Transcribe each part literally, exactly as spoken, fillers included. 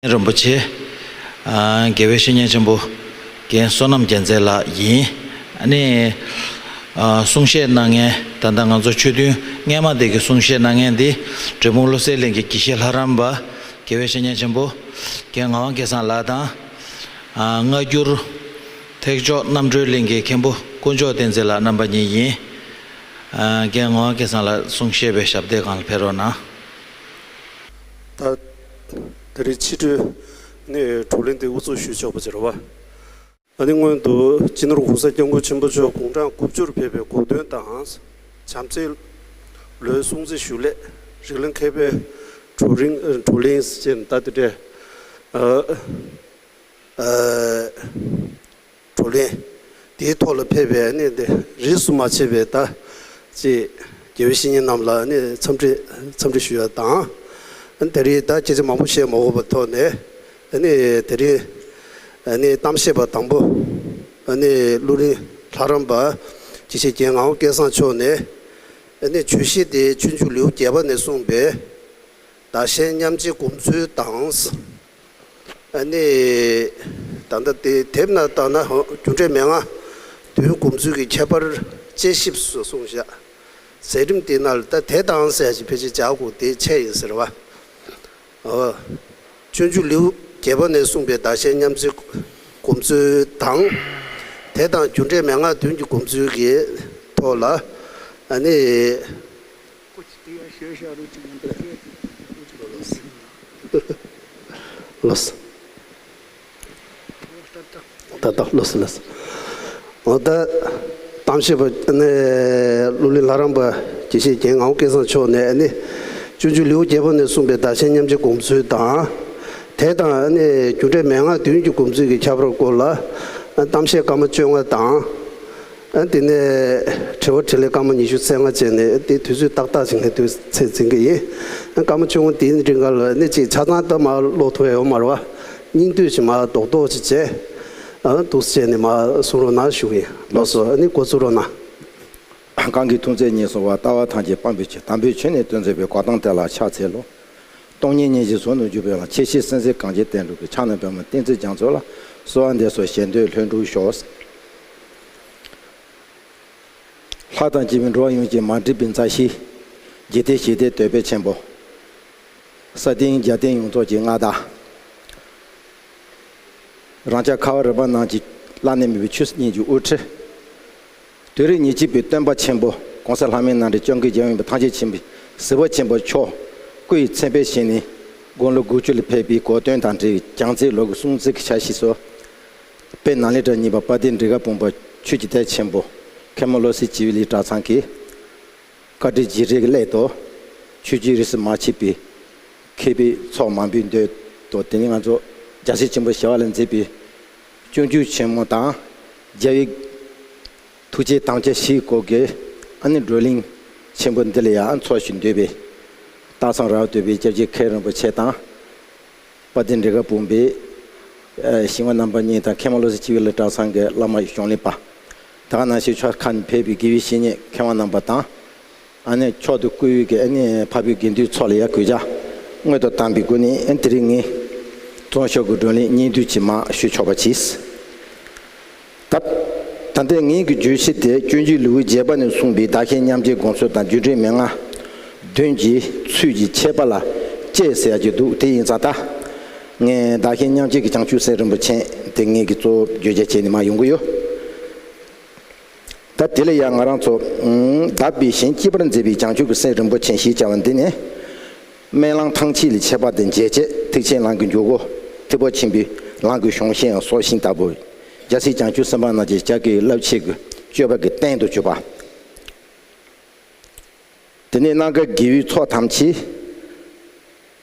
རིན་པོ་ཆེ། ཨ། དགེ་བའི་བཤེས་གཉེན་ཆེན་པོ་རྒན་བསོད་ནམས་རྒྱལ་མཚན་ལགས་ཡིན། ཨ་ནི། ཨ། གསུང་བཤད་གནང་མཁན་ད་ལྟ་ང་ཚོ་ཆོས་མཐུན་སྔས་མ་དེ་གི་གསུང་བཤད་གནང་མཁན་འདི་འབྲས་སྤུངས་བློ་གསལ་གླིང་གི་དགེ་བཤེས་ལྷ་རམས་པ་དགེ་བའི་བཤེས་གཉེན་ཆེན་པོ་རྒན་ངག་དབང་སྐལ་བཟང་ལགས་དང་། ཨ། སྔ་འགྱུར་ཐེག་མཆོག་རྣམ་གྲོལ་གླིང་གི་མཁན་པོ་དཀོན་མཆོག་བསྟན་འཛིན་ལགས་རྣམ་པ་གཉིས་ཡིན། ཨ། རྒན་ངག་དབང་སྐལ་བཟང་ལགས་གསུང་བཤད་པའི་ཞབས་སྟེགས་སྒང་ལ་ཕེབས་རོགས་གནང་། ད། ད་རེས་ཕྱི་དྲོའི་ནས་བགྲོ་གླེང་དེ་དབུ་འཛུགས་ཞུས་ཆོག་པ་ཅིག་རེད་བ། ཨ་ནི་སྔོན་དུ་སྤྱི་ནོར་༸གོང་ས་༸སྐྱབས་མགོན་ཆེན་པོ་མཆོག་དགུང་གྲངས་དགུ་བཅུར་ཕེབས་པའི་གོ་སྟོན་དང་། བྱམས་བརྩེའི་ལོའི་སྲུང་བརྩི་ཞུ་སླད་རིགས་ལམ་མཁས་པའི་བགྲོ་གླེང་བགྲོ་གླེང་ཟེར་ནས་ད་དེ་འདྲས། ཨ། ཨ། བགྲོ་གླེང་དེའི་ཐོག་ལ་ཕེབས་པའི་ཨ་ནི་འདི་རིས་སུ་མ་ཆད་པའི་ད་ཅིག་དགེ་བའི་བཤེས་གཉེན་རྣམས་ལ་ཨ་ནི་འཚམས་འདྲི་འཚམས་འདྲི་ཞུ་ཡ་དང་། ཨ་ནི་ད་རེས་ད་སྐད་ཆ་མང་པོ་བཤད་མ་དགོས་པའི་ཐོག་ནས་ཨ་ནི་དེ་རིང་ཨ་ནི་གཏམ་བཤད་པ་དང་པོ་ཨ་ནི་གླུ་རིན་ལྷ་རམས་པ་དགེ་བཤེས་རྒན་ངག་དབང་སྐལ་བཟང་མཆོག་ནས་ཨ་ནི་བརྗོད་གཞི་དེ་སྤྱོད་འཇུག་ལེའུ་བརྒྱད་པ་ནས་གསུངས་པའི། བདག་གཞན་མཉམ་བརྗེའི་སྒོམ་ཚུལ་དང་། ཨ་ནི། ད་ལྟ་དེ་དེབ་ནང་ལྟར་ན་རྒྱུ་འབྲས་མན་ངག་བདུན་སྒོམ་ཚུལ་གྱི་ཁྱད་པར་དཔྱད་ཞིབ་སུ་གསུངས་བཞག་ཟེར་རིམ་དེ་ནང་ལ་ད་དེ་དང་ཟེར་ཞིག་ཕལ་ཆེར་སྦྱར་དགོས་དེ་ཆད་ཡིན་ཟེར་བ། ཨོ། སྤྱོད་འཇུག་ལེའུ་བརྒྱད་པ་ནས་གསུངས་པའི་བདག་གཞན་མཉམ་བརྗེའི་སྒོམ་ཚུལ་དང་། དེ་དང་རྒྱུ་འབྲས་མན་ངག་བདུན་གྱི་སྒོམ་ཚུལ་གྱི་ཐོག་ལ། ཨ་ནི། ལོས། ད་ལྟ་ལོས་ལོས། འོ་ད། གཏམ་བཤད་པ་ནས་གླུ་ལེན་ལྷ་རམས་པ་དགེ་བཤེས་རྒན་ངག་དབང་སྐལ་བཟང་མཆོག་ནས་ནི། སྤྱོད་འཇུག་ལེའུ་བརྒྱད་པ་ནས་གསུངས་པའི་བདག་གཞན་མཉམ་བརྗེའི་སྒོམ་ཚུལ་དང་། དེ་དང་ནི་རྒྱུ་འབྲས་མན་ངག་བདུན་གྱི་སྒོམ་ཚུལ་གྱི་ཁྱད་པར་སྐོར་ལ། གཏམ་བཤད་སྐར་མ་བཅོ་ལྔ་དང་། ཨ། དེ་ནས་དྲི་བ་དྲིས་ལན་སྐར་མ་ཉི་ཤུ་རྩ་ལྔ་བྱས་ནས་དེ་དུས་ཚོད་ཏག་ཏག་ཅིག་ནས་དུས་ཚོད་འཛིན་གྱི་ཡིན། ཨ། སྐར་མ་བཅོ་ལྔ་དེའི་རིང་ག་ལ་ནི་ཅིག་ཆ་ཚང་ད་མར་ཀློག་ཐུབ་ཡ་ཡོད་མ་རེད་བ། སྙིང་བསྡུས་ཅིག་མར་རྡོག་རྡོག་ཅིག་བྱས། ཨ། འདུག་སེ་བྱས་ནས་མར་གསུང་རོགས་གནང་ཞུ་གི་ཡིན། ལགས་སོ། ཨ་ནི་འགོ་བཙུགས་རོགས་གནང་། གང་གིས་ཐུགས་བརྩེ་ཉེར་བཟུང་བ། ལྟ་བ་ཐམས་ཅད་སྤང་བའི་ཕྱིར། དམ་པའི་ཆོས་ནི་སྟོན་མཛད་པའི། གོ་ཏམ་དེ་ལ་ཕྱག་འཚལ་ལོ། སྟོང་ཉིད་སྙིང་རྗེ་གཟུགས་སུ་གྱུར་པའི་ལྷ། ཆེ་ཞིང་སེམས་ཅན་གང་ཞིག་བསྟེན་དྲུག་གི། ཕྱག་ན་པདྨོ་བསྟན་འཛིན་རྒྱ་མཚོ་ལ། གསོལ་བ་འདེབས་སོ་བཞེད་དོན་ལྷུན་གྲུབ་ཤོག་ལྷ་དང་བཅས་པའི་འགྲོ་བ་ཡོངས་ཀྱི་མ་འདྲིས་པའི་མཛའ་བཤེས། འཇིག་རྟེན་ཞི་བདེའི་དོད་པ་ཆེན་པོ། ས་སྟེང་རྒྱ་སྟེང་ཡོངས་རྫོགས་ཀྱི་མངའ་བདག་རང་ཅག་ཁ་བ་རི་པ་ནང་གི་བླ་ན་མེད་པའི་ཆོས་སྲིད་གཉིས་ཀྱི་དབུ་ཁྲིད། དུས་རབས་ཉེར་གཅིག་པའི་སྟོན་པ་ཆེན་པོ་གོང་ས་ལྷ་མིའི་རྣམ་འདྲེན་སྐྱབས་མགོན་རྒྱལ་བ་ཡོངས་པའི་ཐམས་ཅད་མཁྱེན་པའི་གཟིགས་པ་ཆེན་པོ་མཆོག་སྐུ་ཡི་མཚན་དཔེ་བཞེས་ནས་དགུང་ལོ་དགུ་བཅུ་ལ་ཕེབས་པའི་གོ་སྟོན་དང་འབྲེལ་བའི་བྱང་རྩེའི་ལོ་གི་སྲུང་བརྩི་གི་ཆ་ཤས་སུ། དཔལ་ནཱ་ལེནྡྲ་གཉིས་པ་དཔལ་ལྡན་འབྲུག་སྒར་དཔོན་པོ་ཆོས་ཀྱི་སྡེ་ཆེན་པོ་མཁན་པོ་བློ་གསལ་བྱེ་བའི་བླ་གྲྭ་ཚང་གིས། བཀའ་དྲིན་རྗེས་དྲན་གྱི་སླད་དུ། ཆོས་བརྒྱུད་རིས་སུ་མ་ཆད་པའི་མཁས་པའི་ཚོགས་མང་པོས་མདུན་དུ་དེ་ནས་ང་ཚོ་རྒྱལ་སྲས་ཆེན་པོ་ཞི་བ་ལྷས་མཛད་པའི་སྤྱོད་འཇུག་ཆེན་མོ་དང་རྒྱལ་བའི་ཐུགས་བསྐྱེད་དམ་བཅའ་བཞིའི་སྐོར་གྱི་ཨ་ནི་བགྲོ་གླེང་ཆེན་པོ་འདི་ལ་ཡང་འཚོགས་ཞུ་འདོད་པའི་སྟག་ཚང་ར་བ་སྟོད་པའི་སྐྱབས་རྗེ་མཁན་རིན་པོ་ཆེ་དང་། དཔལ་ལྡན་འབྲུག་སྒར་དཔོན་པོའི་ཞིང་པ་རྣམ་པ་གཉིས་དང་མཁན་པོ་བློ་གསལ་བྱེ་བའི་བླ་གྲྭ་ཚང་གི་བླ་མ་གཞུང་ལས་པ། ད་ག་ནང་བཞིན་ཕྱོགས་ཁག་ནས་ཕེབས་པའི་དགེ་བའི་བཤེས་གཉེན་མཁས་དབང་རྣམ་པ་དང་། ཨ་ནི་མཆོག་ཏུ་བཀུར་འོས་ཀྱི་ཨ་ནི་འཕགས་བོད་དགེ་འདུན་ཚོ་ལ་ཡང་གུས་ཕྱག་སྔོན་དུ་བཏང་བའི་སྒོ་ནས་ཨ་ནི་དེ་རིང་ངས་རྫོང་ཤོག་གི་བགྲོ་གླེང་སྙིང་བསྡུས་ཀྱིས་མར་ཞུ་ཆོག་པ་བྱས། ད། ད་ལྟའི་ངེད་ཀྱི་བརྗོད་གཞི་དེ་སྤྱོད་འཇུག་ལེའུ་བརྒྱད་པ་ནས་གསུངས་པའི་བདག་གཞན་མཉམ་བརྗེའི་སྒོམ་ཚུལ་དང་རྒྱུ་འབྲས་མན་ངག་བདུན་གྱི་ཚུལ་གྱི་ཁྱད་པར་ལ་དཔྱད་ཟེར་ཡག་ཅིག་འདུག་དེ་ཡིན་ཙང་ད། ངས་བདག་གཞན་མཉམ་བརྗེ་གི་བྱང་ཆུབ་སེམས་རིན་པོ་ཆེ་དེ་ངེད་ཀྱི་གཙོ་བོ་བརྗོད་བྱ་བྱས་ནས་མར་ཡོང་གི་ཡོད། ད་དེ་ལ་ཡང་ང་རང་ཚོ། ཨུམ། དག་པའི་གཞན་གཅེས་པར་མཛད་པའི་བྱང་ཆུབ་ཀྱི་སེམས་རིན་པོ་ཆེ་ཞེས་བྱ་བ་འདི་ནི། སྨོན་ལམ་ཐམས་ཅད་ལས་ཁྱད་པར་དུ་འབྱེད་བྱེད་ཐེག་ཆེན་ལམ་གྱི་འཇུག་སྒོ་ཐེག་པ་ཆེན་པོའི་ལམ་གྱི་གཞུང་ཤིང་སོགས་ཤིང་ལྟ་བུ། རྒྱལ་སྲས་བྱང་ཆུབ་སེམས་དཔའ་རྣམས་ཀྱི་ལྕགས་ཀྱུའི་རླབས་ཆེན་གྱི་སྤྱོད་པ་གི་རྟེན་དུ་གྱུར་པ། དེ་ནས་སྣ་འགའ་དགེ་བའི་ཚོགས་ཐམས་ཅད།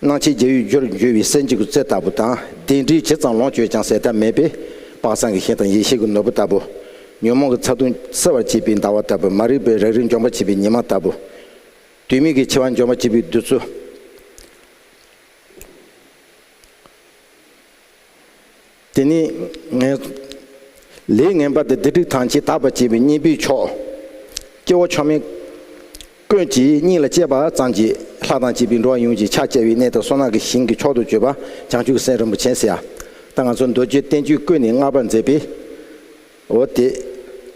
སྣང་ཆེན་རྒྱལ་བའི་རྒྱུར་འགྱུར་བའི་སེམས་ཀྱི་རྩེ་ལྟ་བུ་དང་གདན་འདྲེན་ཇི་ཙམ་ལོངས་སྤྱོད་ཀྱང་ཟད་མཐའ་མེད་པའི་དཔག་བསམ་གྱི་ཤིང་དང་ཡེ་ཤེས་ཀྱི་ནོར་བུ་ལྟ་བུ། ཉོན་མོངས་ཀྱི་ཚ་གདུང་བསིལ་བར་བྱེད་པའི་ཟླ་བ་ལྟ་བུ། མ་རིག་པའི་རང་རིག་འཇོམས་པར་བྱེད་པའི་ཉི་མ་ལྟ་བུ། དུས་མིན་གྱི་འཆི་བ་འཇོམས་པར་བྱེད་པའི་བདུད་རྩི། དེ་ནས་ངན། ལས་ངན་པ་དང་སྡིག་སྒྲིབ་ཐམས་ཅད་དག་པར་བྱེད་པའི་གཉེན་པོའི་མཆོག་སྐྱེ་བོ་མཆོག་དམན་ཀུན་གྱི་སྙིང་ལ་གཅེས་པ་ཙམ་གྱིས་ ལྷ་དང་བཅས་པའི་འགྲོ་བ་ཡོངས་ཀྱི་ཕྱག་བཅའ་བའི་གནས་དང་བསོད་ནམས་ཀྱི་ཞིང་གི་མཆོག་ཏུ་གྱུར་པ་བྱང་ཆུབ་ཀྱི་སེམས་རིན་པོ་ཆེ་ཟེར་ཡ། ད་ང་ཚོ་མདོ་རྒྱུད་བསྟན་བཅོས་ཀུན་ནས་བསྔགས་པར་མཛད་པའི། འོ་དེ།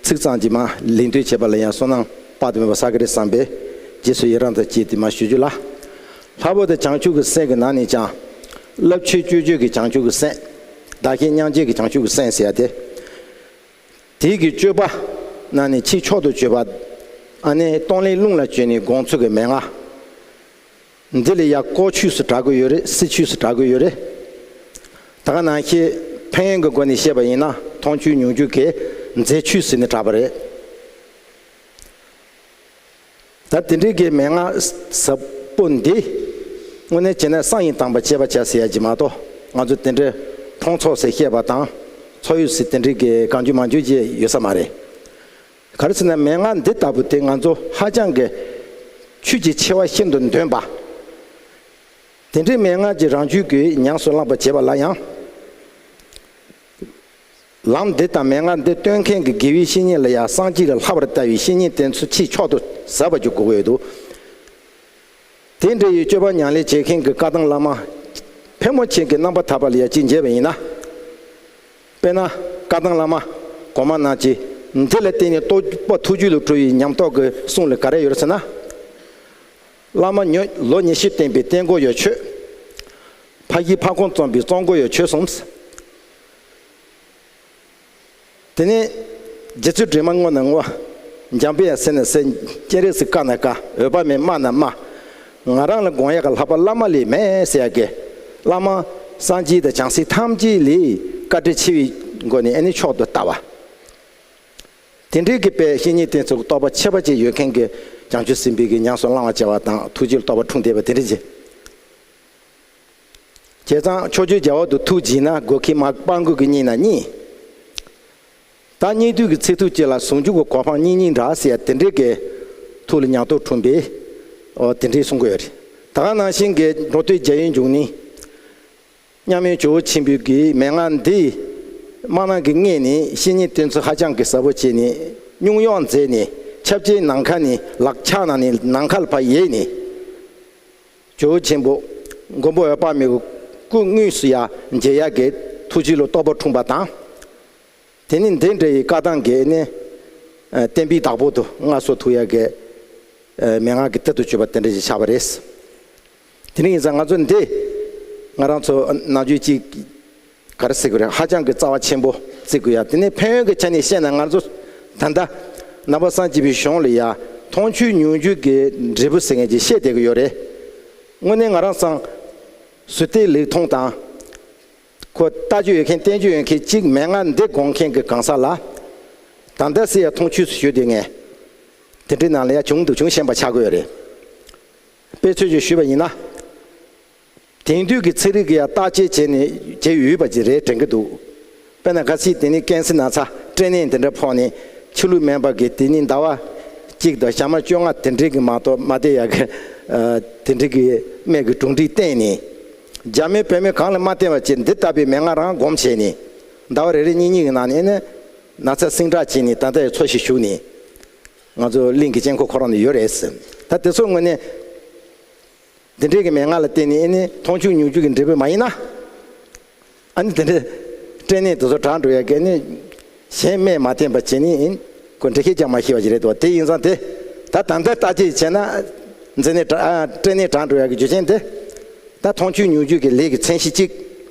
ཚིག་ཙམ་གྱིས་མ་ལེགས་འདོན་བྱེད་པ་ལ་ཡང་བསོད་ནམས་དཔག་ཏུ་མེད་པ་བསགས་ཀྱི་རེད་བསམ་པས། རྗེས་སུ་ཡི་རང་དང་བཅས་ཏེ་མ་ཞུ་རྒྱུ་ལ། ལྷག་པར་དུ་བྱང་ཆུབ་ཀྱི་སེམས་ཀྱི་ནང་ནས་ཀྱང་། རླབས་ཆེན་སྤྱོད་བརྗོད་ཀྱི་བྱང་ཆུབ་ཀྱི་སེམས། བདག་གཞན་མཉམ་བརྗེ་གི་བྱང་ཆུབ་ཀྱི་སེམས་ཟེར་ཡ་དེ། དེའི་གི་སྤྱོད་པ་ནང་ནས་ཆེས་མཆོག་ཏུ་གྱུར་པ། ཨ་ནི་གཏོང་ལེན་རླུང་ལ་བཅོལ་ནས་སྒོམ་ཚུལ་གྱི་མན་ངག་འདི་ལ་ཡང་ལྐོག་ཆོས་སུ་གྲགས་ཀྱི་ཡོད་རེད། སྲིད་ཆོས་སུ་གྲགས་ཀྱི་ཡོད་རེད། ད་ག་ནང་བཞིན་ཕན་ཡོན་གྱི་སྒོ་ནས་བཤད་པ་ཡིན་ན་མཐོང་ཆོས་མྱོང་འགྱུར་གྱི་མཛེས་ཆོས་ཟེར་ནས་གྲགས་པ་རེད། ད་དེ་འདྲའི་གི་མན་ངག་ཟབ་པོ་འདི་དངོས་གནས་བྱས་ན་བསམ་ཡས་དམ་པ་སྤྱད་པར་བྱ་ཟེར་ཡ་གྱི་མ་གཏོགས། ང་ཚོ་དེ་འདྲའི་མཐོང་ཚོར་ཟེར་བཤད་པ་དང་། ཚོར་ཡུལ་ཟེར་དེ་འདྲའི་གི་གང་བྱུང་མང་བྱུང་ཅིག་ཡོད་ས་མ་རེད། ག་རེ་ཟེར་ན་མན་ངག་འདི་ལྟ་བུ་དེ་ང་ཚོ་ཧ་ཅང་གི་ཆོས་ཀྱི་ཆེ་བ་ཤིན་ཏུ་འདོན་པ། དེ་འདྲའི་མན་ངག་གི་རང་རྒྱུད་ཀྱིས་ཉམས་སུ་བླངས་པར་བྱེད་པ་ལ་ཡང་། ལམ་འདི་དང་མན་ངག་འདི་སྟོན་མཁན་གྱི་དགེ་བའི་བཤེས་གཉེན་ལ་ཡང་སངས་རྒྱས་ལས་ལྷག་པར་ལྟ་བའི་བཤེས་གཉེན་དེ་ཚོ་ཆེས་མཆོག་ཏུ་ཟབ་པ་ཅིག་དགོས་ཀྱི་ཡོད་འདུག་དེ་འདྲ་ཡི་སྤྱོད་པ་ཉམས་ལེན་བྱེད་མཁན་གྱི་བཀའ་གདམས་བླ་མ་ཕལ་མོ་ཆེ་གི་རྣམ་པར་ཐར་པ་ལ་ཡང་ཅིག་མཇལ་བ་ཡིན་ན། དཔེར་ན་བཀའ་གདམས་བླ་མ་གོང་མ་རྣམས་ཀྱིས་འདི་ལ་བརྟེན་ནས་རྟོགས་པ་ཐུགས་རྒྱུད་ལ་གྲོལ་བའི་ཉམས་རྟོགས་ཀྱི་གསུང་ལ་ག་རེ་ཡོད་རེད་ཟེར་ན། བླ་མ་ཉོ་ལོ་ཉི་ཤུ་བསྟེན་པའི་བསྟེན་སྒོ་ཡོད་ཆོས། ཕ་གིའི་ཕ་ཁོང་བརྩམས་པའི་བརྩམས་སྒོ་ཡོད་ཆོས་གསུམ། དེ་ནས་རྗེ་བཙུན་སྒྲོལ་མ་དངོས་ན་དངོས། འཇམ་དཔལ་ཟེར་ན་ཟེར། སྤྱན་རས་གཟིགས་བཀའ་ན་བཀའ། འོད་དཔག་མེད་སྨྲ་ན་སྨྲ། ང་རང་ལ་དགོངས་ཡག་གི་ལྷག་པ་བླ་མ་ལས་མེད་ཟེར་ཡག་གི། བླ་མ་སངས་རྒྱས་དང་བྱང་སེམས་ཐམས་ཅད་ལས་བཀའ་དྲིན་ཆེ་བའི་སྒོ་ནས་ཨ་ནི་མཆོག་ཏུ་ལྟ་བ། དེ་འདྲའི་གི་དཔེ་བཤེས་གཉེན་བསྟེན་ཚུལ་རྟོགས་པ་ཁྱད་པར་ཅན་ཡོད་མཁན་གྱི་བྱང་ཆུབ་སེམས་དཔའི་གི་ཉམས་སུ་བླང་བར་བྱ་བ་དང་ཐུགས་རྒྱུད་ལ་རྟོགས་པ་འཁྲུངས་བསྡད་པ་དེ་འདྲ་ཅིག་བྱས་ཙང་ཕྱོགས་བཅུའི་རྒྱལ་བ་དང་ཐུགས་བགྱིས་ན། སྒོ་ཁའི་མ་སྤང་ཁུག་གི་སྙིང་ན་གཉིད། ད་སྙིགས་དུས་ཀྱི་ཚེ་ཐུབ་ཅིག་ལ་ཟུང་འཇུག་གི་གོ་འཕང་སྙིང་སྙིང་འདྲ་ཟེར་ཡ་དེ་འདྲའི་གི་ཐུགས་ལ་ཉམས་རྟོགས་འཁྲུངས་པས། ཨོ་དེ་འདྲའི་གསུང་གི་ཡོད་རེད། ད་ག་ནང་བཞིན་གྱི་འགྲོ་དོན་རྒྱ་ཡན་འབྱུང་གནས། མཉམ་མེད་ཇོ་བོ་ཆེན་པོའི་གི་མན་ངག་འདི་སྨྲ་ནག་གིས་མངོན་ནས་བཤེས་གཉེན་བསྟེན་ཚུལ་ཧ་ཅང་གི་ཟབ་པོ་བྱས་ནས་སྙུང་གཡོག་མཛད་ནས་ཆབ་ཆའི་ནམ་མཁའ་ནས་ལག་ཆ་ནང་ནས་ནམ་མཁའ་ལ་ཕར་ཡལ་ནས། ཇོ་བོ་ཆེན་པོ་མགོན་པོ་འོད་དཔག་མེད་ཀྱི་སྐུ་དངོས་སུ་ཡང་མཇལ་ཡག་གི་ཐུགས་རྒྱུད་ལ་རྟོགས་པ་འཁྲུངས་པ་དང་། དེ་ནས་འདི་འདྲ་ཡི་བཀའ་གདམས་ཀྱི་ནི་བསྟན་པའི་བདག་པོ་དུ་མངའ་གསོལ་ཐུབ་ཡག་གི་མན་ངག་གི་གཏེར་དུ་གྱུར་པ་དེ་འདྲ་ཞིག་ཆགས་པ་རེད། དེ་འདྲ་ཡིན་ཙང་ང་ཚོ་འདི་ང་རང་ཚོ་ནམ་རྒྱུན་གཅིག་ག་རེ་ཟེར་དགོས་རེད། ཧ་ཅང་གི་རྩ་བ་ཆེན་པོ་བརྩི་དགོས་ཡ། དེ་ནས་ཕན་ཡོན་གྱི་ཆ་ནས་བཤད་ན་ང་ཚོ་ད་ལྟ་ནང་པ་སངས་རྒྱས་པའི་གཞུང་ལ་ཡ་མཐོང་ཆོས་མྱོང་འགྱུར་གྱི་འབྲས་བུ་ཟེར་མཁན་ཅིག་བཤད་བསྡད་ཀྱི་ཡོད་རེད། དངོས་གནས་ང་རང་ཚང་ཟུར་བལྟས་ལེགས་མཐོང་དང་། ཁོ་ལྟ་རྒྱུ་ཡོད་མཁན་བསྟན་རྒྱུ་ཡོད་མཁན་གཅིག་མན་ངག་འདི་དགོངས་མཁན་གྱི་གང་ཟག་ལ། ད་ལྟ་སྲིད་ཡ་མཐོང་ཆོས་སུ་ཞུ་དེ་ངས། དེ་འདྲའི་ནང་ལ་ཡ་བྱུང་འདུག་བྱུང་ཤེས་པ་ཆགས་དགོས་རེད། དཔེ་ཚོད་ཅིག་ཞུས་པ་ཡིན་ན། དེང་དུས་ཀྱི་ཚན་རིག་གི་ཡ་བརྟག་དཔྱད་བྱས་ནས་བྱས་ཡོད་པ་ཅིག་རེད་དྲན་གྱི་འདུག་དཔེར་ན་གལ་སྲིད་དེ་ནི་ཀན་སི་ན་ཚ་སྐྲན་ནད་འདི་འདྲ་ཕོག་ནས་ཕྱི་ལུགས་སྨན་པ་གིས་དེ་ནི་ཟླ་བ་གཅིག་དང་ཞག་མ་བཅོ་ལྔ་དེ་འདྲའི་གི་མ་གཏོགས་མ་བསྡད་ཡག་གི་དེ་འདྲའི་གི་སྨན་གྱི་གྲུབ་འབྲས་བསྟན་ནས། རྒྱ་སྨན་བོད་སྨན་གང་ལ་མ་བསྟེན་པ་བྱས་འདི་ལྟ་བུའི་མན་ངག་རང་སྒོམ་བྱས་ནས་ཟླ་བ་རེ་རེ་གཉིས་གཉིས་ཀྱི་ནང་ནས་ནི་ན་ཚ་སིང་དྲག་བྱས་ནས་ད་ལྟ་ཡི་འཚོ་ཞིག་བཞུགས་ནས་ང་ཚོ་གླིང་གི་དཀྱིལ་འཁོར་ཁོ་རང་ནས་ཡོད་རེད་ཟེར། ད་དེ་ཚོ་དངོས་གནས། འདི་འདྲའི་གི་མན་ངག་ལ་བརྟེན་ནས་ཨ་ནི་མཐོང་ཆོས་མྱོང་འགྱུར་གྱི་འབྲས་བུ་མ་ཡིན་ན། ཨ་ནི་དེ་འདྲའི་སྐྲན་ནད་དེ་ཚོ་དྲག་འགྲོ་ཡ་གི་ཨ་ནི་གཞན་སྨན་མ་བསྟེན་པ་བྱས་ནས་ཨ་ནི་ཁོ་འགྲེལ་བཤད་རྒྱག་མ་ཤེས་པ་ཞིག་རེད་དོ། དེ་ཡིན་ཙང་དེ་ད་ད་ལྟ་བརྟག་དཔྱད་བྱས་ན་མཛེ་ནད་དྲག་ཨ་སྐྲན་ནད་དྲག་འགྲོ་ཡ་གི་རྒྱུ་རྐྱེན་དེ་ད་མཐོང་ཆོས་མྱོང་འགྱུར་གྱི་ལས་ཀྱི་མཚན་གཞི་གཅིག་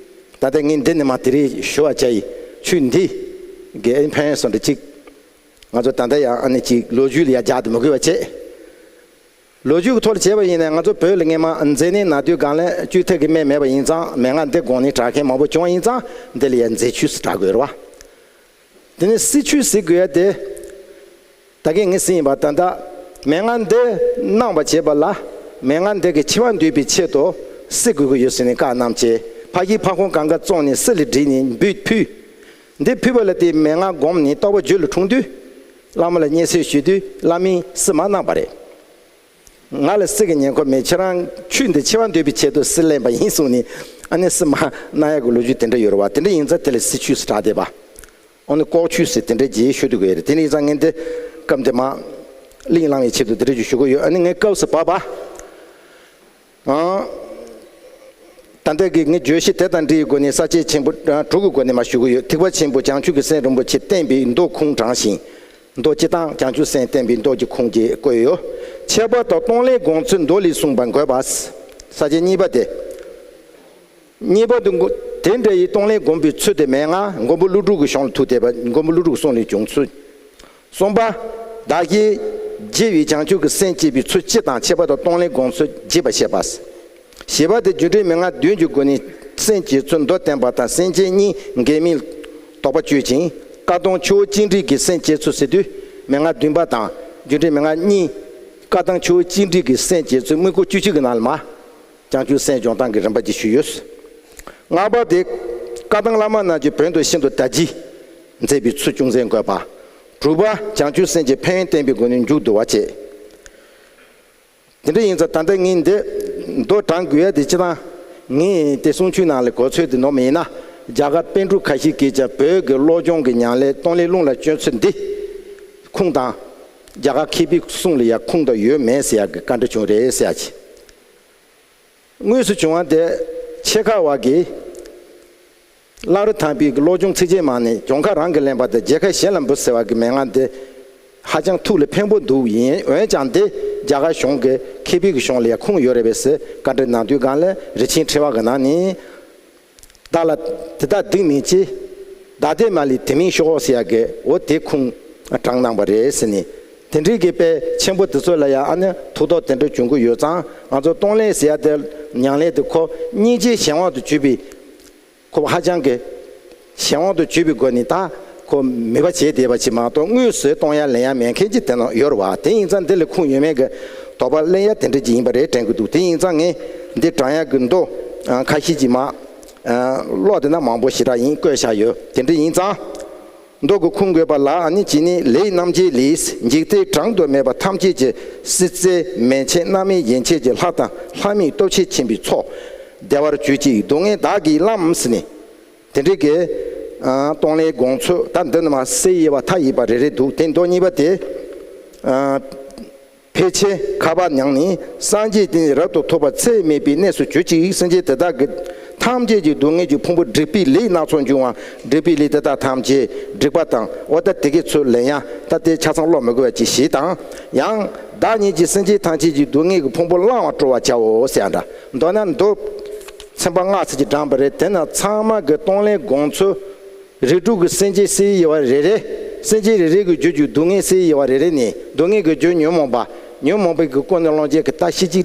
ད་ལྟ་ངས་འདི་ནས་མ་དེ་རིང་ཞུ་བ་བྱ་ཡི་ཆོས་འདི་གི་ཨ་ནི་ཕན་ཡོན་སོགས་འདྲ་གཅིག་ང་ཚོ་ད་ལྟ་ཡང་ཨ་ནི་གཅིག་ལོ་རྒྱུས་ལ་ཡ་རྒྱག་ཏུ་མི་དགོས་པ་བྱས། ལོ་རྒྱུས་ཀྱི་ཐོག་ལ་བྱས་པ་ཡིན་ན་ང་ཚོ་བོད་ལ་སྔས་མ་མཛེ་ནད་ན་དུས་སྒང་ལ་བཅོས་ཐབས་ཀྱི་སྨན་མེད་པ་ཡིན་ཙང་མན་ངག་འདི་དགོངས་ནས་དྲག་མཁན་མང་པོ་བྱུང་བ་ཡིན་ཙང་འདི་ལ་ཡང་མཛེ་ཆོས་སུ་གྲགས་དགོས་རེད་བ། དེ་ནས་སྲིད་ཆོས་ཟེར་དགོས་ཡ་དེ། ད་གིན་ངས་ཟིན་ཡིན་པ་ད་ལྟ་མན་ངག་འདི་གནང་བ་བྱེད་པ་ལ་མན་ངག་འདི་གི་འཆི་བ་འདོད་པའི་ཆེད་དུ་སྲི་དགོས་ཀྱི་ཡོད་ཟེར་ནས་བཀའ་གནང་བྱས་ཕ་གིའི་ཕ་ཁོང་གང་ག་བཙོངས་ནས་སྲི་ལ་བསྒྲིལ་ནས་འབུལ་ཕུལ། འདི་ཕུལ་བ་ལ་དེ་མན་ངག་བསྒོམས་ནས་རྟོགས་པ་རྒྱུད་ལ་འཁྲུངས་དུས་བླ་མ་ལ་སྙན་སེང་ཞུས་དུས་བླ་མས་སྲི་མ་གནང་བ་རེད། ང་ལ་སྲི་གི་ཉེན་ཁ་མེད། ཁྱེད་རང་ཆོས་འདི་འཆི་བ་འདོད་པའི་ཆེད་དུ་སྲི་ལེན་པ་ཡིན་གསུངས་ནས་ཨ་ནི་སྲི་མ་གནང་ཡག་གི་ལོ་རྒྱུས་དེ་འདྲ་ཡོད་རེད་བ། དེ་འདྲ་ཡིན་ཙང་དེ་ལ་སྲི་ཆོས་སུ་གྲགས་བསྡད་པ། ཨ་ནི་ལྐོག་ཆོས་ཟེར་དེ་འདྲ་རྗེས་ཤོད་དུ་དགོས་རེད། དེ་འདྲ་ཡིན་ཙང་ངས་འདི་སྐབས་འདི་མ་གླེང་བསླང་བའི་ཆེད་དུ་དེ་འདྲ་ཅིག་ཞུ་གི་ཡོད། ཨ་ནི་ངས་སྐབས་སུ་བབས་པ། ཨང་། ད་ལྟ་གི་ངའི་བརྗོད་གཞི་དེ་དང་འབྲེལ་བའི་སྒོ་ནས་ས་བཅད་ཆེན་པོ་ཨ་དྲུག་གི་སྒོ་ནས་མར་ཞུ་གི་ཡོད། ཐེག་པ་ཆེན་པོ་བྱང་ཆུབ་ཀྱི་སེམས་རིན་པོ་ཆེ་བསྟན་པའི་མདོ་ཁུངས་དྲངས་ཤིང་། མདོ་སྤྱིར་བཏང་བྱང་ཆུབ་སེམས་བསྟན་པའི་མདོ་གི་ཁུངས་ཀྱིས་བཀོད་ཡོད། འཆད་པ་དང་གཏོང་ལེན་སྒོམ་ཚུལ་མདོ་ལས་གསུངས་པ་འགོད་པ། ས་བཅད་གཉིས་པ་དེ། གཉིས་པ་དེ་མགོ་དེ་འདྲ་ཡི་གཏོང་ལེན་སྒོམ་པའི་ཚུལ་དེ་མན་ངག་མགོན་པོ་ཀླུ་སྒྲུབ་ཀྱི་གཞུང་ལ་ཐུག་བསྡད་པ། མགོན་པོ་ཀླུ་སྒྲུབ་གསུང་ལས་བྱུང་ཚུལ། གསུམ་པ། བདག་གིས་རྒྱས་པའི་བྱང་ཆུབ་ཀྱི་སེམས་བསྐྱེད་པའི་ཚུལ་སྤྱི་དང་འཆད་པ་དང་གཏོང་ལེན་སྒོམ་ཚུལ་རྒྱས་པར་བཤད་པ། བཞི་པ་དེ་རྒྱུ་འབྲས་མན་ངག་བདུན་གྱི་སྒོ་ནས་སེམས་བསྐྱེད་ཚུལ་མདོར་བསྟན་པ་དང་སེམས་ཅན་གཉིས་འགལ་མིན་དོགས་པ་གཅོད་ཅིང་བཀའ་གདམས་ཆུ་བོ་གཅིག་འདྲེས་ཀྱི་སེམས་བསྐྱེད་ཚུལ་ཟེར་དུས་མན་ངག་བདུན་པ་དང་རྒྱུ་འབྲས་མན་ངག་གཉིས། བཀའ་གདམས་ཆུ་བོ་གཅིག་འདྲེས་ཀྱི་སེམས་བསྐྱེད་ཚུལ་དངུལ་ཀོ་བཅུ་གཅིག་གི་ནང་ལ་མ། བྱང་ཆུབ་སེམས་སྦྱོང་སྟངས་ཀྱི་རིམ་པ་ཅིག་ཞུས་ཡོད། ལྔ་པ་དེ། བཀའ་གདམས་བླ་མ་རྣམས་ཀྱི་བོན་དུ་ཤིན་ཏུ་དར་རྒྱས་མཛད་པའི་ཚུལ་ཅུང་ཟད་འགོད་པ། དྲུག་པ། བྱང་ཆུབ་སེམས་ཀྱི་ཕན་ཡོན་བསྟན་པའི་སྒོ་ནས་མཇུག་བསྡུ་བ་བཅས། དེ་འདྲ་ཡིན་ཙང་ད་ལྟ་ངས་འདི་མདོ་དྲང་དགོས་ཡ་དེ་སྤྱིར་བཏང་ངས་དེ་གསུང་ཆོས་ནང་ལ་གོ་ཚོད་དེ་ནོར་མ་ཡིན་ན། རྒྱ་གར་པཎ་གྲུབ་ཁ་ཤས་ཀྱིས་ཀྱང་བོད་ཀྱི་བློ་སྦྱོང་གི་ཉམས་ལེན་གཏོང་ལེན་རླུང་ལ་བསྐྱོན་ཚུལ་འདི་ཁུངས་དང་། རྒྱ་གར་མཁས་པའི་གསུང་ལ་ཡང་ཁུངས་དང་ཡོད་མེད་ཟེར་ཡག་གི་བཀའ་འདྲི་བྱུང་རེད་ཟེར་ཡག་གི། དངོས་སུ་བྱུང་བ་དེ་ཆེ་ཁ་བ་གིས་བླ་རུང་ཐང་པའི་གི་བློ་སྦྱོང་ཚིགས་བཅད་མ་ནས་གྱོང་ཁ་རང་གིས་ལེན་པ་དང་རྒྱལ་ཁ་གཞན་ལ་འབུལ་ཟེར་བ་གི་མན་ངག་འདི་ཧ་ཅང་ཐུགས་ལ་ཕན་པོ་འདུག་ཡིན་འོན་ཀྱང་འདི་རྒྱ་གར་གཞུང་གི་མཁས་པའི་གི་གཞུང་ལ་ཡང་ཁུངས་ཡོད་རེད་པས་ཟེར་བཀའ་འདྲི་གནང་དུས་སྒང་ལ་རི་ཆེན་ཕྲེང་བ་གི་ནང་ནས། བདག་ལ་དེ་དག་སྡིག་མིན་ཅི། བདག་བདེ་མ་ལུས་དེ་མིན་ཤོག་ཟེར་ཡ་གི་འོ་དེ་ཁུངས་དྲངས་གནང་བ་རེད་ཟེར་ནས། དེ་འདྲའི་གི་དཔེ་ཆེན་པོ་དེ་ཚོ་ལ་ཡང་ཨ་ནི་ཐུགས་དོགས་དེ་འདྲ་བྱུང་གི་ཡོད་ཙང་ང་ཚོ་གཏོང་ལེན་ཟེར་ཡ་དེ་ཉམས་ལེན་དེ་ཁོ་སྙིང་རྗེ་གཞན་དབང་དུ་གྱུར་པའི་ཁོ་ཧ་ཅང་གི་གཞན་དབང་དུ་གྱུར་པའི་སྒོ་ནས་ད་ཁོ་མོས་པ་བྱས་བསྡད་པ་ཅིག་མ་གཏོགས་དངོས་སུ་གཏོང་ཡ་ལེན་ཡ་མེད་མཁན་ཅིག་དེ་ནང་ཡོད་རེད་བ། དེ་ཡིན་ཙང་འདི་ལ་ཁུངས་ཡོད་མེད་གི་དོགས་པ་གླེང་ཡ་དེ་འདྲ་ཅིག་ཡིན་པ་རེད་དྲན་གི་འདུག་དེ་ཡིན་ཙང་ངས་འདི་དྲང་ཡ་གི་མདོ་ཁ་ཤས་ཅིག་མ། ཀློག་དེ་ན་མང་པོ་ཞེ་དྲག་ཡིན་བཀོད་བཞག་ཡོད། དེ་འདྲ་ཡིན་ཙང་། མདོ་གི་ཁུངས་དགོས་པ་ལ་ཨ་ནི་གཅིག་ནི་ལས་རྣམ་བརྒྱད་ལས་འཇིག་རྟེན་གྲངས་དུ་མེད་པ་ཐམས་ཅད་ཀྱི་སྲིད་རྩེ་མན་ཆད་རྣམ་སྨིན་ཡན་ཆད་ཀྱི་ལྷ་དང་ལྷ་མིན་སྟོབས་ཆེན་ཆེན་པོའི་ཚོགས་བདེ་བར་གྱུར་ཅིག་སྡུག་བསྔལ་བདག་གིས་བླངས་ཟེར་ནས་དེ་འདྲའི་གི་གཏོང་ལེན་དགོངས་ཚུལ་ད་འདི་ནི་མ་གསེར་ཡི་བ་མཐའ་ཡི་བ་རེ་རེ་འདུག་དེ་མདོ་གཉིས་པ་དེ། ཕལ་ཆེར་ཁ་བ་མྱང་ནས་སངས་རྒྱས་དེ་ནི་རབ་ཏུ་ཐོབ་པ་ཚད་མེད་པའི་གནས་སུ་གྱུར་ཅིག་སེམས་ཅན་དེ་དག་གི་ཐམས་ཅད་ཀྱི་སྡུག་བསྔལ་གྱི་ཕུང་པོ་སྒྲིབ་པའི་ལས་སྣ་ཚོགས་འབྱུང་བ་སྒྲིབ་པའི་ལས་དེ་དག་ཐམས་ཅད་སྒྲིབ་པ་དང་འོ་ད་དེ་གའི་ཚུལ་ལེན་ཡ་ད་དེ་ཆ་ཚང་ཀློག་མི་དགོས་པ་ཅིག་ཞིག་དང་ཡང་བདག་ཉིད་ཀྱིས་སེམས་ཅན་ཐམས་ཅད་ཀྱི་སྡུག་བསྔལ་གྱི་ཕུང་པོ་བླང་བར་སྤྲོ་བར་བྱའོ་ཟེར་ཡ་འདྲ་མདོར་ན་མདོ་ཚན་པ་ལྔ་ཙམ་གྱི་དྲངས་པ་རེད། དེ་ན་ཚང་མ་གི་གཏོང་ལེན་དགོངས་ཚུལ། རིགས་དྲུག་གི་སེམས་ཅན་སེལ་ཡི་བ་རེ་རེ། སེམས་ཅན་རེ་རེ་གི་རྒྱུད་ཀྱི་སྡུག་བསྔལ་སེལ་ཡི་བ་རེ་རེ་ནས་སྡུག་བསྔལ་གྱི་རྒྱུ་ཉོན་མོངས་པ། ཉོན་མོངས་པའི་གི་ཀུན་ནས་སློང་བྱེད་ཀྱི་ལྟ་ཤེས་ཀྱི་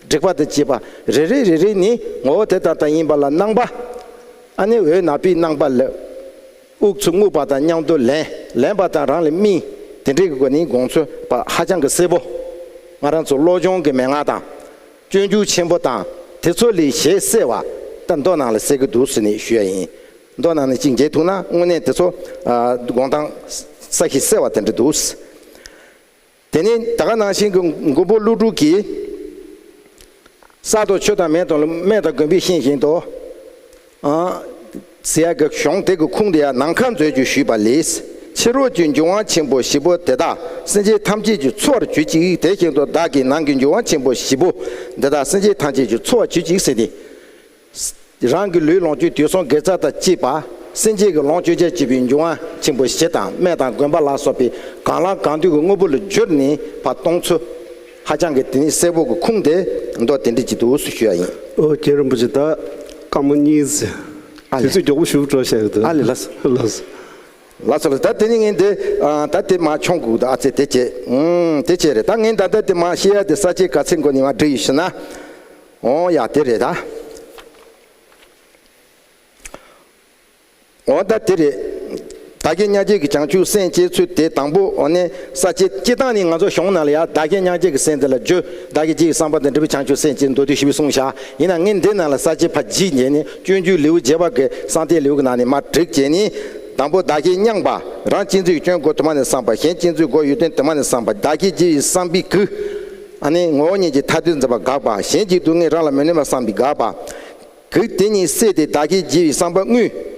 སྒྲིབ་པ་དང་བཅས་པ་རེ་རེ་རེ་རེ་ནས་ངོ་བོ་དེ་ལྟ་ལྟ་ཡིན་པ་ལ་སྣང་བ། ཨ་ནི་འོད་ནག་པོའི་སྣང་བ་ལ། དབུགས་ཚུ་རྔུབ་པ་དང་མཉམ་དུ་ལེན། ལེན་པ་དང་རང་ལ་སྨིན། དེ་འདྲའི་གི་སྒོ་ནས་དགོངས་ཚུལ་པ་ཧ་ཅང་གི་གསལ་པོ། ང་རང་ཚོ་བློ་སྦྱོང་གི་མན་ངག་དང་། སྤྱོད་འཇུག་ཆེན་པོ་དང་དེ་ཚོ་ལས་ཞེས་གསལ་བ་ད་མདོ་ནང་ལ་གསལ་གི་འདུག་ཟེར་ནས་ཞུ་ཡ་ཡིན། མདོ་ནང་ནས་ཅིག་མཇལ་ཐུབ་ན་དངོས་གནས་དེ་ཚོ་དགོངས་དོན་གསལ་ཞིང་གསལ་བ་དེ་འདྲ་འདུག་དེ་ནས་ད་ག་ནང་བཞིན་གྱི་མགོན་པོ་ཀླུ་སྒྲུབ་ཀྱིས་ས་དང་ཆུ་དང་མེ་དང་སྨན་དང་དགོན་པས་ཤིང་བཞིན་དུ། ཟེར་ཡ་གི་གཞུང་དེ་གི་ཁུངས་དེ་ཡང་ནམ་མཁའ་མཛོད་ཀྱིས་ཞུས་པ་ལས། ཕྱི་རོལ་གྱི་འབྱུང་བ་ཆེན་པོ་བཞི་པོ་དེ་དག་སེམས་ཅན་ཐམས་ཅད་ཀྱི་འཚོ་བར་གྱུར་ཅིག་དེ་བཞིན་དུ་བདག་གི་ནང་གི་འབྱུང་བ་ཆེན་པོ་བཞི་པོ་འདི་དག་སེམས་ཅན་ཐམས་ཅད་ཀྱི་འཚོ་བར་གྱུར་ཅིག་ཟེར་ཏེ། རང་གི་ལུས་ལོངས་སྤྱོད་དུས་གསུམ་དགེ་རྩ་དང་བཅས་པ་སེམས་ཅན་གྱི་ལོངས་སྤྱོད་བྱེད་པའི་འབྱུང་བ་ཆེན་པོ་བཞི་དང་སྨན་དང་དགོན་པ་ལ་སོགས་པའི་གང་ལ་གང་འདུལ་གྱི་དངོས་པོ་ལ་བསྒྱུར་ནས་ཕར་གཏོང་ཚུལ། ཧ་ཅང་གི་དེ་ནི་གསལ་པོ་གི་ཁུངས་དེ་མདོ་དེ་འདྲ་ཅིག་འདུག་ཟེར་ཞུ་ཡ་ཡིན། ཨོ་རྒྱལ་བ་རིན་པོ་ཆེ་ད་བཀའ་མོལ་གཉིས་ཟེར། ཨ་ལེ། དུས་ཚོད་མགྱོགས་པོ་ཞེ་པོ་འགྲོ་བཞག་ཡོད་དོ། ཨ་ལེ་ལགས་སོ། ལགས་སོ། ལགས་སོ་ལགས། ད་དེ་ནི་ངས་འདི་ཨ་ད་དེ་མ་ཆོང་གུ་ད་ཨ་ཙེ་དེ་བྱས། ཨུམ་དེ་བྱས་རེད། ད་ངས་ད་ལྟ་དེ་མ་བཤད་ཡ་དེ་ས་བཅད་ག་ཚད་མགོ་ནས་མ་བསྒྲིགས་ཡོད་ཞུ་ན། ཨོ་ཡ་དེ་རེད་ད། འོ་ད་དེ་རེད། བདག་གིས་མཉམ་རྗེས་ཀྱི་བྱང་ཆུབ་སེམས་བསྐྱེད་ཚུལ་དེ་དང་པོ་འོ་ནི་ས་བཅད་སྤྱི་བཏང་ནི་ང་ཚོ་གཞུང་ནང་ལ་ཡང་བདག་གིས་མཉམ་རྗེས་ཀྱི་སེམས་དེ་ལ་རྒྱུ་བདག་གིས་རྒྱུ་ཡི་བསམ་པ་དང་འབྲས་བུ་བྱང་ཆུབ་སེམས་བསྐྱེད་མདོ་སྡེ་བཞི་པའི་གསུངས་བཞག་ཡིན་ན་ངས་འདི་ནང་ལ་ས་བཅད་ཕར་བརྗེས་ཉན་ནས་སྤྱོད་འཇུག་ལེའུ་བརྒྱད་པ་གི་གསང་བསྟོད་ལེའུ་གི་ནང་ནས་མར་བསྒྲིགས་བྱས་ནས་དང་པོ་བདག་གིས་མཉམ་པ་རང་གཅེས་འཛིན་གྱི་སྐྱོན་གོ་དུ་མ་ནས་བསམ་པ་གཞན་གཅེས་འཛིན་གོ་ཡོན་ཏན་དུ་མ་ནས་བསམ་པ་བདག་གིས་རྒྱུ་ཡི་བསམ་པའི་གུ། ཨ་ནི་ངོ་བོ་ཉིད་ཀྱི་མཐར་ཐུག་འཛིན་པ་དགག་པ་གཞན་གྱི་སྡུག་བསྔལ་རང་ལ་མི་གནོད་པ་བསམ་པའི་དགག་པ། གུ་དེ་གཉིས་བསྲེས་ཏེ་བདག་གིས་བགྱིས་པའི་བསམ་པ་དངོས།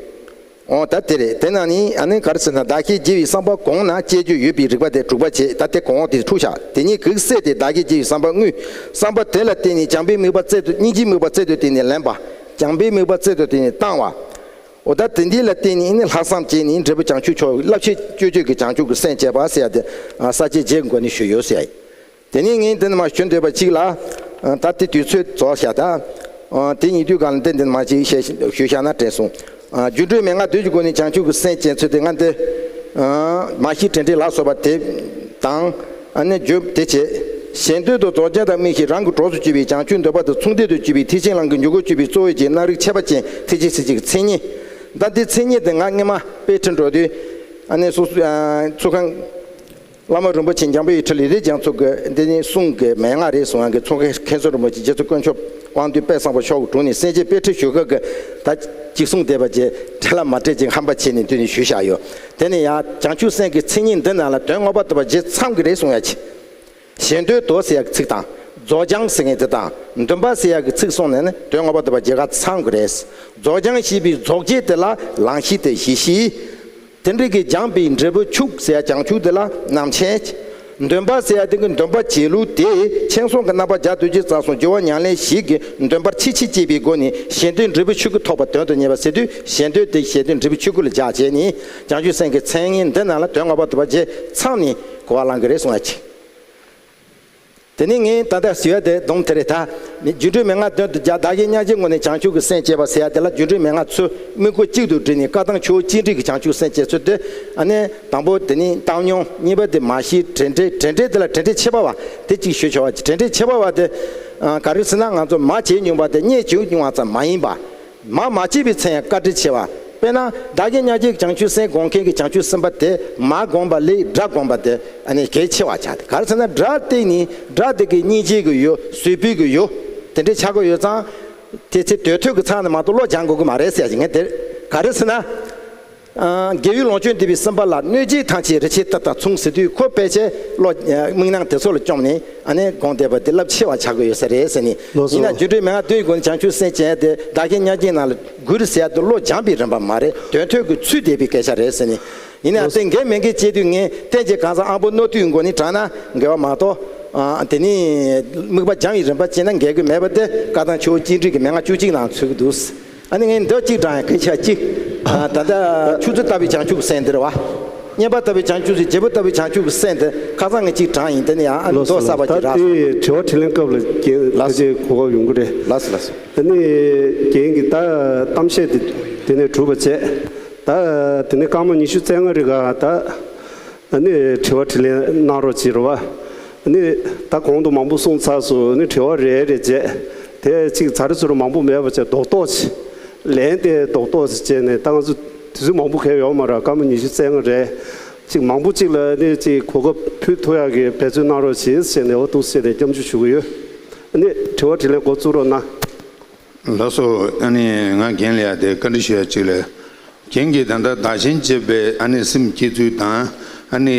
འོ་ད་དེ་རེད། དེ་ན་ནི་ཨ་ནི་ག་རེ་ཟེར་ན། བདག་གིས་བགྱི་བའི་བསམ་པ་གོང་ན་སྤྱད་རྒྱུ་ཡོད་པའི་རིགས་པ་དེ་དྲུག་པ་བྱེད། ད་དེ་གོང་འོག་དེ་འཁྲུགས་བཞག་དེ་ཉིད་གེགས་སེལ་ཏེ་བདག་གིས་བགྱི་བའི་བསམ་པ་དངོས། བསམ་པ་དེ་ལ་བརྟེན་ནས་བྱམས་པའི་དམིགས་པ་རྩལ་དུ། སྙིང་རྗེའི་དམིགས་པ་རྩལ་དུ་བརྟེན་ནས་ལེན་པ། བྱམས་པའི་དམིགས་པ་རྩལ་དུ་བརྟེན་ནས་བཏང་བ། འོ་ད་དེ་འདི་ལ་བརྟེན་ནས་ནི་ལྷག་བསམ་བསྐྱེད་ནས་འབྲས་བུ་བྱང་ཆུབ་མཆོག་བསླབ་བྱའི་སྤྱོད་བརྗོད་ཀྱི་བྱང་ཆུབ་ཀྱི་སེམས་བསྐྱེད་པ་ཟེར་ཡ་དེ། ས་བཅད་བརྒྱད་ཀྱི་སྒོ་ནས་ཞུས་ཡོད་ཟེར་ཡ་ཡིན། དེ་ནས་ངས་འདི་ནས་མར་ཞུ་འདོད་པ་གཅིག་ལ། ད་དེ་དུས་ཚོད་རྫོགས་ཤག་ད་དེ་ཉིད་དུས་གང་ལ་བརྟེན་འདི་ནས་མར་ཅིག་བཤད་ཞུས་བཞག་ན་དྲན་སོང་། རྒྱུ་འབྲས་མན་ངག་བདུན་གྱི་སྒོ་ནས་བྱང་ཆུབ་ཀྱི་སེམས་བསྐྱེད་ཚུལ་དེ་ང་འདི། མ་ཤི་དྲན་དྲན་ལ་སོགས་པ་དེ་དང་། ཨ་ནི་རྒྱུ་དེ་བྱས། གཞན་དོན་དུ་རྫོགས་བྱང་དང་དམིགས་ཤིང་རང་གི་གྲོགས་སུ་གྱུར་པའི་བྱང་ཆུབ་འདོད་པ་དང་མཚུངས་ལྡན་དུ་གྱུར་པའི་ཐེག་ཆེན་ལམ་གྱི་འཇུག་སྒོ་གཅིག་པའི་གཙོ་བོ་གཅིག་སྣ་རིགས་ཆད་པ་ཅན་ཐེག་ཆེན་སེམས་བསྐྱེད་ཀྱི་མཚན་ཉིད། ད་འདི་མཚན་ཉིད་དེ་ང་སྔོན་མ་དཔེ་ཁྲིད་འགྲོ་དུས། ཨ་ནི་སོ་སོ་ཚོགས་ཁང་། བླ་མ་རིན་པོ་ཆེ་འཇམ་དཔལ་དབྱངས་ཁྲི་ལས་རིགས་རྒྱ་མཚོ་གི་འདི་ནི་གསུང་གི་མན་ངག་རེད་གསུང་ཡག་གི་ཚོགས་མཁན་མཁན་ཟུར་རིན་པོ་ཆེ་རྗེ་བཙུན་དཀོན་མཆོག་དབང་འདུས་དཔལ་བཟང་པོ་མཆོག་གི་དྲུང་ནས་གསན་བྱས་དཔེ་ཁྲིད་ཞུ་སྐབས་ཀྱི་ད་གཅིག་གསུང་བསྡད་པ་བཅས་བྲལ་ལ་མ་བྲལ་ཅིག་ཧམ་པ་བྱས་ནས་འདི་ནས་ཞུས་བཞག་ཡོད། དེ་ནས་ཡང་བྱང་ཆུབ་སེམས་ཀྱི་མཚན་ཉིད་འདི་རྣམས་ལ་དོན་ངོ་མ་དམ་པ་བརྒྱད་ཚང་གི་རེད་གསུང་ཡག་གི། གཞན་དོན་དུ་ཟེར་ཡག་གི་ཚིག་དང་། རྫོགས་བྱང་ཟེར་མཁན་དེ་དང་འདུན་པ་ཟེར་ཡག་གི་ཚིག་གསུངས་ནས་ནི་དོན་ངོ་མ་དམ་པ་བརྒྱད་ཀ་ཚང་གི་རེད། རྫོགས་བྱང་ཞེས་པའི་རྫོགས་བྱེད་དེ་ལ་ལང་གཤིས་དེ་ཞི་ཞིང་། དེ་འདྲ་གི་སྦྱངས་པའི་འབྲས་བུ་ཕྱུག་ཟེར་ཡག་བྱང་ཆུབ་དེ་ལ་རྣམ་མཁྱེན། འདུན་པ་ཟེར་ཡག་དེ་གི་འདུན་པ་བྱེད་ལུགས་དེ་མཁྱེན་སོང་གི་རྣམ་པ་བརྒྱ་དོན་བརྒྱད་རྩ་གསུམ་སྦྱོར་བ་ཉམས་ལེན་ཞིག་གི་འདུན་པར་ཆེས་ཆེས་བསྐྱེད་པའི་སྒོ་ནས་གཞན་དོན་འབྲས་བུ་ཆོས་ཀྱི་ཐོབ་པ་དོན་དུ་གཉེར་བ་ཟེར་དུས་གཞན་དོན་དེ་གཞན་དོན་འབྲས་བུ་ཆོས་སྐུ་ལ་སྦྱར་བྱས་ནས་བྱང་ཆུབ་སེམས་ཀྱི་མཚན་ཉིད་འདི་རྣམས་ལ་དོན་ངོ་མ་དམ་པ་བརྒྱད་ཚང་ནས་གོ་བ་བླང་གི་རེད་གསུང་ཡག་གི། དེ་ནས་ངས་ད་ལྟ་ཞུ་ཡག་དེ་སྡོམ་དེ་རེད་ད། རྒྱུ་འབྲས་མན་ངག་དོན་དུ་སྦྱར་བདག་གཞན་མཉམ་བརྗེའི་ངོ་ནས་བྱང་ཆུབ་ཀྱི་སེམས་བསྐྱེད་པ་ཟེར་ཡག་དེ་ལ་རྒྱུ་འབྲས་མན་ངག་ཚུལ་དམིགས་སྐོར་གཅིག་ཏུ་བསྒྲིལ་ནས་བཀའ་གདམས་ཆུ་བོ་གཅིག་འདྲེས་ཀྱི་བྱང་ཆུབ་སེམས་བསྐྱེད་ཚུལ་དེ། ཨ་ནི་དང་པོ་དེ་ནི་བཏང་སྙོམས། གཉིས་པ་དེ་མ་ཤི་དྲན་འདྲེན། དྲན་འདྲེན་དེ་ལ་དྲན་འདྲེན་ཁྱད་པར་བ་དེ་གཅིག་ཞུ་ཆོག་པ། དྲན་འདྲེན་ཁྱད་པར་བ་དེ་ག་རེ་ཟེར་ན་ང་ཚོ་མ་བྱས་མྱོང་བ་དེ་རྙེད་བྱུང་མྱོང་བ་ཙམ་མ་ཡིན་པ། མ་མ་བྱས་པའི་ཚེ་ཡང་བཀའ་དྲིན་ཆེ་བ། དཔེར་ན་བདག་གཞན་མཉམ་བརྗེའི་བྱང་ཆུབ་སེམས་སྒོམ་མཁན་གྱི་བྱང་ཆུབ་སེམས་དཔའ་དེ་མ་བསྒོམས་པ་ལས་དགྲ་བསྒོམས་པ་དེ་ཨ་ནི་གལ་ཆེ་བ་ཆགས་ཏེ། ག་རེ་ཟེར་ན་དགྲ་དེ་ནི་དགྲ་དེ་གི་སྙིང་རྗེ་གི་ཡུལ། བཟོད་པའི་གི་ཡུལ། དེ་འདྲའི་ཆགས་ཀྱི་ཡོད་ཙང་། དེ་ཚེ་དོན་ཐོས་ཀྱི་ཚང་ནས་མ་གཏོགས་བློ་སྦྱང་དགོས་ཀྱི་མ་རེད་ཟེར་ཡག་ཅིག་ངས་དེ་ག་རེ་ཟེར་ན། ཨ། དགེ་བའི་ལོངས་སྤྱོད་འདུས་པའི་སེམས་དཔའ་ལ། གནོད་བྱེད་ཐམས་ཅད་རི་ཆད་ལྟར་དང་མཚུངས་ཟེར་དུས་ཁོ་ཕལ་ཆེར་བློ། ཨ། དམིགས་སྣང་དེ་ཚོ་ལ་བཅོམ་ནས་ཨ་ནི་སྒོམ་བསྡད་པ་དེ་རླབས་ཆེ་བ་ཆགས་ཀྱི་ཡོད་ས་རེད་ཟེར་ནས། ལགས་སོ། ཡིན་ན་རྒྱུ་འབྲས་མན་ངག་བདུན་གྱི་སྒོ་ནས་བྱང་ཆུབ་སེམས་བསྐྱེད་དེ་བདག་གཞན་མཉམ་བརྗེའི་ནང་ལ་དགོས་རེད་ཟེར་ཡག་དེ་བློ་སྦྱངས་པའི་རིམ་པ་མ་རེད། དོན་ཐོས་ཀྱི་ཚུལ་འདས་པའི་སྐད་ཆ་རེད་ཟེར་ནས། ཡིན་ན་ལགས་སོ། དེ་འགལ་མི་འགལ་བྱེད་དུས་ངས་བསྟན་བྱའི་གང་ཟག་དབང་པོ་རྣོ་རྟུལ་གྱི་སྒོ་ནས་དྲངས་ན་འགལ་བ་མ་གཏོགས། ཨ། དེ་ནི་དམིགས་པ་སྦྱངས་པའི་རིམ་པ་བྱས་ན་འགལ་གྱི་མེད་པ་དེ་བཀའ་གདམས་ཆུ་བོ་གཅིག་འདྲེས་ཀྱི་མན་ངག་བཅུ་གཅིག་ནང་ཚུད་ཀྱི་འདུག། ཨ་ནི་ངས་འདི་གཅིག་དྲངས་ཡག་གི་ཆ་གཅིག། ཨ། ད་ལྟ་ཆུ་ཚོད་ལྟ་བུའི་བྱང་ཆུབ་ཀྱི་སེམས་འདི་རེད་བ། བསྙེན་པ་ལྟ་བུའི་བྱང་ཆུབ་ཀྱི་སེམས། བྱེད་པ་ལྟ་བུའི་བྱང་ཆུབ་ཀྱི་སེམས་དེ་ཁ་སང་ངས་གཅིག་དྲངས་ཡིན། དེ་ནི་ཡང་ཨ་ནི་ལགས་སོ། མདོ་གསར་པ་ད་ཅིག་རག་སོང་། དེ་དྲི་བ་དྲིས་ལན་སྐབས་ལ་རྒན་ལགས་སོ། ཕལ་ཆེར་གོ་སྐབས་ཡོང་གི་རེད། ལགས་སོ་ལགས་སོ། ཨ་ནི་རྒན་གྱིས་ད་གཏམ་བཤད་དེ་དེ་ནས་གྲུབ་པ་བྱས། ད་དེ་ནས་སྐར་མ་ཉི་ཤུ་རྩ་ལྔ་རིང་ག་ད། ཨ་ནི་དྲི་བ་དྲིས་ལན་གནང་རོགས་བྱེད་རོགས། ཨ་ནི་ད་གོང་དུ་མང་པོ་གསུངས་ཚར་སོང་། ཨ་ནི་དྲི་བ་རེ་རེ་བྱས། དེ་གཅིག་ཚར་རེ་ཚུར་རེ་མང་པོ་མེད་པ་བྱས་རྡོག་རྡོག་བྱས། ལན་དེ་རྡོག་རྡོག་བྱས་བྱས་ནས་ད་ང་ཚོ་དུས་ཚོད་མང་པོ་གང་ཡོད་མ་རེད། སྐར་མ་ཉི་ཤུ་རྩ་ལྔ་རེད། གཅིག་མང་པོ་གཅིག་ལ་ཨ་ནི་གཅིག་གོ་སྐབས་ཕུལ་ཐུབ་ཡག་གི་འབད་བརྩོན་གནང་རོགས་བྱེད་ཟེར་ནས་འོ་འདུག་ཟེར་ནས་སྐྱབས་འཇུག་ཞུ་གི་ཡོད། ཨ་ནི་དྲི་བ་དྲིས་ལན་འགོ་བཙུགས་རོགས་གནང་། ལགས་སོ། ཨ་ནི་ང་རྒན་ལ་ཡ་དེ་བཀའ་འདྲི་ཞུ་ཡ་གཅིག་ལས། རྒན་གྱིས་ད་ལྟ་བདག་གཞན་གཅེས་པའི་ཨ་ནི་སེམས་བསྐྱེད་ཚུལ་དང་། ཨ་ནི་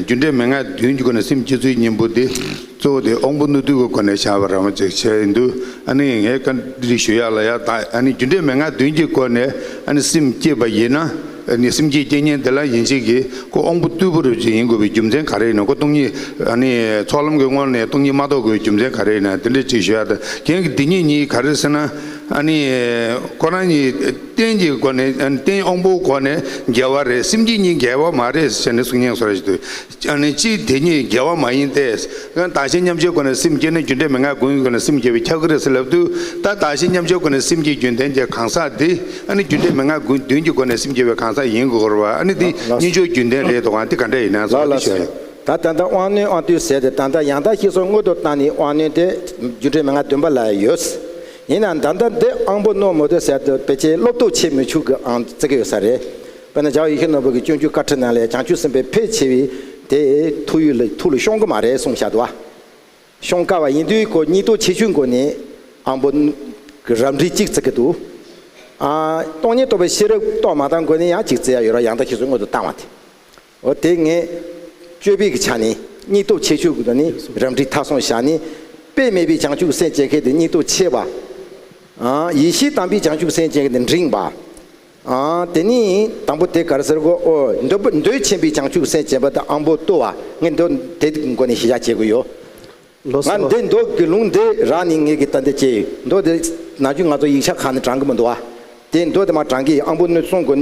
རྒྱུ་འབྲས་མན་ངག་བདུན་གྱི་སྒོ་ནས་སེམས་བསྐྱེད་ཚུལ་གཉིས་པོ་དེ་གཙོ་བོ་དེ་དབང་པོ་རྣོ་རྟུལ་གྱི་སྒོ་ནས་བཞག་པ་རང་བ་ཅིག་བྱས་ཡིན་དུས། ཨ་ནི་ངས་བཀའ་འདྲི་ཞུ་ཡ་ལ་ཡ་ད་ཨ་ནི་རྒྱུ་འབྲས་མན་ངག་བདུན་གྱི་སྒོ་ནས་ཨ་ནི་སེམས་བསྐྱེད་པ་ཡིན་ན། ཨ་ནི་སེམས་བསྐྱེད་རྐྱེན་ངན་དེ་ལ་ཡིན་ཕྱིན་གྱིས་ཁོ་དབང་པོ་རྟུལ་པོ་རུ་ཅིག་ཡིན་དགོས་པའི་རྒྱུ་མཚན་ག་རེ་ཡིན་ན། ཁོ་སྟོང་ཉིད་ཨ་ནི་ཚོགས་ལམ་གྱི་སྔོན་ནས་སྟོང་ཉིད་མ་རྟོགས་དགོས་པའི་རྒྱུ་མཚན་ག་རེ་ཡིན་ན། དེ་འདྲ་ཅིག་ཞུ་ཡ་ད་རྒན་གྱིས་འདི་གཉིས་གཉིས་ག་རེ་ཟེར་ན། ཨ་ནི་ཁོ་རང་གཉིས་རྟེན་གྱི་སྒོ་ནས། ཨ་ནི་རྟེན་དབང་པོའི་སྒོ་ནས་འགལ་བ་རེད། སེམས་བསྐྱེད་གཉིས་འགལ་བ་མ་རེད་ཟེར་ནས་གསུང་མཁན་སོ་ར་ཞིག་འདུག། ཨ་ནི་གཅིག་དེ་གཉིས་འགལ་བ་མ་ཡིན་ཏེ། བདག་གཞན་མཉམ་བརྗེའི་སྒོ་ནས་སེམས་བསྐྱེད་ན་རྒྱུ་འབྲས་མན་ངག་དགུའི་སྒོ་ནས་སེམས་བསྐྱེད་པས་ཁྱབ་ཀྱི་རེད་ཟེར་ལབ་དུས། ད་བདག་གཞན་མཉམ་བརྗེའི་སྒོ་ནས་སེམས་བསྐྱེད་རྒྱུན་ལྡན་གྱི་གང་ཟག་འདི་ཨ་ནི་རྒྱུ་འབྲས་མན་ངག་དགུ་བདུན་གྱི་སྒོ་ནས་སེམས་བསྐྱེད་པའི་གང་ཟག་ཡིན་དགོས་རེད་བ། ཨ་ནི་འདི་ལགས་སོ། སྙན་ཆོས་རྒྱུན་ལྡན་རེད་དོ། གང་འདི་ག་འདྲ་ཡིན་ན་ལགས་ལགས་ལགས་ཞུ་ཡ་ཡིན། ད་ད་ལྟ་དབང་རྣོན་དབང་རྟུལ་ཟེར་ཏེ་ད་ལྟ་ཡང་དག་བཞི་སོགས་སྔོན་དུ་བཏང་ནས་དབང་རྣོན་དེ་རྒྱུ་འབྲས་མན་ངག་བདུན་པ་ལ་ཡོད། ཡིན་ནའང་ད་ལྟ་འདི་དབང་པོ་རྣོ་མོ་དེ་ཟེར་ཏེ་ཕལ་ཆེར་སློབ་སྟོབས་ཆེ་མི་ཆུང་གི་ཨང་བརྩི་གི་ཡོད་ས་རེད། དཔེར་ན་རྒྱལ་བ་ཡིད་བཞིན་ནོར་བུ་གི་སྤྱོད་འཇུག་བཀའ་ཁྲིད་ནང་ལ་བྱང་ཆུབ་སེམས་དཔའི་ཕལ་ཆེ་བའི་དེ་ཐུགས་ཡུལ་ལ་ཐུགས་ལ་ཤོང་གི་མ་རེད་གསུངས་བཞག་འདུག་བ། ཤོང་དཀའ་བ་ཡིན་དུས་ཁོ་སྙིང་སྟོབས་ཆེ་ཆུང་སྒོ་ནས་དབང་པོ་གི་རབ་འབྲིང་གཅིག་བརྩི་གི་འདུག། ཨ། སྟོང་ཉིད་རྟོགས་པའི་ཤེས་རབ་རྟོགས་མ་བཏང་སྒོ་ནས་ཡང་གཅིག་བརྩི་ཡ་ཡོད་ར། ཡང་དག་བཞི་སོགས་སྔོན་དུ་བཏང་བ་དེ། འོ་དེ་ངས་སྤྱོད་པའི་གི་ཆ་ནས་སྙིང་སྟོབས་ཆེ་ཆུང་གི་ཐོག་ནས་རབ་འབྲིང་མཐའ་སོང་བཞག་ནས། དཔེ་མེད་པའི་བྱང་ཆུབ་སེམས་བསྐྱེད་མཁན་དེ་སྙིང་སྟོབས་ཆེ་བ། ཨ། ཡེ་ཤེས་དམ་པའི་བྱང་ཆུབ་སེམས་བསྐྱེད་མཁན་དེ་འབྲིང་བ། ཨ་དེ་ནི་དང་པོ་དེ་ག་རེ་ཟེར་གོ། ཨོ་འདོད་པ་འདོད་ཆེན་པོའི་བྱང་ཆུབ་སེམས་ཅེས་པ་དང་། ཨམ་བོ་ལྟོ་བ། ངས་འདོད་དེ་སྒོ་ནས་ཤེས་བྱ་བྱེད་དགོས་ཡོད། ལགས་སོ། ང་འདི་འདོད་ཀྱི་ལུང་འདི་རང་ནི་ངེད་ཀྱི་ད་འདི་ཅེས་འདོད་དེ་ནང་ཆོས་ང་ཚོ་ཡིག་ཆ་ཁག་ནས་དྲང་གི་མི་འདུག་ཨ། དེ་འདོད་དེ་མ་དྲང་གི། ཨམ་བོ་ནི་གསུང་དགོས།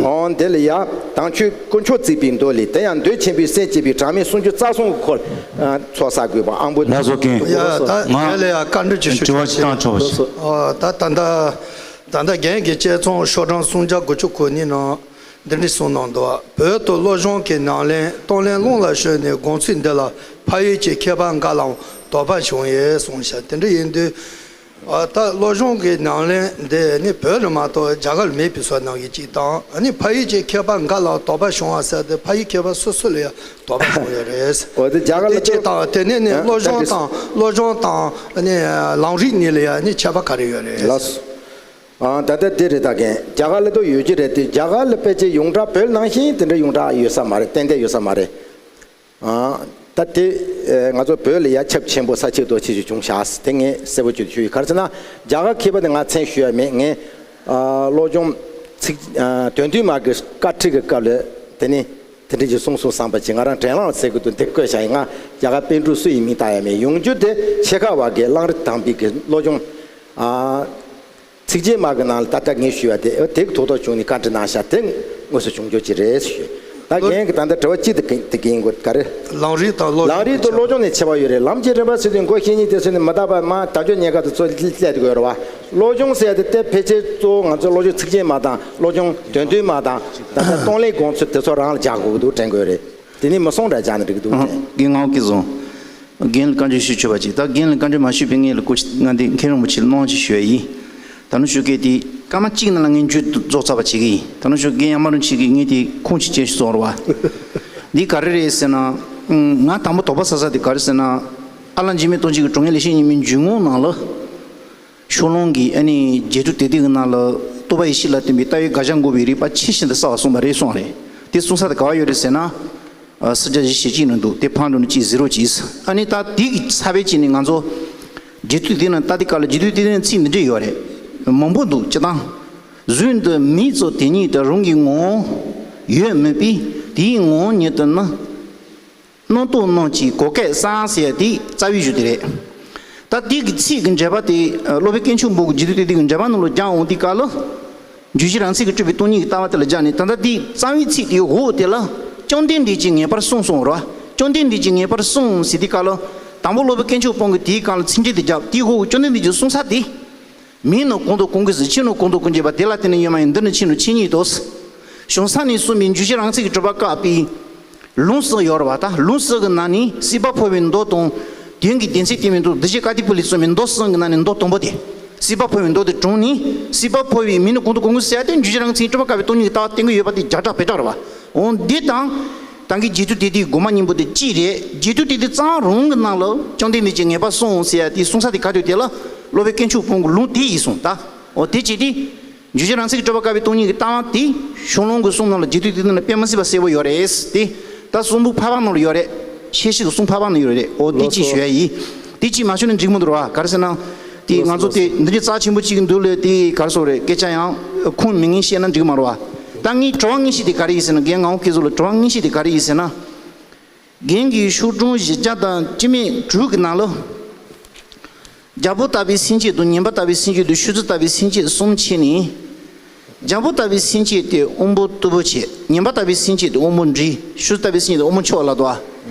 ཨོ་འདི་ལ་ཡ། དྭངས་ཆོས་དཀོན་མཆོག་བརྩིགས་པའི་མདོ་ལས། དེ་ཡང་འདོད་ཆེན་པོའི་སེམས་བསྐྱེད་པའི་གྲངས་མེད་སུམ་ཅུ་རྩ་གསུམ་གྱི་འཁོར་ཚོགས་བསགས་དགོས་པ། ཨམ་བོ། ལགས་སོ་རྒན། ཡ་ད་ང་ལ་ཡ་བཀའ་འདྲི་ཅིག་ཞུ། དྲི་བ་ཅིག་བཏང་ཆོག་པ་ཞུ། ཨོ་ད་ད་ད་ད་ལྟ་རྒན་གྱི་དཔྱད་རྩོམ་ཤོག་གྲངས་སུམ་བརྒྱ་དགུ་བཅུ་གོ་གཉིས་ནང་འདི་འདྲ་གསུངས་གནང་འདུག། བོད་དུ་བློ་སྦྱོང་གི་ནང་ལན་གཏོང་ལེན་ཀློང་ལ་ཞོན་ནས་དགོངས་ཚུལ་འདི་ལ་ཕ་ཡུལ་གྱི་མཁས་པ་འགའ་ལའང་དོགས་པ་བྱུང་ཡོད་གསུངས་ཤག། དེ་འདྲ་ཡིན་དུས། ཨ་ད་བློ་སྦྱོང་གི་ནང་ལན་འདི་ནི་བོད་ལ་མ་གཏོགས་རྒྱ་གར་ལ་མེད་པའི་བཟོ་གནང་གི་གཅིག་དང་། ཨ་ནི་ཕ་ཡུལ་གྱི་མཁས་པ་འགའ་ལའང་དོགས་པ་བྱུང་བ་ཟེར་ཏེ། ཕ་ཡུལ་མཁས་པ་སོ་སོ་ལ་ཡང་དོགས་པ་བྱུང་ཡོད་རེད། འོ་དེ་རྒྱ་གར་ལ་དེ་གཅིག་དང་། དེ་ནས་ནི་ཨ་བློ་སྦྱོང་ད་དང་བློ་སྦྱོང་དང་ནི་ལམ་རིམ་གཉིས་ལ་ཡང་ནི་ཁྱད་པར་ག་རེ་ཡོད་རེད། ལགས་སོ། ཨ་ད་ལྟ་དེ་རེད། ད་རྒན་རྒྱ་གར་ལ་དུ་ཡོད་ཀྱི་རེད་དེ། རྒྱ་གར་ལ་ཕལ་ཆེར་ཡོངས་གྲགས་བོད་ནང་བཞིན་དེ་འདྲ་ཡོངས་གྲགས་ཡོད་ས་མ་རེད། ཏན་ཏན་ཡོད་ས་མ་རེད། ཨ་ད་དེ་ཨ་ང་ཚོ་བོད་ལ་ཡ་ཁྱབ་ཆེན་པོ་ས་ཆེན་པོ་ཆེ་ཞིག་བྱུང་ཤག། དེ་ངས་གསལ་པོ་ཅིག་ཞུ་ཡི། ག་རེ་ཟེར་ན་རྒྱ་གར་མཁས་པ་དེ་ང་མཚན་ཞུ་ཡ་མེད། ངས་ཨ་བློ་སྦྱོང་ཚིག་ཨ་དོན་བསྡུས་མ་གི་བཀའ་ཁྲིད་ཀྱི་སྐབས་ལ་དེ་ནི་དེ་འདྲ་ཞིག་གསུངས་སོང་བསམ་པ་ཅིག་ང་རང་དྲན་བླངས་ཟེར་གི་འདུག། དེ་བཀོད་བཞག་ཡིན། ང་རྒྱ་གར་པཎ་གྲུབ་སུ་ཡིན་མིང་བཏགས་ཡ་མེད། ཡོང་རྒྱུ་དེ་ཆེ་ཁ་བ་གི་གླང་རི་དམ་པའི་གི་བློ་སྦྱོང་ཨ། ཚིགས་བཅད་མ་གི་ནང་ལ་ད་ལྟ་ངས་ཞུས་པ་དེ་དེ་གི་ཐོག་ཐོག་བྱུང་ནས་བཀའ་འདྲི་གནང་ཤག། དེ་དངོས་སུ་བྱུང་རྒྱུ་ཅིག་རེད་ཞུས། ད་རྒན་གྱི་ད་ལྟ་དྲི་བ་གཅིག་དེ་གི་དེ་གི་ཡིན་དགོས་ག་རེ། ལམ་རིམ་དང་བློ་ལམ་རིམ་དང་བློ་སྦྱོང་ནས་ཁྱད་པར་ཡོད་རེད། ལམ་གྱི་རིམ་པ་ཟེར་དུས་མགོ་བཤེས་གཉེན་དེ་ཚོ་ནི་མི་རྟག་པ་མ་དལ་འབྱོར་རྙེད་དཀའ་དེ་ཚོ་སླེབས་དགོས་རེད་བ། བློ་སྦྱོང་ཟེར་ཡ་དེ་དེ་ཕལ་ཆེར་གཙོ་བོ་ང་ཚོ་བློ་སྦྱོང་ཚིགས་བཅད་མ་དང་བློ་སྦྱོང་དོན་བསྡུས་མ་དང་ད་ལྟ་གཏོང་ལེན་དགོངས་ཚུལ་དེ་ཚོ་རང་ལ་རྒྱག་དགོས་ཀྱི་འདུག་དྲན་དགོས་རེད། དེ་ནི་མི་སོང་འདྲ་རྒྱག་ན་འགྲིག་གི་འདུག་དྲན། རྒན་ངག་གི་བཟང་། རྒན་ལ་བཀའ་འདྲི་ཞུ་ཆོག་པ་ཅིག། ད་རྒན་ལ་བཀའ་འདྲི་མ་ཞུས་པའི་སྔོན་ལ་སྐུ་ཞབས་ང་འདི་མཁན་རིན་པོ་ཆེ་གནང་ཅིག་ཞུ་ཡ་ཡིན། ད་ནི་ཞུ་སྐད་དེ་སྐར་མ་གཅིག་ནང་ལ་ངས་མཇུག་རྫོགས་ཚར་བ་བྱེད་ཀྱི་ཡིན། ད་ནི་ཞུ་རྒན་ཡ་མ་རུ་ཆེ་གིས་ངས་དེ་ཁུངས་ཅིག་བཅད་ཤིག་སོང་ར་བ། འདི་ག་རེ་རེད་ཟེར་ན། ང་དང་པོ་དོགས་པ་ཟ་ས་དེ་ག་རེ་ཟེར་ན། ཨ་ལགས་འཇིགས་མེད་སྟོབས་ཆེན་གྱི་དྲང་ངེས་ལེགས་བཤད་ཉི་མའི་མཇུག་ངོ་ནང་ལ། ཤོ་ལོང་གི་ཨ་ནི་རྒྱས་བསྡུས་དེབ་ཐེར་གྱི་ནང་ལ་རྟོག་པ་ཡེ་ཤེས་ལ་བརྟེན་པའི་ལྟ་བའི་དགག་བྱ་འགོག་པའི་རིགས་པ་ཆེས་ཤིན་ཏུ་གསལ་བར་གསུངས་པ་རེད་གསུངས་པ་རེད། དེ་གསུངས་ས་དེ་ག་བ་ཡོད་རེད་ཟེར་ན། ཨ་སུམ་བརྒྱ་བཞི་བཅུ་ཞེ་གཅིག་ནང་འདུག། དེ་ཕར་འགྲོ་ནས་གཅིག་ཟེརོ་གཅིག། ཨ་ནི་ད་དེ་གི་ཚ་བའི་ཆེད་ནས་ང་ཚོ་རྒྱས་བསྡུས་དེབ་ནང་ལྟ་དེ་ག་ལ་རྒྱས་བསྡུས་དེབ་ནང་ཚིག་འདི་འདྲ་ཡོད་རེད། མང་པོ་འདུག། སྤྱིར་བཏང་། གཟུགས་འདི་མིང་ཙམ་དེ་ཉིད་དུ་རང་གི་ངོ་བོ་ཡོད་མོད་པས། དེའི་ངོ་བོ་ཉིད་དུ་ནི། རྣམ་རྟོག་རྣམས་ཀྱིས་གོ་སྐབས་བསགས་ཟེར་ཡ་དེ་རྩ་བའི་གཞུག་དེ་རེད། ད་དེ་གི་ཚིག་གི་འགྲེལ་པ་དེ་ཨ་སློབ་དཔོན་དཀོན་མཆོག་དཔོན་གྱིས་རྒྱས་བསྡུས་དེབ་ཀྱི་འགྲེལ་པ་ནང་ལ་སྦྱར་འོང་དུས་སྐབས་ལ། འཇུག་གཞི་རང་ཚིག་གིས་གྲུབ་པའི་སྟོང་ཉིད་ཀྱི་ལྟ་བ་དེ་ལ་སྦྱར་ནས། ད་ལྟ་དེའི་རྩ་བའི་ཚིག་དེའི་འོག་དེ་ལ་བཅོམ་ལྡན་འདས་ཀྱིས་ངེས་པར་གསུངས་སོང་ར། བཅོམ་ལྡན་འདས་ཀྱིས་ངེས་པར་གསུངས་ཟེར་དུས་སྐབས་ལ། དང་པོ་སློབ་དཔོན་དཀོན་མཆོག་དཔོན་གྱིས་དེའི་སྒང་ལ་ཚིག་འགྲེལ་དེ་བརྒྱབ། དེའི་འོག་བཅོམ་ལྡན་འདས་ཀྱིས་གསུངས་ས་དེ། མིང་ནི་གང་དང་གང་གིས་ཟེར། ཆོས་ནི་གང་དང་གང་ཅེས་པ། དེ་ལ་བརྟེན་ནས་ཡོད་མ་ཡིན། འདི་ནི་ཆོས་ནི་ཆོས་ཉིད་དོ། བྱང་ས་ནས་གསུངས་པའི་འཇུག་གཞི་རང་ཚིག་གིས་གྲུབ་པ་བཀག་པའི་ལུང་གསུམ་ཡོད་རེད་བ། ད་ལུང་གསུམ་གྱི་ནང་ནས་སྲིད་པ་འཕོ་བའི་མདོ་དང་། དོན་གྱི་སྡེ་ཚན་བསྟན་པའི་མདོ། གདུལ་བྱའི་བཀའ་བསྟན་པོ་ལས་གསུངས་པའི་མདོ་གསུམ་གྱི་ནང་ནས་མདོ་དང་པོ་དེ། སྲིད་པ་འཕོ་བའི་མདོ་དེ་དྲངས་ནས། སྲིད་པ་འཕོ་བའི་མིང་ནི་གང་དང་གང་གིས་ཟེར་ཡ་དེ་འཇུག་གཞི་རང་ཚིག་གིས་གྲུབ་པ་བཀག་པའི་སྟོང་ཉིད་ཀྱི་ལྟ་བ་བསྟན་གྱི་ཡོད་པ་དེ་བརྒྱ་ཕྲག་བརྒྱ་ཕྲག་རེད་བ། འོ་འདི་དང་། ད་གིན་རྒྱས་བསྡུས་དེབ་ཐེར་དགོངས་པ་སྙིང་པོ་དེ་གཅིག་རེད། རྒྱས་བསྡུས་དེབ་ཐེར་ཙམ་རང་གི་ནང་ལ་བཅོམ་ལྡན་འདས་ཀྱིས་ངེས་པར་གསུངས་ཟེར་ཡ་དེ་གསུངས་ས་དེ་ག་དུས་དེ་ལ་སློབ་དཔོན་དཀོན་མཆོག་དཔོན་གྱི་ལུང་དེ་ཡིན་གསུངས། ད་འོ་དེ་བྱས་ཏེ། འཇུག་གཞི་རང་ཚིག་གིས་གྲུབ་པ་བཀག་པའི་སྟོང་ཉིད་ཀྱི་ལྟ་བ་དེ་ཤོ་ལོང་གི་གསུང་ནང་ལ། རྒྱས་བསྡུས་དེབ་ཐེར་ནང་ལ་དཔེ་མི་སྲིད་པ་གསལ་པོ་ཡོད་རེད། དེ་ད་གསུང་འབུམ་འཕགས་པ་ནང་ལ་ཡོད་རེད། ཆེ་བཞི་གི་གསུང་འཕགས་པ་ནང་ཡོད་རེད། འོ་དེ་གཅིག་ཞུ་ཡ་ཡིན། དེ་གཅིག་མ་ཞུས་ན་འགྲིག་མི་འདུག་ར་བ། ག་རེ་ཟེར་ན། དེ་ང་ཚོ་དེ་འདི་འདྲའི་རྩ་ཆེན་པོ་གཅིག་གི་འདུག་ལས། དེ་ག་རེ་ཟེར་རེད། སྐད་ཆ་ཡང་ཁུངས་མེད་ངེས་བཤད་ན་འགྲིག་མ་རེད་བ། ད་ངའི་དྲི་བ་དངོས་གཞི་དེ་ག་རེ་ཡིན་ཟེར་ན། རྒན་ངག་དབང་སྐལ་བཟང་ལ་དྲི་བ་དངོས་གཞི་དེ་ག་རེ་ཡིན་ཟེར་ན། རྒན་གྱིས་ཤོག་གྲངས་བཞི་བརྒྱ་དང་བཅུ་མེད་དྲུག་གི་ནང་ལ། རྒྱལ་པོ་ལྟ་བུའི་སེམས་བསྐྱེད་དང་། ངན་པ་ལྟ་བུའི་སེམས་བསྐྱེད་དང་། ཆོས་བརྫུ་ལྟ་བུའི་སེམས་བསྐྱེད་གསུམ་ཕྱེ་ནས། རྒྱལ་པོ་ལྟ་བུའི་སེམས་བསྐྱེད་དེ་དབང་པོ་རྟུལ་པོ་བྱེད། ངན་པ་ལྟ་བུའི་སེམས་བསྐྱེད་དེ་དབང་པོ་འབྲེལ། ཆོས་བརྫུ་ལྟ་བུའི་སེམས་བསྐྱེད་དེ་དབང་པོ་འཆོར་ལབ་འདུག་ཨ།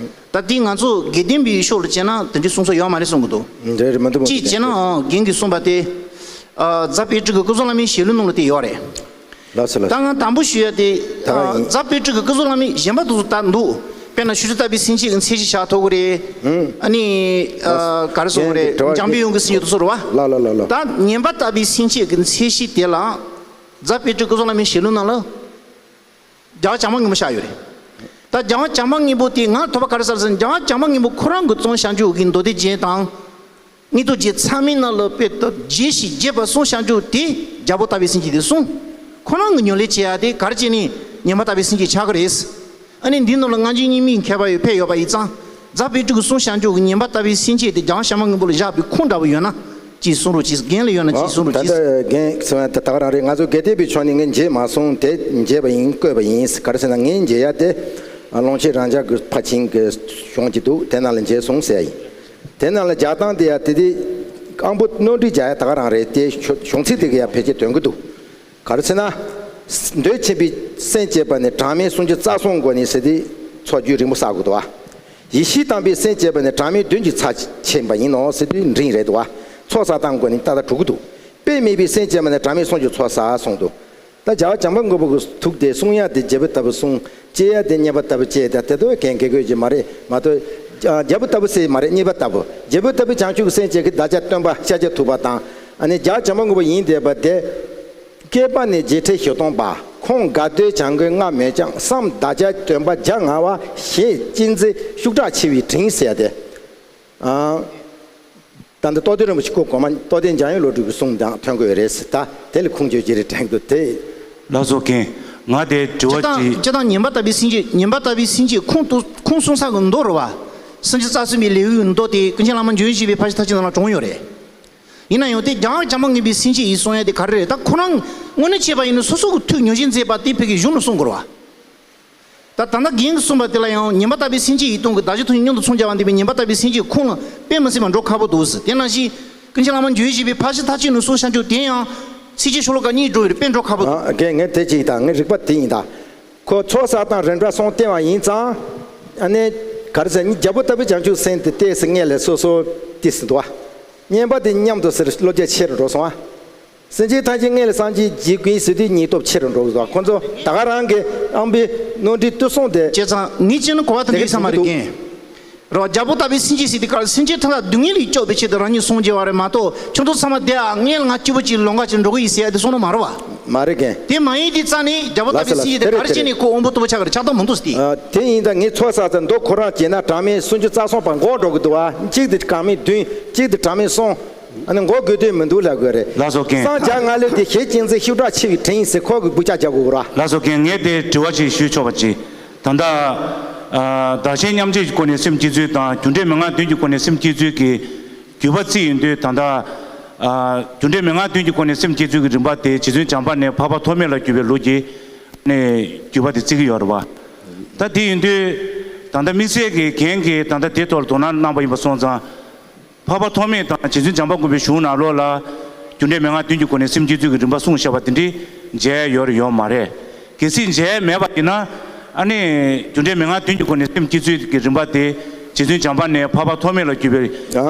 ད་དེ་ང་ཚོ་དགེ་ལྡན་པའི་ཕྱོགས་ལ་བྱས་ན་དེ་འདྲའི་གསུང་ས་ཡོད་མ་རེད་གསུང་གི་འདུག། འདྲ་རེད་མ་འདུག་མ་གཅིག་འདུག་བྱས་ན་ཨང་རྒན་གྱིས་གསུངས་པ་དེ། ཨ་རྫ་དཔལ་སྤྲུལ་སྐུ་ཀུན་བཟང་བླ་མའི་ཞལ་ལུང་ནང་ལ་དེ་ཡོད་རེད། ལགས་སོ་ལགས་ད་སོ། ང་དང་པོ་ཞུ་ཡ་དེ། ད་ག་ཡིན། རྫ་དཔལ་སྤྲུལ་སྐུ་ཀུན་བཟང་བླ་མའི་གཞན་པ་དེ་ཚོ་ད་འདུག། དཔེར་ན་ཆོས་བརྫུ་ལྟ་བུའི་སེམས་བསྐྱེད་ཀྱི་མཚན་གཞི་བཞག་ཐུབ་ཀྱི་རེད། ཨུམ། ཨ་ནི་ཨ་ག་རེ་ཟེར་རེད། འགྲོ་བ་འཇམ་དཔལ་དབྱངས་ཀྱི་སེམས་བསྐྱེད་དེ་ཚོ་རེད་བ། ལགས་ལགས་ལགས་ལགས། ད་ངན་པ་ལྟ་བུའི་སེམས་བསྐྱེད་ཀྱི་མཚན་གཞི་དེ་ལ། རྫ་དཔལ་སྤྲུལ་སྐུ་ཀུན་བཟང་བླ་མའི་ཞལ་ལུང་ནང་ལ། རྒྱལ་བ་བྱམས་པ་མགོན་པོ་བཞག་ཡོད་རེད། ད་རྒྱལ་བ་བྱམས་པ་མགོན་པོ་དེ་ང་ལ་ཐོབ་པ་ག་རེ་ཟེར་ཟེར་ན། རྒྱལ་བ་བྱམས་པ་མགོན་པོ་ཁོ་རང་གིས་རྩོམ་བྱང་ཆུབ་ཀྱི་མདོ་སྡེ་རྒྱན་དང་། མངོན་རྟོགས་རྒྱན་ཚང་མའི་ནང་ལ་དཔེ་ལྟ་རྒྱས་ཤིང་རྒྱས་པར་གསུངས་བྱང་ཆུབ་དེ་རྒྱལ་པོ་ལྟ་བུའི་སེམས་བསྐྱེད་དེ་གསུངས། ཁོ་རང་གིས་ཉམས་ལེན་བྱེད་ཡ་དེ་ག་རེ་བྱས་ནས་ངན་པ་ལྟ་བུའི་སེམས་བསྐྱེད་ཆགས་ཀྱི་རེད། ཨ་ནི་འདིའི་ནང་ལ་སྔ་འགྱུར་རྙིང་མའི་མཁས་པ་ཡོད་ཕེབས་ཡོད་པ་ཡིན་ཙང་། རྫ་དཔལ་སྤྲུལ་སྐུ་གསུངས་བྱང་ཆུབ་ཀྱི་ངན་པ་ལྟ་བུའི་སེམས་བསྐྱེད་དེ་རྒྱལ་བ་བྱམས་པ་མགོན་པོ་ལ་བཞག་པའི་ཁུངས་འདྲ་པོ་ཡོད་ན། ཅིག་གསུང་རོགས་གྱིས། རྒན་ལ་ཡོད་ན་ཅིག་གསུང་རོགས་ད་གྱིས། ལྟ་རྒན་ཟེར་བ་ད་ད་ག་རང་རེད། ང་ཚོ་དགེ་ལྡན་པའི་ཕྱོགས་ནས་ངས་མཇལ་མ་སོང་། དེ་མཇལ་བ་ཡིན་བཀོད་པ་ཡིན། ག་རེ་ཟེར་ན་ངས་མཇལ་ཡ་དེ་ཀློང་ཆེན་རང་ཅག་གི་ཕར་ཕྱིན་གྱི་གཞུང་གཅིག་འདུག་དེ་ནང་ལ་མཇལ་སོང་ཟེར་ཡ་ཡིན། དེ་ནང་ལ་རྒྱག་སྟངས་དེ་ཡ་དེ་དེ་ཨམ་བུ་སྣོན་འཕྲི་རྒྱག་ཡ་ད་ག་རང་རེད། དེ་གཞུང་ཚིག་དེ་གི་ཡ་ཕལ་ཆེར་དོན་གི་འདུག་ག་རེ་ཟེར་ན། འདོད་ཆེན་པོས་སེམས་བསྐྱེད་པ་ནི་གྲངས་མེད་སུམ་ཅུ་རྩ་གསུམ་དགོས་ནི་ཟེར་དུས་ཚོགས་རྒྱུན་རིང་པོ་བསགས་དགོས་འདུག་བ། ཡེ་ཤེས་དམ་པས་སེམས་བསྐྱེད་པ་ནི་གྲངས་མེད་བདུན་གྱི་ཚབས་ཆེན་པ་ཡིན་ནོ་ཟེར་དུས་འབྲིང་རེད་འདུག་བ། ཚོགས་བསགས་སྟངས་དགོས་ནི་ཏག་ཏག་གྲུབ་ཀྱི་འདུག་དཔེ་མེད་པས་སེམས་བསྐྱེད་པ་ནི་གྲངས་མེད་སུམ་ཅུ་ཚོགས་བསགས་གསུངས་འདུག་ད་རྒྱལ་བ་བྱམས་པ་མགོན་པོ་གི་ཐུགས་དེ་གསུང་ཡ་དེ་རྒྱལ་པོ་ལྟ་བུ་གསུང་། སྐྱེ་ཡ་དེ་བསྙེན་པ་ལྟ་བུ་སྐྱེ། ད་དེ་དོ་གན་གེ་དགོས་ཀྱི་མ་རེད་མ་གཏོགས། རྒྱལ་པོ་ལྟ་བུ་ཟེར་མ་རེད། བསྙེན་པ་ལྟ་བུ། རྒྱལ་པོ་ལྟ་བུ་བྱང་ཆུབ་ཀྱི་སེམས་བསྐྱེད་ཀྱི་བདག་ཅག་སྟོན་པ་ཤཱཀྱ་ཐུབ་པ་དང་། ཨ་ནི་རྒྱལ་བ་བྱམས་པ་མགོན་པོ་ཡིན་བསྡད་པ་དེ། བསྐལ་པ་ནས་བརྒྱད་ཁྲི་བཞི་སྟོང་པ། ཁོང་དགའ་སྟོན་བྱ་མགོན་ལྔ་མེད་ཀྱང་། བསམ་བདག་ཅག་སྟོན་པ་བརྒྱ་ང་བ། ཞེས་གཅེས་འཛིན་ཤུགས་དྲག་ཆེ་བའི་དྲིན་ཟེར་ཏེ། ཨ། ད་ལྟ་རྟོགས་ལྡན་རིན་པོ་ཆེ་སྐུ་གོང་མ་རྟོགས་ལྡན་འཇམ་དབྱངས་བློ་གྲོས་ཀྱི་གསུང་དང་མཐུན་དགོས་རེད་ཟེར། ད་དེ་ལ་ཁུངས་བཅོལ་གྱི་རེད་དྲན་གྱི་འདུག་དེ། ལགས་སོ་རྒན། ང་དེ་དྲི་བ་སྤྱིར་བཏང་ཅིག་སྤྱིར་བཏང་ཉན་པ་ལྟ་བུའི་སེམས་བསྐྱེད། ཉན་པ་ལྟ་བུའི་སེམས་བསྐྱེད་ཁུངས་གཏུགས་ཁུངས་གསུང་ས་གི་མདོ་རེད་བ། སུམ་ཅུ་རྩ་གསུམ་པའི་ལེའུའི་མདོ་དེ་ཀུན་མཁྱེན་བླ་མ་འབྱོན་བཞུད་པའི་ཕར་ཕྱིན་མཐར་ཕྱིན་ནང་ལ་བྱུང་ཡོད་རེད། ཡིན་ན་ཡང་དེ་རྒྱལ་བ་བྱམས་པ་མགོན་པོའི་སེམས་བསྐྱེད་ཡིན་གསུང་ཡ་དེ་ག་རེ་རེད། ད་ཁོ་རང་དངོས་གནས་བྱས་པ་ཡིན་ན་སོ་སོ་གི་ཐུགས་ཉོན་ཅིང་མཛད་པ་དེ་ཕ་གིའི་གཞུང་ལ་གསུང་དགོས་རེད་བ། ད་ད་ལྟ་རྒན་གྱིས་གསུངས་པ་དེ་ལ་ཡང་ཉན་པ་ལྟ་བུའི་སེམས་བསྐྱེད་ཡིད་གཏོང་གི་བདག་གཞན་ཐམས་ཅད་མཉམ་དུ་མཚོན་བྱ་བ་འདུས་པའི་ཉན་པ་ལྟ་བུའི་སེམས་བསྐྱེད་ཁོང་ལ་དཔེ་མི་སྲིད་པ་འགྲོ་ཁག་པོ་འདུག་ཟེར། དེ་ནང་བཞིན་ཀུན་མཁྱེན་བླ་མ་འབྱོན་བཞུད་པའི་ཕར་ཕྱིན་མཐར་ཕྱིན་ནང་གསུངས་བཞག་རྒྱུ་དེ་ཡང་ཚིགས་བཅད་ཤོ་ལོ་ཀ་གཉིས་འགྲོ་བའི་དཔེ་འགྲོ་ཁག་པོ་འདུག་ཨ། རྒན་ངས་དེ་གཅིག་དང་ངའི་རིག་པ་དེ་ཡིན་ད། ཁོ་ཚོགས་བསགས་སྟངས་རིམ་གྲོ་གསུམ་བསྟན་པ་ཡིན་ཙང་། ཨ་ནི་ག་རེ་ཟེར་ནི་རྒྱལ་པོ་ལྟ་བུའི་བྱང་ཆུབ་སེམས་དེ་ཏོག་ཙམ་སྔོན་ལ་སོ་སོ་ཏོག་ཙམ་འདུག་བ། བསྙེན་པ་དེ་མཉམ་དུ་ཟེར་བློ་རྒྱ་ཆེ་རུ་འགྲོ་སོང་ཨ། སེམས་ཅན་ཐམས་ཅད་སྔོན་ལ་སངས་རྒྱས་བགྱིད་དགོས་ཟེར་དུས་སྙིང་སྟོབས་ཆེ་རུ་འགྲོ་གི་འདུག་ཁོ་ཚོ་ད་ག་རང་གི་ཨམ་བུའི་སྣོན་འཕྲི་བསྡུ་གསུམ་དེ། བྱས་ཙང་ངས་བྱས་ན་གོ་བ་ཐམས་ཅད་ས་མ་རེད་རྒན། རོ། རྒྱལ་པོ་ལྟ་བུའི་སེམས་བསྐྱེད་ཟེར་དུས་སྐབས་སེམས་ཅན་ཐམས་ཅད་སྡུག་བསྔལ་ལས་སྐྱོབ་པའི་ཆེད་དུ་རང་ཉིད་སངས་རྒྱས་པ་རེད་མ་གཏོགས་ཁྱོད་ཚོ་ཚང་མ་བསྡད་ཨ། སྔོན་ལ་ང་སྐྱིད་པོ་ཅིག་ལོང་ག་ཅིག་འགྲོ་གི་ཡིན་ཟེར་ཡ་དེ་གསུང་ནི་མ་རེད་བ། མ་རེད་རྒན། དེ་མ་ཡིན་དེ་རྩ་ནས་རྒྱལ་པོ་ལྟ་བུའི་སེམས་བསྐྱེད་དེ་ག་རེ་བྱས་ནས་ཁོ་དབང་པོ་སྟོབས་པོ་ཆགས་ཀྱི་རེད། ཆགས་སྟངས་མི་འདུག་ཟེར་ཏེ། ཨ། དེ་ཡིན་ད་ངས་ཚོགས་བསགས་ཚར་མདོ་ཁོ་རང་བྱས་ན་གྲངས་མེད་སུམ་ཅུ་རྩ་གསུམ་པ་འགོག་འགྲོ་གི་འདུག་བ། གཅིག་དེ་གྲངས་མེད་བདུན། གཅིག་དེ་གྲངས་མེད་གསུམ། ཨ་ནི་འགོག་དགོས་དོན་མི་འདུག་ལབ་དགོས་རེད། ལགས་སོ་རྒན། སངས་རྒྱས་ལྔ་ལོས་དེ་ཞེས་གཅེས་འཛིན་ཤུགས་དྲག་ཆེ་བའི་དྲིན་ཟེར་ཁོ་གི་སྦུག་ཆ་རྒྱག་དགོས་རེད་བ། ལགས་སོ་རྒན། ངས་དེ་དྲི་བ་ཞིག་ཞུ་ཆོག་པ་ཅིག་ད་ལྟ་ཨ་བདག་གཞན་མཉམ་བརྗེའི་སྒོ་ནས་སེམས་བསྐྱེད་ཚུལ་དང་རྒྱུ་འབྲས་མན་ངག་བདུན་གྱི་སྒོ་ནས་སེམས་བསྐྱེད་ཚུལ་གྱི་བརྒྱུད་པ་བརྩིས་ཡོང་དུས། ད་ལྟ་ཨ་རྒྱུ་འབྲས་མན་ངག་བདུན་གྱི་སྒོ་ནས་སེམས་བསྐྱེད་ཚུལ་གྱི་རིམ་པ་དེ་རྗེ་བཙུན་བྱམས་པ་ནས་འཕགས་པ་ཐོགས་མེད་ལ་བརྒྱུད་པའི་ལུགས་ཀྱི་ནས་བརྒྱུད་པ་དེ་བརྩི་གི་ཡོད་རེད་བ། ད་དེ་ཡིན་དུས་ད་ལྟ་དམིགས་བསལ་གྱི་རྒན་གྱིས་ད་ལྟ་དེ་ཐོག་ལ་དོ་སྣང་གནང་པ་ཡིན་པ་སོང་ཙང་། འཕགས་པ་ཐོགས་མེད་དང་རྗེ་བཙུན་བྱམས་པ་མགོན་པོའི་གཞུང་ནང་ལོགས་ལ་རྒྱུ་འབྲས་མན་ངག་བདུན་གྱི་སྒོ་ནས་སེམས་བསྐྱེད་ཚུལ་གྱི་རིམ་པ་གསུངས་བཞག་པ་དེ་འདྲའི་མཇལ་ཡོད་རེད་ཡོད་མ་རེད། གལ་སྲིད་མཇལ་མེད་པ་ཡིན་ན། ཨ་ནི་རྒྱུ་འབྲས་མན་ངག་བདུན་གྱི་སྒོ་ནས་སེམས་བསྐྱེད་ཚུལ་གྱི་རིམ་པ་དེ་རྗེ་བཙུན་བྱམས་པ་ནས་འཕགས་པ་ཐོགས་མེད་ལ་བརྒྱུད་པའི་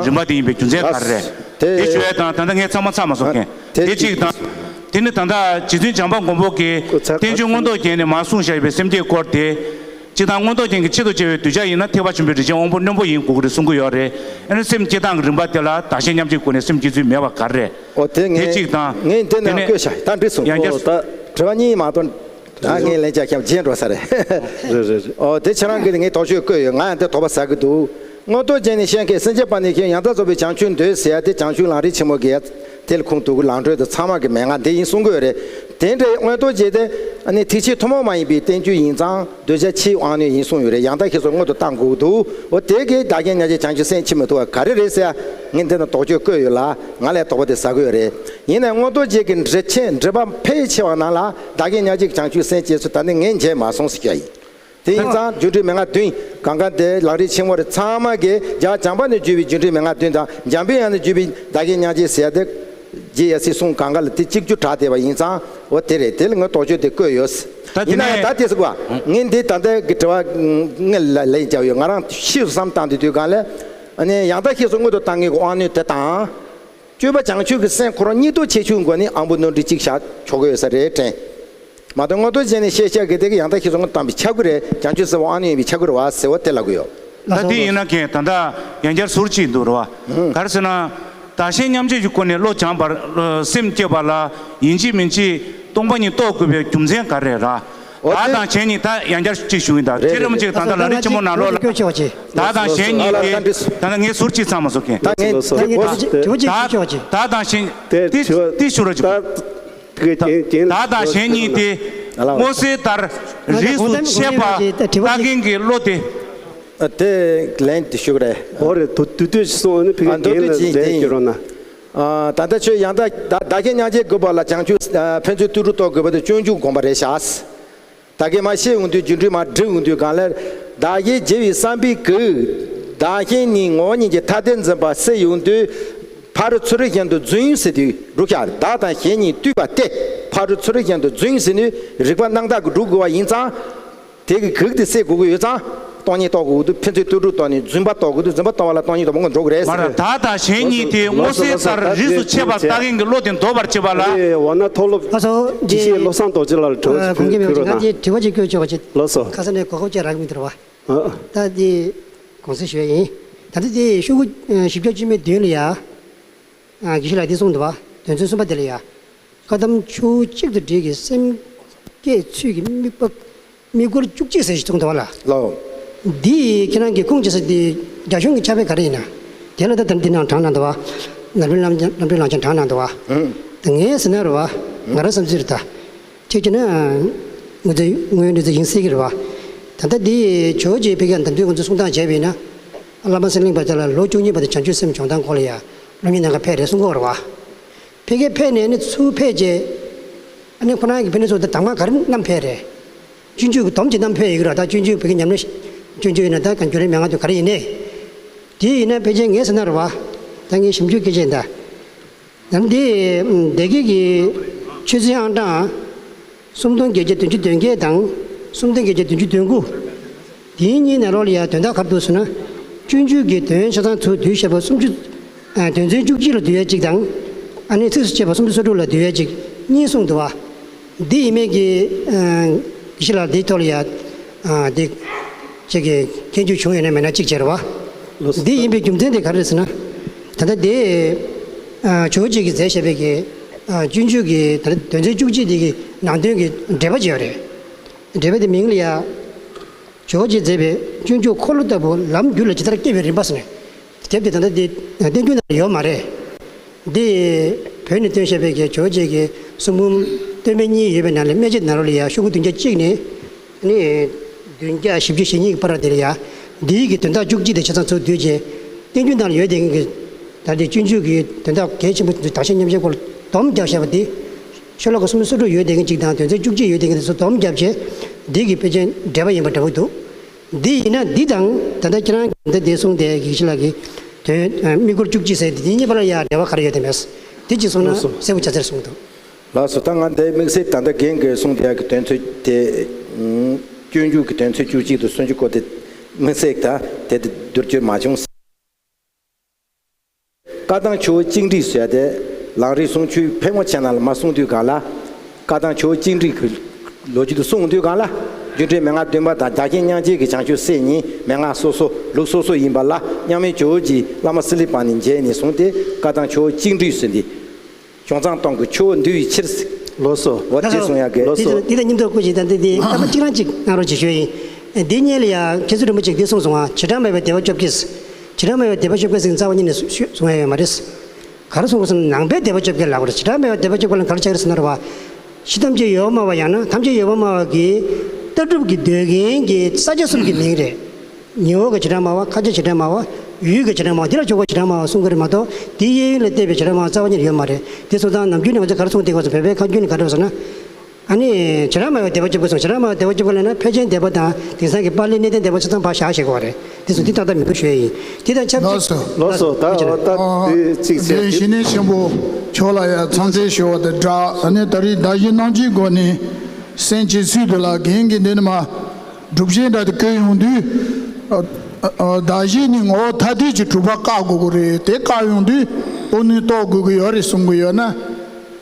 རིམ་པ་དེ་ཡིན་པའི་རྒྱུ་མཚན་ག་རེ་རེད། དེ་དེ་ཞུ་ཡས་དང་ད་ལྟ་ངས་ཚང་མ་ཚར་མ་སོང་མཁན་དེ་གཅིག་དང་། དེ་ནི་ད་ལྟ་རྗེ་བཙུན་བྱམས་པ་མགོན་པོ་གིས་བསྟན་བཅོས་མངོན་རྟོགས་རྒྱན་ནས་མར་གསུངས་བཞག་པའི་སེམས་བསྐྱེད་སྐོར་དེ། སྤྱིར་བཏང་མངོན་རྟོགས་རྒྱན་གྱི་ཆེད་དུ་བྱ་བའི་གདུལ་བྱ་ཡིན་ན་ཐེག་པ་ཆེན་པོའི་རིན་ཆེན་དབང་པོ་རྣོན་པོ་ཡིན་དགོས་ཀྱི་རེད་གསུང་གི་ཡོད་རེད། ཨ་ནི་སེམས་བསྐྱེད་སྟངས་ཀྱི་རིམ་པ་དེ་ལ་བདག་གཞན་མཉམ་བརྗེའི་སྒོ་ནས་སེམས་བསྐྱེད་ཚུལ་མེད་པ་ག་རེ་རེད། ཨོ་དེ་དེ་ངས་གཅིག་དང་། ངས་འདི་ནང་ཡང་བཀོད་བཞག་ད་འགྲིག་སོང་། ཡང་ཨོ་བསྐྱར་ད་དྲི་བ་གཉིས་མ་གཏོགས་ད་ངས་ལན་རྒྱག་མཁན་རྗེས་འགྲོ་ས་རེད། རེད་རེད་རེད། ཨོ་དེ་ཁྱེད་རང་གིས་ངས་དོགས་གཅོད་བཀོད་ཡོད། ང་ཡང་དེ་དོགས་པ་ཟ་གི་འདུག་མངོན་རྟོགས་རྒྱན་ནས་བཤད་མཁན་སེམས་བསྐྱེད་པ་ནི་ཞེས་ཡང་དག་རྫོགས་པའི་བྱང་ཆུབ་འདོད་ཟེར་ཡ་དེ་བྱང་ཆུབ་ལམ་རིམ་ཆེན་མོ་གི་ཡ། དེ་ལ་ཁུངས་གཏུགས་ཀྱི་ལམ་སྒྲོན་དེ་ཚང་མ་གི་མན་ངག་འདི་ཡིན་གསུང་གི་ཡོད་རེད། དེ་འདྲའི་མངོན་རྟོགས་རྒྱན་དེ་ཨ་ནི་ཐེག་ཆེན་ཐུན་མོང་མ་ཡིན་པའི་བསྟན་བཅོས་ཡིན་ཙང་གདུལ་བྱ་ཕྱིའི་དབང་རྣོན་ཡིན་གསུངས་ཡོད་རེད། ཡང་དག་བཤད་སྲོལ་སྔོན་དུ་བཏང་དགོས་ཀྱི་འདུག་འོ་དེ་གིས་བདག་གཞན་མཉམ་བརྗེའི་བྱང་ཆུབ་སེམས་འཆི་མི་ཐུབ་པ་ག་རེ་རེད་ཟེར་ཡ། ངས་འདི་ན་དོགས་གཅོད་བཀོད་ཡོད་ལ། ང་ལ་དོགས་པ་དེ་ཟ་གི་ཡོད་རེད། ཡིན་ནའང་མངོན་རྟོགས་རྒྱན་གྱི་འགྲེལ་ཆེན་འགྲེལ་པ་ཕལ་ཆེ་བ་ནང་ལ་བདག་གཞན་མཉམ་བརྗེའི་བྱང་ཆུབ་སེམས་སྐྱེ་ཚུལ་ད་ནི་ངས་མཇལ་མ་སོང་ཟེར་རྒྱུ་ཡིན། དེ་ཡིན་ཙང་རྒྱུ་འབྲས་མན་ངག་བདུན་གང་ག་དེ་ལམ་རིམ་ཆེན་མོ་རེད། ཚང་མ་གིས་རྒྱལ་བ་བྱམས་པ་ནས་བརྒྱུད་པའི་རྒྱུ་འབྲས་མན་ངག་བདུན་དང་འཇམ་པའི་དབྱངས་ནས་བརྒྱུད་པའི་བདག་གཞན་མཉམ་བརྗེ་ཟེར་ཡ་དེ་རྗེ་ཡབ་སྲས་གསུང་གང་ག་ལ་དེ་གཅིག་གྱུར་གྲགས་བསྡད་པ་ཡིན་ཙང་འོ་དེ་རེད། དེ་ལ་ངས་དོགས་གཅོད་དེ་བཀོད་ཡོད། ད་དེ་ཡིན་ན་ནས་ད་དེ་ཟེར་བ་ངས་འདི་ད་ལྟ་གི་དྲི་བ་ངས་ལ་ལན་བརྒྱབ་ཡོད། ང་རང་ཕྱིས་སུ་བསམ་བཏང་དུས་དུས་གང་ལ་ཨ་ནི་ཡང་དག་བཤད་སྲོལ་སྔོན་དུ་བཏང་མཁན་གྱི་དབང་རྣོན་དེ་དང་། སྤྱོད་པ་བྱང་ཆུབ་ཀྱི་སེམས་ཁོ་རང་སྙིང་སྟོབས་ཆེ་ཆུང་སྒོ་ནས་དབང་པོ་རྣོན་འཕྲི་གཅིག་བཞག་ཆོག་གི་ཡོད་ས་རེད་དྲན། མ་གཏོགས་མངོན་རྟོགས་རྒྱན་ནས་བཤད་བཤད་གི་དེ་གི་ཡང་དག་བཤད་སྲོལ་སྔོན་དུ་བཏང་བའི་ཆ་གི་རེད། བྱང་ཆུབ་སེམས་དབང་རྣོན་ཡིན་པའི་ཆ་གི་རེད་བ་ཟེར་བ་དེ་ལབ་གི་ཡོད། ད་དེ་ཡིན་ན་མཁན་ད་ལྟ་ཡང་བསྐྱར་ཟུར་གཅིག་འདུག་རེད་བ། ག་རེ་ཟེར་ན། བདག་གཞན་མཉམ་བརྗེའི་སྒོ་ནས་བློ་སྦྱངས་པར་སེམས་བསྐྱེད་པ་ལ་ཡིན་གཅིག་མིན་གཅིག་སྟོང་པ་ཉིད་རྟོགས་དགོས་པའི་རྒྱུ་མཚན་ག་རེ་རེད། བདག་དང་གཞན་གཉིས་ད་ཡང་བསྐྱར་གཅིག་ཞུ་གི་ཡིན། ད་རེད་ཅི་རེད་མ་གཅིག་ད་ལྟ་ལམ་རིམ་ཆེན་མོ་ནང་ལོགས་ལ། བདག་དང་གཞན་གཉིས་ཏེ། ད་ལྟ་ངས་ཟུར་གཅིག་ཚང་མ་བཟོ་མཁན། ད་ངས་དྲི་བ་གཅིག་ཞུ་ཆོག་གི། བདག་དང་གཞན་ཏེ་ཞུ་རོགས་གྱིས། བདག་དང་གཞན་གཉིས་ཏེ། སྔོ་སེར་ལྟར་རིས་སུ་ཆད་པ་ལྟ་མཁན་གྱི་བློ་སྟེ། དེ་ལན་དེ་ཞུ་གི་རེད། འོ་རེད། དུ་དུ་དུ་གསུངས། ཨ་ནི་ཕ་གི་རྒན་ལ་ལན་སྐྱོན་རོགས་གནང་། ཨ། ད་ལྟ་ཆོས་ཡང་དག་བདག་བདག་གཞན་མཉམ་བརྗེའི་དགོས་པ་ལ་བྱང་ཆུབ་ཨ་ཕན་ཚུན་ལྟོས་གྲོགས་རྟོགས་དགོས་པ་དེ་སྤྱོད་འཇུག་དགོངས་པ་རེད་ཤག་ད་གིན་མ་བཤད་ཡོང་དུས། རྒྱུ་འབྲས་མ་འགྲིག་ཡོང་དུས་སྒང་ལ། བདག་གཞན་བརྗེ་བའི་བསམ་པའི་གུ། བདག་གཞན་གཉིས་ངོ་བོ་ཉིད་ཀྱི་ཐ་དད་འཛིན་པ་སེལ་ཡོང་དུས། ཕ་རོལ་ཚུ་རོལ་གཞན་དུ་འཛུལ་ཟེར་དུས་རུ་ཤག་བདག་དང་གཞན་གཉིས་བཏུས་པ་སྟེ། ཕ་རོལ་ཚུ་རོལ་གཞན་དུ་འཛུལ་ཟེར་ནས་རིགས་པ་སྣང་བཏགས་ཀྱིས་སྒྲུབ་དགོས་པ་ཡིན་ཙང་། དེ་གི་གུ་དེ་སེལ་དགོས་ཀྱི་ཡོད་ཙང་། སྟོང་ཉིད་རྟོགས་དགོས་ཀྱི་འདུག་ཕན་ཚུན་ལྟོས་གྲོགས་རྟོགས་ནས་རྫུན་པ་རྟོགས་དགོས་འདུག་རྫུན་པ་རྟོགས་པ་ལ་སྟོང་ཉིད་རྟོགས་པ་ངོ་འགྲོ་གི་རེད་མ་ཟེར། རེད། བདག་དང་གཞན་གཉིས་དེ་ངོ་ཟེར་ལྟར་རིས་སུ་ཆད་པར་ལྟ་མཁན་གྱི་བློ་དེ་འདོར་བར་བྱེད་པ་ལ། ཨ་ནི་འོ་ན་མཐོ་སློབ། ལགས་སོ། དགེ་བཤེས་བློ་བཟང་རྡོ་རྗེ་ལགས་ལ་དྲི་བ་ཅིག་ཕུལ་རོགས་གནང་། དྲི་བ་ཅིག་བསྐྱོན་ཆོག་པ་ཅིག་ལགས་སོ། ཁ་སང་ནས་གོ་སྐབས་ཅིག་རག་གི་མི་འདུག་ར་བ། ཨ། ད་འདི་དགོངས་སེལ་ཞུ་ཡ་ཡིན། ད་ལྟ་འདི་ཤོག་གུ་བཞི་བརྒྱ་བཅུ་མེད་བདུན་ལ་ཡ། ཨ། དགེ་བཤེས་ལགས་འདི་གསུངས་འདུག་བ། དོན་ཚན་གསུམ་པ་དེ་ལ་ཡ། བཀའ་གདམས་ཆུ་བོ་གཅིག་ཏུ་འདྲེས་ཀྱི་སེམས་བསྐྱེད་ཚུལ་གྱི་དམིགས་པ། དམིགས་སྐོར་བཅུ་གཅིག་ཟེར་ཞིག་གསུངས་འདུག་བ་ལ། ལགས། འདི་ཁྱེད་རང་གིས་ཁུངས་སྐྱེལ་ས་འདི་རྒྱ་གཞུང་གི་ཕྱག་དཔེ་ག་རེ་ཡིན་ན། དེ་ལ་ད་ལྟ་འདི་ནང་དྲངས་གནང་འདུག་བ། ནམ་རྒྱུན་ལམ་ལམ་རྒྱུན་ལམ་སྦྱོང་དྲངས་གནང་འདུག་བ། ཨང་། ད་ངས་ཟེར་ན་རེད་བ། ང་རང་བསམ་ཚུལ་རེད་ད། ཁྱེད་ཀྱིས་ན། ངོས་འཛིན་ངོས་འཛིན་ཡིན་སྲིད་ཀྱི་རེད་བ། ད་ལྟ་འདི་ཇོ་བོ་རྗེ་ཕ་གིར་ད་དུང་ང་ཚོས་གསུང་སྟངས་བྱས་པ་ཡིན་ན། བླ་མ་སེང་བློན་པ་དེ་ལ་ལོ་བཅུ་གཉིས་བར་དུ་བྱང་ཆུབ་སེམས་སྦྱོང་སྟངས་སྐོར་ལ་ཡ། སློབ་གཉེར་གནང་ག་ཕེབས་རེད་གསུང་གི་ཡོད་རེད་བ། ཕ་གིར་ཕེབས་ནས་ནི་ཚུར་ཕེབས་རྗེས། ཨ་ནི་ཁོ་རང་གི་ཕ་ནས་ཚུར་ད་དྭངས་མ་ག་རེ་བསྣམས་ཕེབས་རེད། སྤྱོད་འཇུག་གི་སྡོམ་ཅིག་བསྣམས་ཕེབས་ཡོད་ཀྱི་རེད། ད་སྤྱོད་འཇུག་ཕ་གིར་ཉམས་ལེན་སྤྱོད་འཇུག་ཡིན་ན་ད་གང་རྒྱུ་རེད་མན་ངག་དུ་ག་རེ་ཡིན་ནའི། དེ་ཡིན་ན་ཕལ་ཆེར་ངས་ཟེར་ན་རེད་བ། ད་ངས་ཞིབ་འཇུག་སྐད་ཆ་ཡིན་ད། ནམ་དེ། སྡེ་དགེ་གི་ཆོས་ཚན་ཨང་གྲངས། སུམ་སྟོང་བརྒྱད་བརྒྱ་བདུན་ཅུ་དོན་བརྒྱད་དང་། སུམ་སྟོང་བརྒྱད་བརྒྱ་བདུན་ཅུ་དོན་དགུ། དེའི་གཉིས་ནང་ལོགས་ལ་ཡང་དོན་དག་ག་རེ་འདུག་ཟེར་ན། སྤྱོད་འཇུག་གི་དོན་ཆ་ཚང་ཚུར་བསྡུས་བཤད་པ་སུམ་ཅུ། ཨ། དོན་ཚན་བཅུ་གཅིག་ལ་བསྡུ་ཡ་གཅིག་དང་། ཨ་ནི་ཚིགས་སུ་བཅད་པ་སུམ་ཅུ་སོ་དྲུག་ལ་བསྡུ་ཡ་གཅིག་གཉིས་གསུངས་འདུག་བ། འདི་ཡིན་མིན་གྱི། ཨ། དགེ་བཤེས་ལགས་འདིའི་ཐོག་ལ་ཡ། ཨ། འདི། ཅིག་གི་མཁྱེན་རྒྱུ་བྱུང་ཡོད་ན་མེད་ན་གཅིག་བྱས་རེད་བ། ལགས་སོ། འདི་ཡིན་པའི་རྒྱུ་མཚན་དེ་ག་རེ་རེད་ཟེར་ན། ད་ལྟ་དེ། ཨ། ཇོ་བོ་རྗེ་གིས་མཛད་བཞག་པའི་གི། ཨ། སྤྱོད་འཇུག་གི་ད་ལྟ་དོན་ཚན་བཅུ་གཅིག་དེ་གི་ནང་དོན་གྱི་འགྲེལ་པ་ཅིག་ཡོད་རེད། འགྲེལ་པ་དེ་མིང་ལ་ཡ། ཇོ་བོ་རྗེས་མཛད་པའི་སྤྱོད་འཇུག་འཁོར་ལོ་ལྟ་བུ་ལམ་རྒྱུད་ལ་ཇི་ལྟར་སྐྱེ་བའི་རིམ་པ་ཟེར་ནས། དེབ་དེ་ད་ལྟ་འདི་བསྟན་འགྱུར་ནང་ལ་ཡོད་མ་རེད། འདི་བོད་ནས་བཏོན་བཞག་པའི་གི་ཇོ་བོ་རྗེ་གི་གསུང་འབུམ་སྟོད་སྨད་གཉིས་ཡོད་པའི་ནང་ལས་སྨད་ཆོས་ནང་ལོགས་ལ་ཡ་ཤོག་གུ་བདུན་བརྒྱ་གཅིག་ནས་ནི་བདུན་བརྒྱ་བཞི་བཅུ་ཞེ་གཉིས་ཀྱི་བར་དེ་ལ་ཡ། འདིའི་གི་དོན་དག་བཅུ་གཅིག་དེ་ཆ་ཚང་ཚུར་བསྡུས་རྗེས། བསྟན་འགྱུར་ནང་ལ་ཡོད་བསྡད་མཁན་གྱི་ད་ལྟའི་སྤྱོད་འཇུག་གི་དོན་དག་གལ་ཆེན་པོ་དེ་ཚོ་བདག་གཞན་མཉམ་བརྗེའི་སྐོར་ལ་སྡོམ་རྒྱག་བཞག་པ་འདི། ཤོ་ལོ་ཀ་སུམ་ཅུ་སོ་དྲུག་ཡོད་བསྡད་མཁན་གཅིག་དང་དོན་ཚན་བཅུ་གཅིག་ཡོད་བསྡད་མཁན་དེ་ཚོ་སྡོམ་བརྒྱབ་བྱས། འདི་གི་དཔེ་ཅན་འགྲེལ་པ་ཡིན་པ་འདྲ་པོ་འདུག་འདི་ཡིན་ན་འདི་དང་ད་ལྟ་ཁྱེད་རང་གིས་འདི་འདི་གསུངས་ཏེ་དགེ་བཤེས་ལགས་ཀྱིས་དོན་དམིགས་སྐོར་བཅུ་གཅིག་ཟེར་འདི་གཉིས་བར་ལ་ཡང་འབྲེལ་བ་ག་རེ་ཡོད་དམ་མེད། འདི་གཅིག་གསུངས་ན་ལགས་སོ། གསལ་པོ་ཆགས་ཚར་གསུངས་འདུག་ལགས་སོ། ད་ང་འདི་དམིགས་བསལ་ད་ལྟ་རྒན་གྱིས་གསུངས་ཏེ་ཡག་གི་དོན་ཚན་དེ། སྤྱོད་འཇུག་གི་དོན་ཚན་བཅུ་གཅིག་དང་སུམ་ཅུ་སོ་དགུ་དེ་དམིགས་བསལ་ད་དེ་དེ་བསྡུར་རྒྱུ་མ་བྱུང་། བཀའ་གདམས་ཆུ་བོ་གཅིག་འདྲེས་ཟེར་ཏེ། ལམ་རིམ་གསུང་ཆོས་ཕལ་མོ་ཆེ་ནང་ལ་མར་གསུངས་དུས་སྒང་ལ། བཀའ་གདམས་ཆུ་བོ་གཅིག་འདྲེས་ཀྱི་ལོ་རྒྱུས་དེ་གསུངས་དུས་སྒང་ལ། རྒྱུ་འབྲས་མན་ངག་བདུན་པ་དང་བདག་གཞན་མཉམ་བརྗེ་གི་བྱང་ཆུབ་སེམས་གཉིས་མན་ངག་སོ་སོ་ལུགས་སོ་སོ་ཡིན་པ་ལ། མཉམ་མེད་ཇོ་བོ་རྗེས་བླ་མ་སི་ལི་པ་ནས་མཇལ་ནས་བཟུང་སྟེ་བཀའ་གདམས་ཆུ་བོ་གཅིག་འདྲེས་ཟེར་འདི། བྱང་ཙང་སྟོང་གི་ཆུ་བོ་འདུལ་བའི་ཕྱིར། ལགས་སོ། འོ་དེ་གསུང་ཡག་གི། ལགས་སོ། འདི་དང་མཉམ་དུ་སྐུ་མཁྱེན་ད་འདི་འདི་སྐར་མ་གཅིག་རང་གཅིག་གནང་རོགས་ཞེས་ཞུ་ཡིན། འདི་གཉིས་ལ་ཡང་མཁན་ཟུར་རིན་པོ་ཆེས་འདི་གསུངས་སོང་ང་། བྱེ་བྲག་སྨྲ་བའི་སྡེ་པ་བཅོ་བརྒྱད། བྱེ་བྲག་སྨྲ་བའི་སྡེ་པ་བཅོ་བརྒྱད་ཟེར་མཁན་རྩ་བ་ཉིད་ནས་གསུང་ཡ་ཡོད་མ་རེད། ག་རེ་གསུང་གི་སོང་ན་ནང་པའི་སྡེ་པ་བཅོ་བརྒྱད་ལབ་དགོས་རེད། བྱེ་བྲག་སྨྲ་བའི་སྡེ་པ་བཅོ་བརྒྱད་ལ་ག་རེ་ཆགས་ཀྱི་རེད་ཟེར་ན་རེད་བ། གཞི་ཐམས་ཅད་ཡོད་པར་སྨྲ་བ་ཡང་ན་ཐམས་ཅད་ཡོད་པར་སྨྲ་བ་གི་ལྟ་གྲུབ་ཀྱི་འདོད་མཁན་གྱི་ས་ཆ་གསུམ་གྱི་མིང་རེད། ཉི་འོག་གི་བྱེ་བྲག་སྨྲ་བ། མཁའ་ཁྱབ་བྱེ་བྲག་སྨྲ་བ། ཡུལ་གྱི་བྱེ་བྲག་སྨྲ་བ། འདི་ལ་འཇུག་པའི་བྱེ་བྲག་སྨྲ་བ་གསུང་གི་རེད་མ་གཏོགས། དེའི་གཡས་གཡོན་ལ་བལྟས་པའི་བྱེ་བྲག་སྨྲ་བ་རྩ་བ་ཉིད་ཡོད་མ་རེད། དེ་སོང་ཙང་ནམ་རྒྱུན་ནས་ང་ཚོས་ག་རེ་གསུངས་བསྡད་ཀྱི་ཡོད་ཟེར་ན། བོད་པའི་ཁ་རྒྱུན་ནས་ག་རེ་ཟེར་ན། ཨ་ནི་བྱེ་བྲག་སྨྲ་བའི་སྡེ་པ་བཅུ་དགུ་གསུངས། བྱེ་བྲག་སྨྲ་བའི་སྡེ་པ་བཅུ་དགུ་ལབ་ན་ཕལ་ཆེར་སྡེ་པ་དང་དེང་སང་གི་པཱ་ལིའི་གནས་བརྟན་སྡེ་པ་ཆ་ཚང་ཕར་བཞག་བྱེད་དགོས་པ་རེད། དེ་ཚོ་འདི་ཏག་ཏག་མི་འདུག་ཞུ་ཡ་ཡིན། དེ་དང་ཆབས་ཅིག་ལགས་སོ། ལགས་སོ། ད་འོ་ད་འདི་གཅིག་བྱས་ཏེ། གཞི་ནས་ཆེན་པོ་མཆོག་ལ་ཡང་འཚམས་གཟིགས་ཞུ་བ་དང་སྦྲགས། ཨ་ནི་ད་རེས་བདག་གཞན་རྣམ་འབྱེད་སྒོ་ནས་སེམས་བསྐྱེད་ཚུལ་དེ་ལ་རྒན་གྱིས་འདི་ནས་མར་སྒྲུབ་བྱེད་འདྲ་དེ་བཀོད་ཡོང་དུས། ཨ་ཨ་བདག་གཞན་གཉིས་ངོ་བོ་ཐ་དད་ཀྱི་གྲུབ་པ་བཀག་དགོས་ཀྱི་རེད། དེ་བཀག་ཡོང་དུས་ཨོ་ནི་རྟོགས་དགོས་ཀྱི་ཡོད་རེད་གསུང་གི་ཡོད་ན།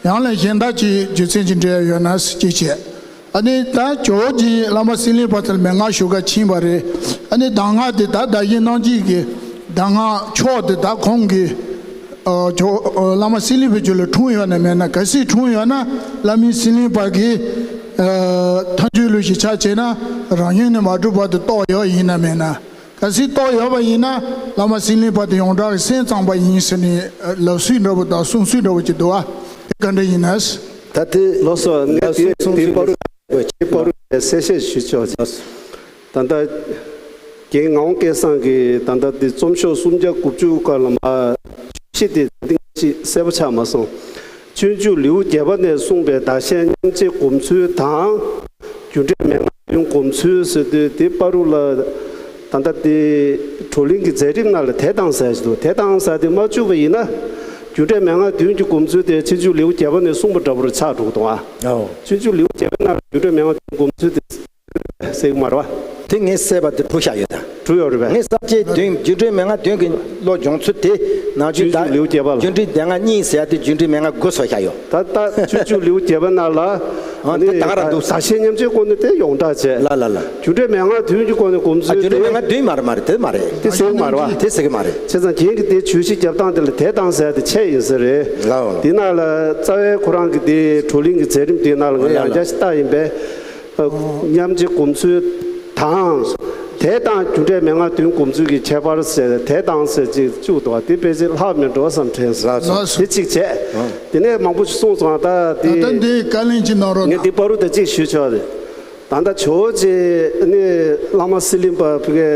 ཡང་ལ་གཞན་དག་ཅིག་རྒྱུ་མཚན་ཅིག་འབྲེལ་ཡོད་ན་ཟེར་གྱི་བྱས། ཨ་ནི་ད་ཇོ་བོ་རྗེ་བླ་མ་སེང་བློན་པ་ཚོར་མན་ངག་ཞུ་ག་ཕྱིན་པ་རེད། ཨ་ནི་གདམས་ངག་དེ་ད་བདག་གཞན་རྣམ་འབྱེད་ཀྱི་གདམས་ངག་མཆོག་དེ་ད་ཁོང་གིས་ཨ་ཇོ་ཨ་བླ་མ་སེང་བློན་པའི་རྒྱུད་ལ་འཁྲུངས་ཡོད་ན་མེད་ན། གལ་སྲིད་འཁྲུངས་ཡོད་ན་བླ་མ་སེང་བློན་པ་གིས་ཨ་ཐལ་འགྱུར་ལུགས་ཀྱི་ཕྱག་བྱས་ན་རང་བཞིན་ནས་མ་གྲུབ་པ་དེ་རྟོགས་ཡོད་ཡིན་ན་མེད་ན། གལ་སྲིད་རྟོགས་ཡོད་པ་ཡིན་ན་བླ་མ་སེང་བློན་པ་དེ་ཡོངས་གྲགས་ཀྱི་སེམས་ཙམ་པ་ཡིན་ཟེར་ནས་ལབ་སྲོལ་འདྲ་པོ་དང་གསུང་སྲོལ་འདྲ་པོ་ཅིག་འདུག་ཨ། དེ་ག་འདྲ་ཡིན་ན། ད་དེ་ལགས་སོ། ནས་དེ་དེ་བར་དུ་ཁྱེད་བར་དུ་གསལ་བཤད་ཞུ་ཆོག་ཅིག་ད་ལྟ་རྒན་ངག་དབང་སྐལ་བཟང་གིས་ད་ལྟ་དེ་རྩོམ་ཤོག་སུམ་བརྒྱ་དགུ་བཅུ་སྐོར་ལ་མ་ཤེས་ཏེ། ཅིག་གསལ་པོ་ཆགས་མ་སོང་། སྤྱོད་འཇུག་ལེའུ་བརྒྱད་པ་ནས་གསུངས་པའི་བདག་གཞན་མཉམ་བརྗེ་སྒོམ་ཚུལ་དང་། རྒྱུ་འབྲས་མན་ངག་བདུན་སྒོམ་ཚུལ་ཟེར་དུས་དེ་བར་དུ་ལ་ད་ལྟ་དེ་བགྲོ་གླེང་གི་མཛད་རིམ་ནང་ལ་དེ་དང་ཟེར་གྱི་འདུག་དེ་དང་ཟེར་དེ་མ་བཅུག་པ་ཡིན་ན། རྒྱུ་འབྲས་མན་ངག་བདུན་གྱི་སྒོམ་ཚུལ་དེ་སྤྱོད་འཇུག་ལེའུ་བརྒྱད་པ་ནས་གསུངས་པ་འདྲ་པོར་ཆགས་འགྲོ་གི་འདུག་ཨ། ཨོ། སྤྱོད་འཇུག་ལེའུ་བརྒྱད་པའི་ནང་ལ་རྒྱུ་འབྲས་མན་ངག་བདུན་སྒོམ་ཚུལ་དེ་གསལ་གྱི་མ་རེད་བ། དེ་ངས་བསད་པ་དེ་གྲུབ་བཞག་ཡོད་ད། གྲུབ་ཡོད་རེད་པས། ངས་ས་བཅད་བདུན་རྒྱུ་འབྲས་མན་ངག་བདུན་གྱི་བློ་སྦྱོང་ཚུལ་དེ་ནང་བཅུད་ད། སྤྱོད་འཇུག་ལེའུ་བརྒྱད་པ་ལ། རྒྱུ་འབྲས་མན་ངག་གཉིས་ཟེར་ཡ་དེ་རྒྱུ་འབྲས་མན་ངག་དགུ་བཟོས་བཞག་ཡོད། ད་ལྟ་སྤྱོད་འཇུག་ལེའུ་བརྒྱད་པ་ནང་ལ། ཨ་ནི་དེ་ག་རང་འདུག་ཟེར། བདག་གཞན་མཉམ་བརྗེའི་སྒོ་ནས་དེ་ཡོངས་གྲགས་བྱས། ལ་ལ་ལ། རྒྱུ་འབྲས་མན་ངག་བདུན་གྱི་སྒོ་ནས་སྒོམ་ཚུལ་དེ། ཨ། རྒྱུ་འབྲས་མན་ངག་བདུན་མ་རེད་མ་རེད་དེ་མ་རེད། དེ་ཟེར་གྱི་མ་རེད་བ། དེ་ཟེར་གྱི་མ་རེད། བྱས་ཙང་རྒན་གྱིས་དེ་བརྗོད་གཞི་རྒྱབ་སྟངས་དེ་ལ་དེ་དང་ཟེར་ཡ་དེ་ཆད་ཡིན་ས་རེད། ལའོ་ལ། དེ་ནང་ལ་རྩ་བའི་ཁོ་རང་གི་དེ་བགྲོ་གླེང་གི་མཛད་རིམ་དེའི་ནང་ལ་ངས་ལ་ཡང་ལ། བསྐྱར་ཞིབ་བལྟས་ཡིན་པས། མཉམ་བརྗེ་སྒོམ་ཚུལ་དང་། དེ་དང་རྒྱུ་འབྲས་མན་ངག་བདུན་སྒོམ་ཚུལ་གྱི་ཁྱད་པར་ཟེར་དེ་དང་ཟེར་ཅིག་བཅུག་འདུག་དེ་ཕལ་ཆེར་ལྷག་མེད་འགྲོ་བསམ་དྲན་སོང་། ལགས་སོ། དེ་གཅིག་བྱས། དེ་ནས་མང་པོ་ཞིག་གསུངས་སོང་། ད་དེ། ད་ལྟ་འདི་བཀའ་ལན་ཅིག་གནང་རོགས་གནང་། ངས་འདི་བར་དུ་ད་གཅིག་ཞུས་ཆོག་རེད། ད་ལྟ་ཇོ་བོ་རྗེ་ནི་བླ་མ་གསེར་གླིང་པ་ཕ་གིར་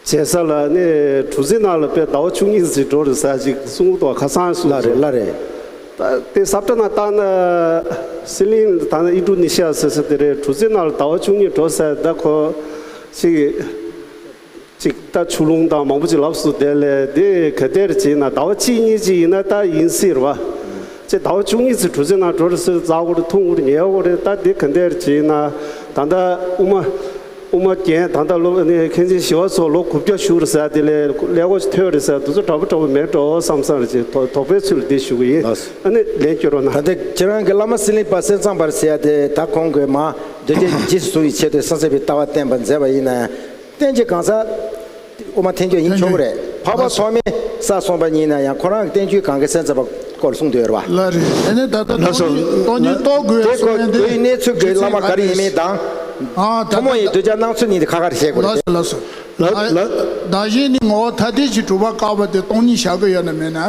མཇལ་ས་ལ་ནི་གྲུ་གཟིངས་ནང་ལ་དཔེ་ཟླ་བ་བཅུ་གཉིས་ཙམ་འགྲོ་རེད་ཟེར་ཅིག་གསུངས་འདུག་ཁ་སང་གསུངས་སོང་། ལགས་རེད་ལགས་རེད། ད་དེ་ས་བཀྲ་ནང་བལྟས་ན་གསེར་གླིང་ད་ནི་ཨིན་ཌོ་ནེ་ཤི་ཡ་ཟེར་ས་དེ་རེད། གྲུ་གཟིངས་ནང་ལ་ཟླ་བ་བཅུ་གཉིས་འགྲོ་ཟེར། ད་ཁོ་ཅིག་ཅིག་ད་ཆུ་ཀླུང་དང་མང་པོ་ཅིག་ལབ་སོང་། དེ་ལས་དེ་ག་དེར་བྱས་ན་ཟླ་བ་གཅིག་གཉིས་ཅིག་ཡིན་ན་ད་ཡིན་སྲིད་རེད་བ། ཅེས་ཟླ་བ་བཅུ་གཉིས་ཙམ་གྲུ་གཟིངས་ནང་འགྲོ་རེད་ཟེར། འཛག་དགོས་རེད། འཐུང་དགོས་རེད། ཉལ་དགོས་རེད། ད་དེ་ག་དེར་བྱས་ན་ད་ལྟ་དབུ་མ་དབུ་མ་རྒན་ད་ལྟ་སློབ་ནི་མཁན་ཆེན་ཞི་བ་འཚོ་ལོ་དགུ་བརྒྱ་བཞུགས་རེད་ཟེར། དེ་ལས་ཀླད་ཀོར་ཅིག་ཐོན་རེད་ཟེར། དེ་ཚོ་འདྲ་པོ་འདྲ་པོ་མེད་འགྲོ་བསམ་བསམ་རེད། ཅེས་དོ་དོགས་པའི་ཚུལ་ལ་དེ་ཞུ་གི་ཡིན། ལགས་སོ། ཨ་ནི་ལན་སྐྱོན་རོགས་གནང་། ད་ལྟ་ཁྱེད་རང་གི་བླ་མ་གསེར་གླིང་པ་སེམས་ཙམ་པ་ཟེར་ཡ་དེ་ད་ཁོང་གིས་མ་གདུལ་བྱ་རྗེས་སུ་བཟུང་བའི་ཆེད་དུ་སེམས་ཙམ་པའི་ལྟ་བ་བསྟན་པ་མཛད་པ་ཡིན་ན་ཡང་། བསྟན་བཅོས་གང་ཟག་དབུ་མ་ཐལ་འགྱུར་ཡིན་ཆོག་གི་རེད། འཕགས་པ་ཐོགས་མེད་ས་གསུངས་པ་ཡིན་ན་ཡང་ཁོ་རང་གི་བསྟན་བཅོས་གང་གི་སེམས་ཙམ་པ་སྐོར་གསུངས་དོན་རེད་བ། ལགས་རེད། དེ་ནས་ད་ལྟ་ལགས་སོ། སྟོང་ཉིད་སྟོང་ཉིད་རྟོགས་དགོས་དེ་གསུངས་ཡོད་དེ་དེའི་གནས་ཚུལ་གྱི་བླ་མ་ག་རེ་ཡིན་མིན་དང་། ཨ་ད་ཐུན་མོང་ཡི་གདུལ་བྱ་སྣང་ཚུལ་གཉིས་དེ་ཁ་ཁར་བཤད་དགོས་རེད། ལགས་སོ་ལགས་སོ། ལགས་ལགས། བདག་གཞན་གཉིས་ངོ་བོ་ཐ་དད་ཀྱིས་གྲུབ་པ་བཀག་པ་དེ་སྟོང་ཉིད་བཞག་གི་ཡོད་ན་མེད་ན།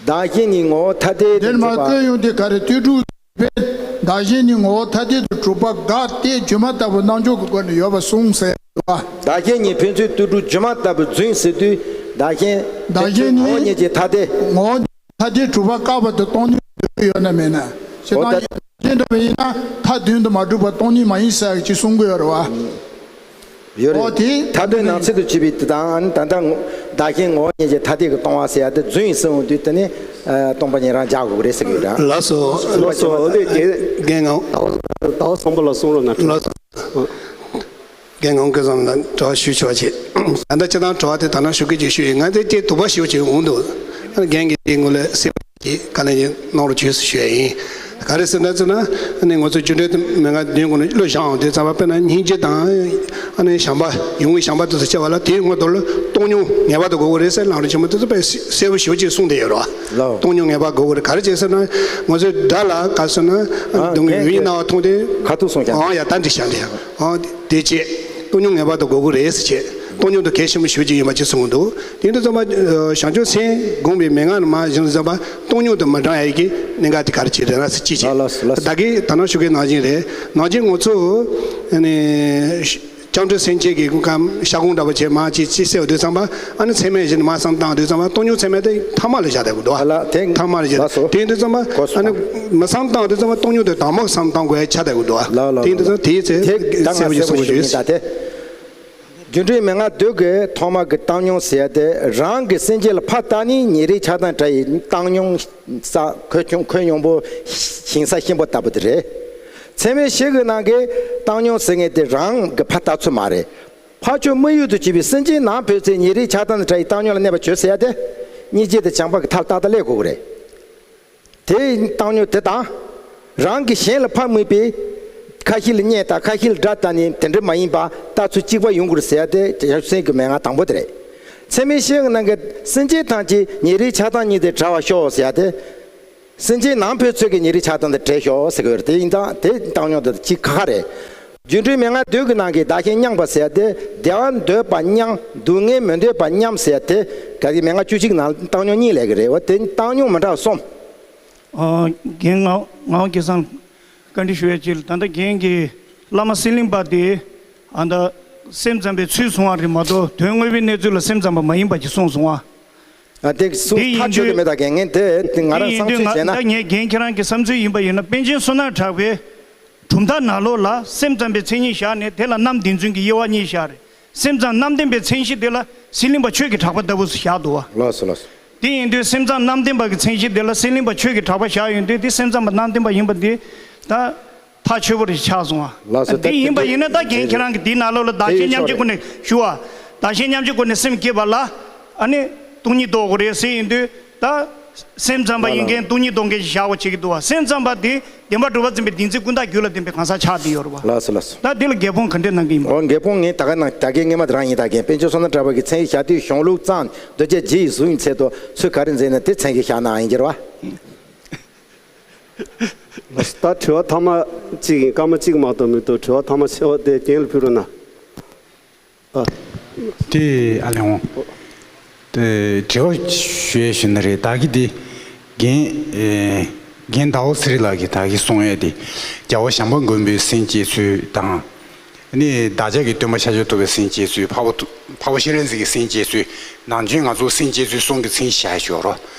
བདག་གཞན་གཉིས་ངོ་བོ་ཐ་དད་དུ་འདིར་མ་གྲུབ་པ། བཀོད་ཡོང་དེ་ག་རེ་ལྟོས་གྲུབ། བདག་གཞན་གཉིས་ངོ་བོ་ཐ་དད་དུ་གྲུབ་པ་དགག་སྟེ་སྒྱུ་མ་ལྟ་བུ་རྣམ་འཇོག་གི་སྒོ་ནས་ཡོད་པར་གསུངས་ཟེར་བ། བདག་གཞན་གཉིས་ཕན་ཚུན་ལྟོས་གྲུབ་སྒྱུ་མ་ལྟ་བུར་རྫུན་ཟེར་དུས། བདག་གཞན་བདག་གཞན་ཕན་ཚུན་ངོ་བོ་ཉིད་ཀྱི་ཐ་དད། ངོ་བོ་ཐ་དད་གྲུབ་པ་བཀག་པ་དེ་སྟོང་ཉིད་འདོད་ཀྱི་ཡོད་ན་མེད་ན། ཞེ་འོ་སྡང་ད་གཞན་འདྲ་བ་ཡིན་ན་མཐའ་བདུན་དུ་མ་གྲུབ་པ་སྟོང་ཉིད་མ་ཡིན་ཟེར་གྱི་གསུང་གི་ཡོད་རེད་བ། ཡོད་རེད། ཨོ་དེ་ཐ་དད་ནང་ཚན་དུ་བྱས་པའི་དེ་དང་ད་ལྟ་ངོ་བདག་གཞན་ངོ་བོ་ཉིད་ཀྱི་ཐ་དད་ཀྱི་སྟོང་པ་ཟེར་ཡ་དེ་རྫུན་ཡིན་གསུངས་དུས་དེ་ནི་སྟོང་པ་ཉིད་རང་འཇགས་དགོས་ཀྱི་རེད་ཟེར་གྱི་ཡོད་རེད། ལགས་སོ་ལགས་སོ། འོ་དེ་རྒན་རྒན་ངག་ཟླ་བ་བཟང་པོ་ལ་གསུང་རོགས་གནང་། ལགས་སོ། རྒན་ངག་དབང་སྐལ་བཟང་ལ་དྲི་བ་ཞུ་ཆོག་ཅེས། ད་ལྟ་སྤྱིར་བཏང་དྲི་བ་དེ་ད་ནང་ཞུ་གི་ཅིག་ཞུ་ཡིན། ང་དེ་སྐད་དུ་བ་ཞུ་ཅིག་འོང་འདུག་རྒན་གྱིས་དེ་ངོ་ལ་སེམས། ཀྱི་བཀའ་ལན་གནང་རོགས་བྱོས་ཞུ་ཡ་ཡིན། ག་རེ་ཟེར་ན་ཟེར་ན། ཨ་ནི་ང་ཚོ་རྒྱུ་འབྲས་མན་ངག་བདུན་སྒོ་ནས་བློ་བཞག་འོང་དུས་ཙམ་པ་དཔེར་ན་སྙིང་རྗེ་དང་། ཨ་ནི་བྱམས་པ་ཡོང་བའི་བྱམས་པ་དེ་ཚོ་བྱ་བ་ལ་དེའི་སྔོན་དུ་ལ་སྟོང་ཉིད་ངེས་པར་དུ་དགོས་ཀྱི་རེད་ཟེར་གླང་རི་ཆེན་མོ་དེ་ཚོ་དཔེ་གསལ་པོ་ཞེ་པོ་ཅིག་གསུངས་བསྡད་ཡོད་རེད་བ། ལགས། སྟོང་ཉིད་ངེས་པར་དགོས་ཀྱི་རེད། ག་རེ་བྱས་ཟེར་ན། ང་ཚོའི་དགྲ་ལ་ག་ཟེར་ན། ཨ་སྡུག་བསྔལ་ཡོད་ཡིན་ན་བ་མཐོང་དུས། ཁ་ཐུག་སོང་ཀྱང་། ཨང་ཡ་ད་འགྲིག་ཤག་འགྲིག་ཡ། ཨང་དེ་བྱས། སྟོང་ཉིད་ངེས་པར་དུ་དགོས་ཀྱི་རེད་ཟེར་བྱས། སྟོང་ཉིད་དེ་གལ་ཆེན་པོ་ཞེ་པོ་ཅིག་ཡིན་པ་ཅིག་གསུངས་འདུག་དེ་འདྲ་ཙམ་པ། བྱང་ཆུབ་སེམས་སྒོམ་པའི་མན་ངག་ནི་མ་གཞི་ཙམ་པ་སྟོང་ཉིད་དུ་མ་འབྲང་ཡ་གི་གནད་འགག་དེ་ག་རེ་བྱེད་རེད་ན་ཟེར་ཅི་བྱེད། ལགས་ལགས་ལགས། ད་གིན་ད་ནང་ཞུ་གི་ནང་བཞིན་རེད། ནང་བཞིན་ང་ཚོ་ཨ་ནི་སྐྱབས་འགྲོ་སེམས་བསྐྱེད་ཀྱི་སྐབས་ཤ་སྐོང་འདྲ་པོ་བྱས་མ་ཅི་ཅི་ཟེར་བ་དུས་ཙམ་པ། ཨ་ནི་ཚད་མེད་བཞི་ནི་མ་བསམ་བཏང་དུས་ཙམ་པ་སྟོང་ཉིད་ཚད་མེད་དེ་ཐ་མ་ལ་བཞག་བསྡད་དགོས་འདུག་ཨ་ལ་དེ་ཐ་མ་ལ་བཞག་ལགས་སོ། དེ་དུས་ཙམ་པ་ལགས་སོ། ཨ་ནི་མ་བསམ་བཏང་དུས་ཙམ་པ་སྟོང་ཉིད་དེ་དང་པོ་བསམ་བཏང་དགོས་ཡ་ཆགས་བསྡད་དགོས་འདུག་ལགས་ལགས་དེ་དུས་ལགས། ཙམ་དེའི་ཚེ་དེ་ད་ང་གསལ་པོ་ཞིག་གསལ་པོ་གསུང་དགོས་ཞུ་ཞུ་ཡིན་ད་དེ། རྒྱུ་འབྲས་མན་ངག་བདུན་གྱི་ཐོག་མ་གི་བཏང་སྙོམས་ཟེར་ཡ་དེ་རང་གི་སེམས་ཅན་ལ་ཕར་བལྟས་ནས་ཉེ་རིང་ཆགས་སྡང་བྲལ་བའི་བཏང་སྙོམས་ས་ཁོད་ཆུང་ཁོད་སྙོམས་པོ་ཞིང་ས་གཤིན་པོ་ལྟ་བུ་དེ་རེད། ཚད་མེད་བཞི་གི་ནང་གི་བཏང་སྙོམས་ཟེར་མཁན་དེ་རང་གི་ཕར་ལྟ་ཚུལ་མ་རེད། ཕར་ཕྱོགས་དམིགས་ཡུལ་དུ་གྱུར་པའི་སེམས་ཅན་ནང་ཕན་ཚུན་ཉེ་རིང་ཆགས་སྡང་དང་བྲལ་བའི་བཏང་སྙོམས་ལ་གནས་པར་བྱོས་ཟེར་ཡ་དེ། སྙིང་རྗེ་དང་བྱམས་པ་གི་མཐའ་ལ་ཏག་ཏག་སླེབས་དགོས་ཀྱི་རེད། དེའི་བཏང་སྙོམས་དེ་དང་། རང་གིས་གཞན་ལ་ཕར་དམིགས་པའི་ཁ་ཞེ་ལ་བརྙས་དང་ཁ་ཞེ་ལ་དགྲ་བལྟས་ནས་དེ་འདྲ་མ་ཡིན་པ་ལྟ་ཚུལ་གཅིག་པ་ཡོང་དགོས་ཟེར་ཡ་དེ་བྱང་ཆུབ་སེམས་ཀྱི་མན་ངག་དང་པོ་དེ་རེད། ཚད་མེད་བཞི་ཡི་ནང་གི་སེམས་ཅན་ཐམས་ཅད་ཉེ་རིང་ཆགས་སྡང་གཉིས་དེ་བྲལ་བར་ཤོག་ཟེར་ཡ་དེ། སེམས་ཅན་ནང་ཕན་ཚུན་གྱི་ཉེ་རིང་ཆགས་སྡང་དེ་བྲལ་ཤོག་ཟེར་གྱི་ཡོད་རེད། དེ་ཡིན་ཙང་དེ་བཏང་སྙོམས་དེ་གཅིག་ཁ་ཁ་རེད། རྒྱུ་འབྲས་མན་ངག་བདུན་གྱི་ནང་གི་བདག་གཞན་མཉམ་པ་ཟེར་ཡ་དེ་བདེ་བ་འདོད་པ་མཉམ་སྡུག་བསྔལ་མི་འདོད་པ་མཉམ་ཟེར་ཡ་དེ་ག་གི་མན་ངག་བཅུ་གཅིག་ནང་བཏང་སྙོམས་གཉིས་སླེབས་ཀྱི་རེད་བ། དེ་བཏང་སྙོམས་མི་འདྲ་བ་གསུམ། ཨ། རྒན་ངག་ངག་དབང་སྐལ་བཟང་བཀའ་འདྲི་ཞུ་ཡ་ཅིག་ལ། ད་ལྟ་རྒན་གྱིས་བླ་མ་གསེར་གླིང་པ་དེ་ཨ་ད་སེམས་ཙམ་པའི་ཚུལ་བཟུང་བ་རེད་མ་གཏོགས་དོན་དངོས་པོའི་གནས་ཚུལ་ལ་སེམས་ཙམ་པ་མ་ཡིན་པ་ཅིག་གསུངས་སོང་བ། ཨ་དེ་སུ་ཐག་ཆོད་དུ་མེད་ད་གན་ངན་དེ་དེ་ང་རང་བསམ་ཚུལ་བྱས་ན། ད་ངས་རྒན་ཁྱེད་རང་གི་བསམ་ཚུལ་ཡིན་པ་ཡིན་ན། པཎ་ཆེན་བསོད་ནམས་གྲགས་པས་གྲུབ་མཐའ་ནང་ལོགས་ལ་སེམས་ཙམ་པའི་མཚན་ཉིད་བཞག་ནས་དེ་ལ་རྣམ་བདེན་རྫུན་གྱི་དབྱེ་བ་གཉིས་བཞག་རེད། སེམས་ཙམ་རྣམ་བདེན་པའི་མཚན་གཞི་དེ་ལ་གསེར་གླིང་པ་ཆོས་ཀྱི་གྲགས་པ་ལྟ་བུ་བཞག་འདུག་བ། ལགས་སོ་ལགས་སོ། དེ་ཡིན་དུས་སེམས་ཙམ་རྣམ་བདེན་པ་གི་མཚན་གཞི་དེ་ལ་གསེར་གླིང་པ་ཆོས་ཀྱི་གྲགས་པ་བཞག་ཡོང་དུས་དེ་སེམས་ཙམ་པ་རྣམ་བདེན་པ་ཡིན་པ་འདི་ད་ཐག་ཆོད་པོ་རེ་ཆགས་སོང་བ། ལགས་སོ། དེ་ཡིན་པ་ཡིན་ན་ད་རྒན་ཁྱེད་རང་གི་དེའི་ནང་ལོགས་ལ་བདག་གཞན་མཉམ་བརྗེ་སྒོ་ནས་ཞུ་བ། བདག་གཞན་མཉམ་བརྗེ་སྒོ་ནས་སེམས་བསྐྱེད་པ་ལ་ཨ་ནི་སྟོང་ཉིད་རྟོགས་དགོས་རེད་ཟེར་ཡིན་དུས་ད། སེམས་ཙམ་པ་ཡིན་མཁན་སྟོང་ཉིད་རྟོགས་མཁན་ཞིག་བཞག་པ་བྱེད་ཀྱི་འདུག་བ། སེམས་ཙམ་པ་དེ་བདེན་པ་གྲུབ་པ་འཛིན་པའི་བདེན་འཛིན་ཀུན་བརྟགས་རྒྱུད་ལ་ལྡན་པའི་གང་ཟག་ཆགས་བསྡད་ཡོད་རེད་བ། ལགས་སོ་ལགས་སོ། ད་དེ་ལ་རྒྱལ་ཕུང་ག་འདྲས་གནང་གི་ཡིན་པ། འོ་རྒྱལ་ཕུང་ངས་ད་ག་ནང་ད་གའི་སྔས་མ་དེ་རང་ཡིན། ད་གའི་པཎ་ཆེན་བསོད་ནམས་གྲགས་པ་གི་མཚན་ཞབས་བརྟན་གཞུང་ལུགས་གཙང་འདུལ་བྱ་རྗེ་ཡི་གཟུངས་ཡིན་ཚད་དུ་ཚུལ་ག་རེ་མཛད་ན་དེ་མཚན་གྱི་ཞག་ནའང་ཡིན་གྱི་རེད་བ། ལགས་སོ། ད་དྲི་བ་ཐ་མ་གཅིག་ཡིན། སྐར་མ་གཅིག་མ་གཏོགས་མི་འདུག་དྲི་བ་ཐ་མ་ཆེ་བ་དེ་རྒན་ལ་ཕུལ་རོགས་གནང་། ཨ། དེ་ཨ་ལེ་འོང་། དེ་དྲི་བ་ཞུ་ཡས་ཞུ་ན་རེད། ད་གི་དེ་རྒན་ཨེ་རྒན་ཟླ་བ་ཚེ་རིང་ལགས་ཀྱིས་ད་གི་གསུང་ཡས་དེ་རྒྱལ་བ་བྱམས་པ་མགོན་པོའི་སེམས་བསྐྱེད་ཚུལ་དང་། ཨ་ནི་བདག་ཅག་གི་སྟོན་པ་ཤཱཀྱ་ཐུབ་པའི་སེམས་བསྐྱེད་ཚུལ། འཕགས་པ་འཕགས་པ་སྤྱན་རས་གཟིགས་ཀྱི་སེམས་བསྐྱེད་ཚུལ། ནམ་རྒྱུན་ང་ཚོ་སེམས་བསྐྱེད་ཚུལ་གསུམ་གྱི་མཚན་བཞག་ཞོར་རོ།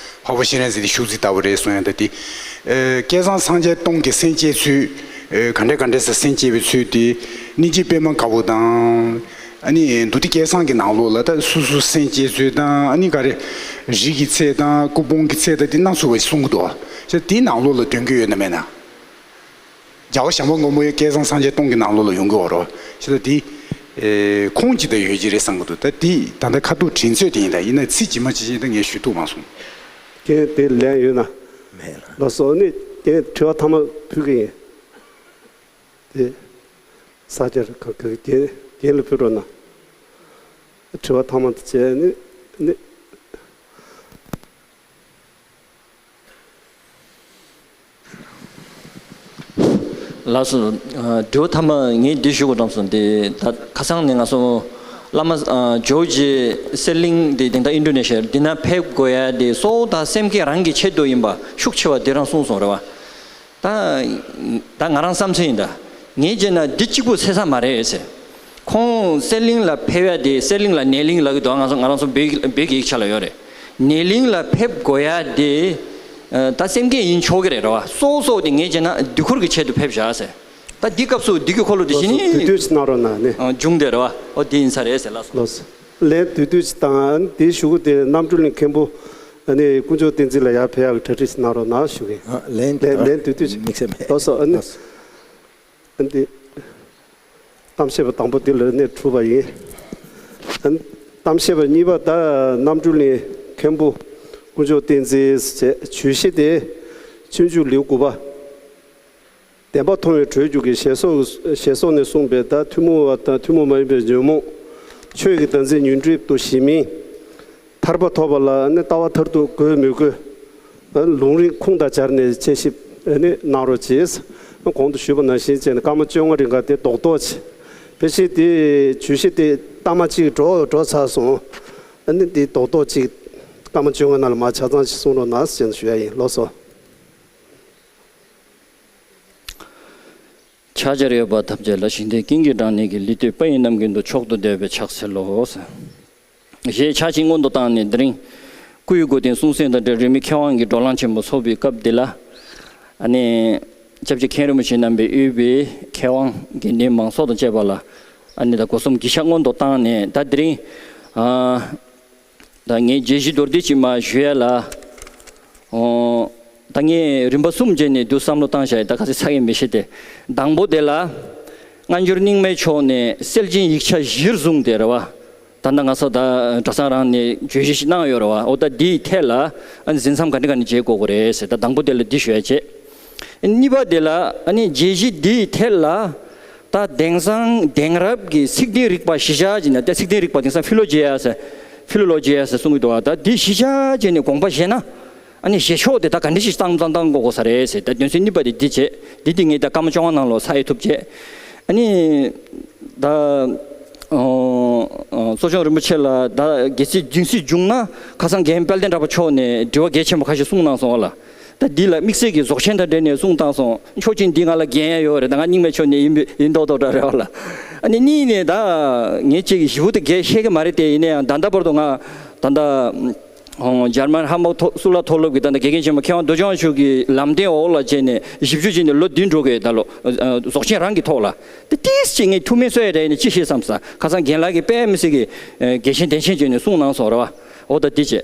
འཕགས་པ་སྤྱན་རས་གཟིགས་དེ་ཤུགས་རྩིས་ལྟ་བུ་རེད་གསུང་ཡས་ད་དེ། ཨེ་བསྐལ་བཟང་སངས་རྒྱས་སྟོང་གི་སེམས་བསྐྱེད་ཚུལ། ཨེ་ག་འདྲས་ག་འདྲས་སེ་སེམས་བསྐྱེད་པའི་ཚུལ་དེ། སྙིང་རྗེ་པད་མ་དཀར་པོ་དང་། ཨ་ནི་མདོ་སྡེ་བསྐལ་བཟང་གི་ནང་ལོགས་ལ་ད་སོ་སོ་སེམས་བསྐྱེད་ཚུལ་དང་། ཨ་ནི་ག་རེ་རིགས་ཀྱི་ཚད་དང་སྐུ་ཕུང་གི་ཚད་དང་དེ་སྣ་ཚོགས་པ་གསུང་གི་འདུག་བ། ཅེས་དེའི་ནང་ལོགས་ལ་དོན་གྱི་ཡོད་ན་མེད་ན། རྒྱལ་བ་བྱམས་པ་མགོན་པོ་ཡི་བསྐལ་བཟང་སངས་རྒྱས་སྟོང་གི་ནང་ལོགས་ལ་ཡོང་གི་ཡོད་རོ། ཞེས་ལ་དེ། ཨེ་ཁུངས་ཅི་ལྟར་ཡོད་ཀྱི་རེད་བསམ་གི་འདུག་ད་དེ་ད་ལྟ་ཁ་ཐུག་དྲན་ཚོད་དེ་ཡིན་ད། ཡིན་ན་ཚིག་ཇི་མ་ཇི་བཞིན་ད་ངས་ཞུ་ཐུབ་མ་སོང་། རྒན་དེ་ལན་ཡོད་ན། མེད་ལ། ལགས་སོ། ཨ་ནི་རྒན་དྲི་བ་ཐ་མ་ཕུལ་གི་ཡིན། དེ་ས་སྐྱ་ར་ཁ་ཁ་རྒན་རྒན་ལ་ཕུལ་རོགས་གནང་། དྲི་བ་ཐ་མ་དེ་བྱས་ནི་ནི། ལགས་སོ། ཨ་དྲི་བ་ཐ་མ་ངས་འདི་ཞུ་དགོས་བསམ་སོང་། འདི་ད་ཁ་སང་ནས་ང་ཚོ་བླ་མ་ཨ་ཇོ་བོ་རྗེ་གསེར་གླིང་འདི་དེང་ད་ཨིན་ཌོ་ནེ་ཤི་ཡ་འདི་ན་ཕེབས་དགོས་ཡ་འདི་གཙོ་བོ་ད་སེམས་བསྐྱེད་རང་གི་ཆེད་དུ་ཡིན་པ་ཤུགས་ཆེ་བ་འདི་རང་གསུངས་སོང་རེད་བ། ད་ད་ང་རང་བསམ་ཚུལ་ཡིན་ད། ངས་བྱས་ན་འདི་གཅིག་པུ་ཟེར་ས་མ་རེད་ཟེར། ཁོང་གསེར་གླིང་ལ་ཕེབས་ཡ་དེ། གསེར་གླིང་ལ་ནེ་གླིང་ལབ་ཀྱི་འདུག་ང་ཚོ་ང་རང་ཚོ་བོད་ཀྱི་བོད་ཀྱི་ཡིག་ཆ་ལ་ཡོད་རེད། ནེ་གླིང་ལ་ཕེབས་དགོས་ཡ་དེ་ད་སེམས་བསྐྱེད་ཡིན་ཆོག་གི་རེད་རེད་བ། སོ་སོ་དེ་ངས་བྱས་ན་དུས་འཁོར་གྱི་ཆེད་དུ་ཕེབས་བཞག་ཟེར། ད་འདི་སྐབས་སུ་འདི་གི་འཁོར་ལོ་དེ་བཞིན་ནི་དུས་དུས་གནང་རོགས་གནང་ནི། འབྱུང་དེ་རེད་བ། ཨོ་དེ་ཡིན་ས་རེད་ཟེར་ལ་སོང་། ལན་དུས་དུས་དང་དེ་ཞུ་གི་དེ་རྣམ་གྲོལ་གླིང་མཁན་པོ། ཨ་ནི་དཀོན་མཆོག་བསྟན་འཛིན་ལ་ཡར་ཕེབས་ཡག་གི་གྲ་སྒྲིག་གནང་རོགས་གནང་ཞུ་གི། ཨ་ལན་ལན་ལན་དུས་དུས་དམིགས་བསལ་མེད། ལགས་སོ། ཨ་ནི་ཨ་ནི་གཏམ་བཤད་པ་དང་པོ་འདི་ལ་ནས་གྲུབ་པ་ཡིན། ཨ་ནི་གཏམ་བཤད་པ་གཉིས་པ་ད་རྣམ་གྲོལ་གླིང་མཁན་པོ་དཀོན་མཆོག་བསྟན་འཛིན་ཟེར་བྱས། བརྗོད་གཞི་དེ་སྤྱོད་འཇུག་ལེའུ་དགུ་པ། བདེན་པ་མཐོང་བའི་གྲོལ་འཇུག་གི་ཞེས་སོགས་ཞེས་སོགས་ནས་གསུངས་པའི་ད་ཐུན་མོང་བ་དང་ཐུན་མོང་མ་ཡིན་པའི་ཉོན་མོངས་ཆོས་ཀྱི་བདག་འཛིན་ཉོན་སྒྲིབ་ཏུ་ཞི་མིན་ཐར་པ་ཐོབ་པ་ལ་ནི་ལྟ་བ་མཐར་ཐུག་དགོས་མི་དགོས་ལུང་རིགས་ཁུངས་དང་སྦྱར་ནས་དཔྱད་ཞིབ་ནི་གནང་རོགས་གྱིས། གོང་དུ་ཞུས་པ་ནང་བཞིན་བྱས་ནས་སྐར་མ་བཅོ་ལྔ་རིང་ག་དེ་རྡོག་རྡོག་བྱས། ཕལ་ཆེར་དེ་བརྗོད་གཞི་དེ་གཏའ་མ་གཅིག་འགྲོ་འགྲོ་ཚར་སོང་། ཨ་ནི་དེ་རྡོག་རྡོག་གཅིག་སྐར་མ་བཅོ་ལྔ་ནང་ལ་མར་ཆ་ཚང་ཞིག་གསུང་རོགས་གནང་ཞེས་ཞུ་ཡ་ཡིན། ལགས་སོ། ཕྱག་བྱར་ཡོད་པ་ཐམས་ཅད་ལ། ཞིང་དེར་ཀུན་གྱིས་བགྲངས་ནས་ཀྱི། ལུས་བཏུད་དཔལ་ཡོན་རྣམ་ཀུན་དུ། མཆོག་ཏུ་བདེ་བའི་ཕྱག་འཚལ་ལོ། ཞེས་ཕྱག་ཕྱིད་སྔོན་དུ་བཏང་ནས་དེ་རིང་སྐུ་ཡི་གོ་སྟེང་གསུང་གསན་དང་འབྲེལ་རིས་མེད་མཁས་དབང་གི་བགྲོ་གླེང་ཆེན་པོ་ཚོགས་པའི་སྐབས་འདི་ལ། ཨ་ནི་སྐྱབས་རྗེ་མཁན་རིན་པོ་ཆེ་རྣམ་པས་དབུས་པའི་མཁས་དབང་དགེ་འདུན་མང་ཚོགས་དང་བཅས་པ་ལ་ཨ་ནི་ད་སྒོ་གསུམ་གྱི་ཕྱག་སྔོན་དུ་བཏང་ནས། ད་དེ་རིང་ཨ། ད་ངས་བརྗོད་གཞི་མདོར་བསྡུས་ཅིག་མར་ཞུ་ཡ་ལ། ཨོ། ད་ངས་རིམ་པ་གསུམ་བྱས་ནས་བསྡུ་བསམ་བློ་བཏང་བཞག་ཡིན། ད་ག་ཚོད་ཚར་གི་མི་ཤེས་ཏེ། དང་པོ་དེ་ལ། སྔ་འགྱུར་རྙིང་མའི་ཕྱོགས་ནས་གསལ་རྗེན་ཡིག་ཆ་གཞིར་བཟུང་སྟེ་རེད་བ། ད་ལྟ་ང་ཚོ་ད་གྲྭ་ཚང་རང་ནས་བརྗོད་གཞི་ཞིག་གནང་ཡོད་རེད་བ། ཨོ་ད་འདིའི་ཐད་ལ་ཨ་ནི་འཛིན་མཚམས་ག་འདྲ་ག་ནས་འཇལ་དགོས་དགོས་རེད་ཟེར། ད་དང་པོ་དེ་ལ་འདི་ཞུ་ཡ་བྱས། གཉིས་པ་དེ་ལ་ཨ་ནི་བརྗོད་གཞི་འདིའི་ཐད་ལ། ད་དེང་སང་དེང་རབས་ཀྱི་ཚིག་དོན་རིག་པ་གཞི་བཞག་བྱས་ནས། ད་ཚིག་དོན་རིག་པ་དེང་སང་ཕི་ལོ་ཇི་ཡ་ཟེར། ཕི་ལོ་ལོ་ཇི་ཡ་ཟེར་གསུང་གི་འདུག་བ། ད་འདི་གཞི་བཞག་བྱས་ནས་དགོངས་པ་བཞེས་ན། ཨ་ནི་བཞེས་ཕྱོགས་དེ་ད་ག་འདྲ་ཞིག་བཏང་བཏང་བཏང་དགོས་དགོས་ས་རེད་ཟེར། ད་དོན་ཚན་གཉིས་པ་དེ་འདི་བྱས། འདི་འདི་ངས་ད་སྐར་མ་བཅོ་ལྔ་ནང་ལོགས་ཚར་ཡེ་ཐུབ་བྱས། ཨ་ནི་ད་ཨོ་ཨོ་གཙོ་སྐྱོང་རིན་པོ་ཆེ་ལ་ད་གལ་སྲིད་སྦྱིན་སྲེག་བྱུང་ན། ཁ་སང་རྒན་དཔལ་ལྡན་གྲགས་པ་མཆོག་ནས་དྲི་བ་གལ་ཆེན་པོ་ཁ་ཤས་གསུངས་གནང་སོང་བ་ལ། ད་འདི་ལ་དམིགས་བསལ་གྱི་རྫོགས་ཆེན་དང་འབྲེལ་ནས་གསུང་བཏང་སོང་། ཆོག་མཆན་འདི་ང་ལ་འགན་ཡང་ཡོད་རེད། ད་ང་རྙིང་མའི་ཕྱོགས་ནས་ཡིན་པའི་ཡིན་མདོག་མདོག་འདྲ་རེད་བ་ལ། ཨ་ནི་གཉིས་ནས་ད་ངས་ཅིག་ཞིབ་པོ་དེ་གས་ཤེས་ཀྱི་མ་རེད་དེ། ཡིན་ན་ཡང་ད་ལྟ་བར་དུ་ང་ད་ལྟ་ འཇར་མན་ཧམ་བྷག་མཐོ་གཙུག་ལག་མཐོ་སློབ་ཀྱི་ད་ལྟ་དགེ་རྒན་ཆེན་མོ་མཁས་དབང་རྡོ་རྗེ་དབང་ཕྱུག་གི་ལམ་སྟོན་འོག་ལ་བྱས་ནས་བཞི་བཅུ་ཅིག་ནས་ལོ་བདུན་འགྲོ་གི་ད་ལོ་རྫོགས་ཆེན་རང་གི་ཐོག་ལ་དེ་ཏིས་ཅིག་ངས་ཐུགས་སྨོན་གསོ་ཡ་རེད་ནས་ཅི་ཤེས་བསམ་ས། ཁ་སང་རྒན་ལགས་ཀྱིས་དཔེ་མི་སྲིད་ཀྱི་དགེ་ཆེན་བདེ་ཆེན་བྱས་ནས་གསུངས་གནང་སོང་ར་བ། འོ་ད་དེ་བྱས།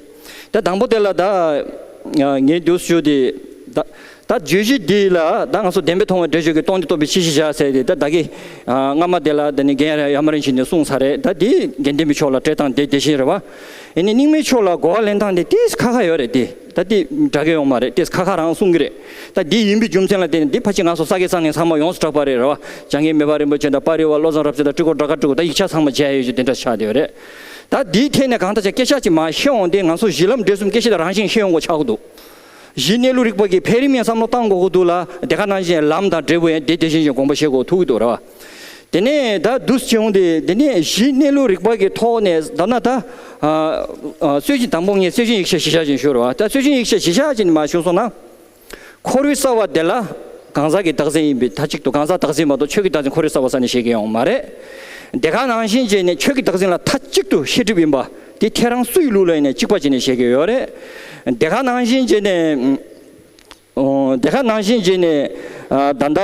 ད་དང་པོ་དེ་ལ་ད་ངས་འདུག་ཞུ་དེ་ད་ད་བརྗོད་གཞི་འདི་ལ་ད་ང་ཚོ་བདེན་པས་མཐོང་བའི་འགྲེལ་བརྗོད་ཀྱི་སྟོང་ཉིད་རྟོགས་པའི་ཕྱི་བཞིན་བཞག་ཟེར་ཏེ་ད་ད་གི་སྔ་མ་དེ་ལ་ད་ནི་རྒན་ཡ་མ་རིན་ཆེན་ནས་གསུངས་ཚར་རེད། ད་འདི་དགེ་ལྡན་པའི་ཕྱོགས་ལ་འགྲེལ་དང་དེ་དེ་བཞིན་རེད་བ། ཨེ་ནི་རྙིང་མའི་ཕྱོགས་ལ་གོ་བ་ལེན་སྟངས་དེ་ཏིས་ཁ་ཁ་ཡོད་རེད། དེ་ད་དེ་འདྲ་གི་ཡོང་མ་རེད། ཏིས་ཁ་ཁ་རང་གསུང་གི་རེད། ད་འདི་ཡིན་པའི་རྒྱུ་མཚན་ལ་བརྟེན་ནས་འདི་ཕལ་ཆེར་ང་ཚོ་ས་དགེ་ས་གནས་ཚང་མ་ཡོངས་སུ་གྲགས་པ་རེད་རེད་བ། འཇམ་མགོན་མེ་ཕག་རིན་པོ་ཆེ་དང་དཔའ་རིས་པ་བློ་བཟང་རབ་གསལ་དང་སྤྲུལ་སྐུ་སྒྲ་དཀར་སྤྲུལ་སྐུ་ད་ཡིག་ཆ་ཚང་མ་མཇལ་ཡོད་ཅིག་དེ་འདྲ་ཆགས་བསྡད་ཡོད་རེད། ད་འདིའི་ཐད་ནས་གང་ལྟར་ཅིག་སྐད་ཆ་ཅིག་མར་བཤད་འོང་དུས་ང་ཚོ་གཞི་ལམ་འབྲས་གསུམ་སྐད་ཆ་དེ་རང་བཞིན་ཤེས་ཡོང་དགོས་ཆགས་ཀྱི་འདུག་གཞི་གནས་ལུགས་རིག་པ་གི་འཕེལ་རིམ་ཡང་བསམ་བློ་བཏང་དགོས་ཀྱི་འདུག་ལ། དེ་ག་ནང་བཞིན་ལམ་དང་འབྲས་བུ་ཡང་དེ་དེ་བཞིན་བཞིན་དགོངས་པ་བཞེས་དགོས་ཐུག་གི་འདུག་ར་བ། དེ་ནས་ད་འདུག་སེ་བྱུང་སྟེ་དེ་ནས་གཞི་གནས་ལུགས་རིག་པ་གི་ཐོག་ནས་ད་ན་ད་ཨ་ཨ་སྲོལ་རྒྱུན་དང་པོ་ངས་སྲོལ་རྒྱུན་ཡིག་ཆ་གཞི་བཞག་ཅིག་ཞུ་ར་བ། ད་སྲོལ་རྒྱུན་ཡིག་ཆ་གཞི་བཞག་ཅིག་ནས་མར་ཞུ་སོང་ན། འཁོར་བའི་ས་བོན་དེ་ལ་གང་ཟག་གི་བདག་འཛིན་ཡིན་པས་མཐའ་གཅིག་ཏུ་གང་ཟག་བདག་འཛིན་མ་གཏོགས་ཆོས་ཀྱི་བདག་འཛིན་འཁོར་བའི་ས་བོན་ས་ནས་བཞེས་ཀྱི་ཡོད་མ་རེད། དེ་ག་ནང་བཞིན་བྱས་ནས་ཆོས་ཀྱི་བདག་འཛིན་ལ་མཐའ་གཅིག་ཏུ་ཤེས་སྒྲིབ་ཡིན་པ་དེ་ཁྱེད་རང་སུའི་ལུགས་ལ་ཡིན་ནས་གཅིག་པ་བྱས་ནས་བཞེས་ཀྱི་ཡོད་རེད། དེ་ག་ནང་བཞིན་བྱས་ནས་ཨོ་དེ་ག་ནང་བཞིན་བྱས་ནས་ཨ་ད་ལྟ་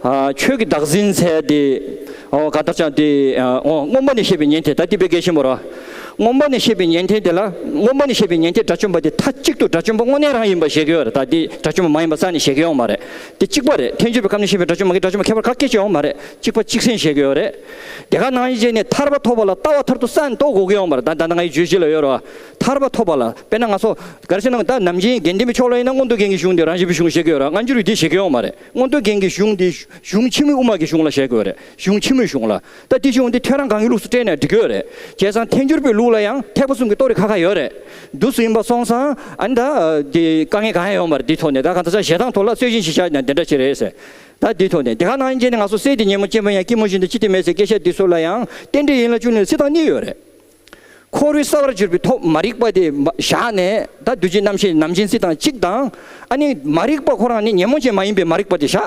ཨ་ཆོས་ཀྱི་བདག་འཛིན་ཟེར་དེ་ཨོ་ག་ད་ཆ་དེ་ཨོ་མངོན་པ་ནས་བཤད་པའི་ཉན་ཐོས་ད་དེ་དཔེ་གལ་ཆེན་པོ་རེད། མངོན་པ་ནས་བཤད་པའི་ཉན་ཐོས་དེ་ལ་མངོན་པ་ནས་བཤད་པའི་ཉན་ཐོས་དགྲ་བཅོམ་པ་དེ་མཐའ་གཅིག་ཏུ་དགྲ་བཅོམ་པ་དངོས་གནས་རང་ཡིན་པ་བཞེས་ཀྱི་ཡོད་རེད། ད་དེ་དགྲ་བཅོམ་པ་མ་ཡིན་པ་རྩ་ནས་བཞེས་ཀྱི་ཡོད་མ་རེད། དེ་གཅིག་པ་རེད། ཐལ་འགྱུར་བའི་ཁམས་ནས་བཤད་པའི་དགྲ་བཅོམ་པ་གི་དགྲ་བཅོམ་པ་ཁྱད་པར་ག་སྐད་ཅིག་ཡོད་མ་རེད། གཅིག་པ་གཅིག་སེང་བཞེས་ཀྱི་ཡོད་རེད། དེ་ག་ནང་བཞིན་བྱས་ནས་ཐར་པ་ཐོབ་པ་ལ་ལྟ་བ་མཐར་ཐུག་རྩ་ནས་རྟོགས་དགོས་ཀྱི་ཡོད་མ་རེད། ད་ད་ནང་ངའི་བརྗོད་གཞི་ལ་ཡོད་རེད་བ། ཐར་པ་ཐོབ་པ་ལ་དཔེར་ན་ང་ཚོ་ག་རེ་ཟེར་ན་ད་ནམ་རྒྱུན་དགེ་ལྡན་པའི་ཕྱོགས་ལ་ཡིན་ན་མངོན་མཐོ་རྒྱན་གྱི་གཞུང་དེ་རང་བཞིན་པའི་གཞུང་བཞེས་ཀྱི་ཡོད་རེད། སྔ་འགྱུར་བའི་དེ་བཞེས་ཀྱི་ཡོད་མ་རེད། མངོན་མཐོ་རྒྱན་གྱི་གཞུང་དེ་གཞུང་ཕྱི་མོའི་དབུ་མ་གི་གཞུང་ལ་བཞེས་ཀྱི་ཡོད་རེད། གཞུང་ཕྱི་མོའི་གཞུང་ལ། ད་དེ་གཞུང་དེ་ཐོས་རང་གང་གི་ལུགས་སུ་བཀྲལ་ནས་འགྲིག་གི་ཡོད་རེད། བྱས་ཙང་ཐལ་འགྱུར་བའི་ལུགས་ལ་ཡང་ཐེག་པ་གསུམ་གྱི་རྟོགས་རིགས་ཁ་ཁ་ཡོད་རེད། འདུག་སེ་ཡིན་པ་སོང་ཙང་ཨ་ནི་ད་དེ་དཀའ་ངལ་གང་ཡང་ཡོད་མ་རེད། དེའི་ཐོག་ནས་ད་གང་ལྟར་བྱས་བཞེས་སྟངས་ཐོག་ལ་སྲོལ་རྒྱུན་གཞི་བཞག་ནས་འདི་འདྲ་ཅིག་རེད་ཟེར། ད་དེའི་ཐོག་ནས་དེ་ག་ནང་བཞིན་བྱས་ནས་ང་ཚོ་སྲས་དེ་ཉོན་མོངས་ཅན་མ་ཡིན་ཡང་སྐྱེད་མོས་བཞིན་དུ་ཅི་སྟེ་མེད་ཟེར་སྐད་ཆ་འདི་ཚོ་ལ་ཡང་རྟེན་འབྲེལ་ཡན་ལག་བཅུ་གཉིས་ལ་སྲིད་སྟངས་གཉིས་ཡོད་རེད། འཁོར་བའི་ས་བོན་གྱུར་པའི་ཐོབ་མ་རིག་པ་དེ་མ་བཞག་ནས་ད་འདུ་བྱེད་རྣམ་ཤེས་ནམ་རྒྱུན་སྲིད་སྟངས་གཅིག་དང་། ཨ་ནི་མ་རིག་པ་ཁོ་རང་ནི་ཉོན་མོངས་ཅན་མ་ཡིན་པའི་མ་རིག་པ་དེ་བཞག་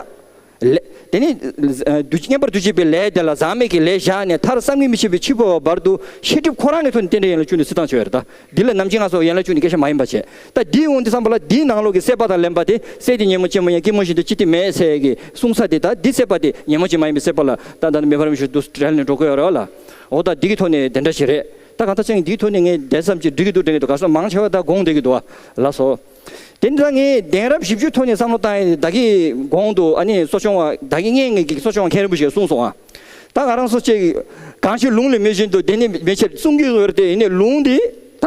ལས་དེ་ནི་ཨ་འདུ་བྱེད་རྔན་པར་འདུ་བྱེད་པའི་ལས་དེ་ལ་ཟག་མེད་ཀྱི་ལས་བཞག་ནས་མཐར་བསམ་གྱིས་མི་ཁྱབ་པའི་འཆི་འཕོ་བའི་བར་དུ་ཤེས་སྒྲིབ་ཁོ་རང་གི་ཐོག་ནས་རྟེན་འབྲེལ་ཡན་ལག་བཅུ་གཉིས་སྲིད་སྟངས་བྱས་ཡོད་རེད། ད་འདི་ལ་ནམ་རྒྱུན་ང་ཚོ་ཡན་ལག་བཅུ་གཉིས་སྐད་ཆ་མ་ཡིན་པ་བྱས། ད་འདི་ཡོང་དུས་ཙམ་པ་ལ་འདིའི་ནང་ལོགས་ཀྱི་སྲེད་པ་དང་ལེན་པ་དེ་སྲས་དེ་ཉོན་མོངས་ཅན་མ་ཡིན་ཡང་སྐྱེད་མོས་བཞིན་དུ་ཅི་སྟེ་མེད་ཟེར་གྱི་གསུང་ས་དེ། ད་འདི་སྲེད་པ་དེ་ཉོན་མོངས་ཅན་མ་ཡིན་པའི་སྲེད་པ་ལ་ད་ད་མེ་ཕག་རིན་པོ་ཆེ་འདུག་སེ་བྲལ་ནས་འགྲོ་གི་ཡོད་རེད་བ་ལ། འོ་ད་འདི་གི་ཐོག་ནས་དེ་འདྲ་ཞིག་རེད། ད་གང་ལྟར་ཅང་འདིའི་ཐོག་ནས་ངས་བསྡད་ཙམ་ཅིག་འགྲིག་གི་འདུག་དྲན་གྱི་འདུག་ག་སོ་མང་ཆེ་བ་ད་དགོངས་བསྡད་ཀྱི་འདུག་བ་ལགས་སོ། དེ་འདྲ་ངས་གདན་རབས་བཞི་བཅུ་ཐོག་ནས་བསམ་བློ་བཏང་ཡས་ད་གིན་གོང་དུ་ཨ་ནི་གསོ་སྦྱོང་བ་ད་གིན་སྔོན་ངས་ཀྱི་གསོ་སྦྱོང་བ་མཁན་རིན་པོ་ཆེས་གསུངས་སོང་ཨ། ད་ང་རང་ཚོ་ཅིག་གང་ཞིག་ལུང་ལས་མི་བཞིན་དུ་དེ་ནི་མི་ཕྱེད་གསུང་གི་ཡོད་རེད་དེ། ཡིན་ནའི་ལུང་འདི་ད་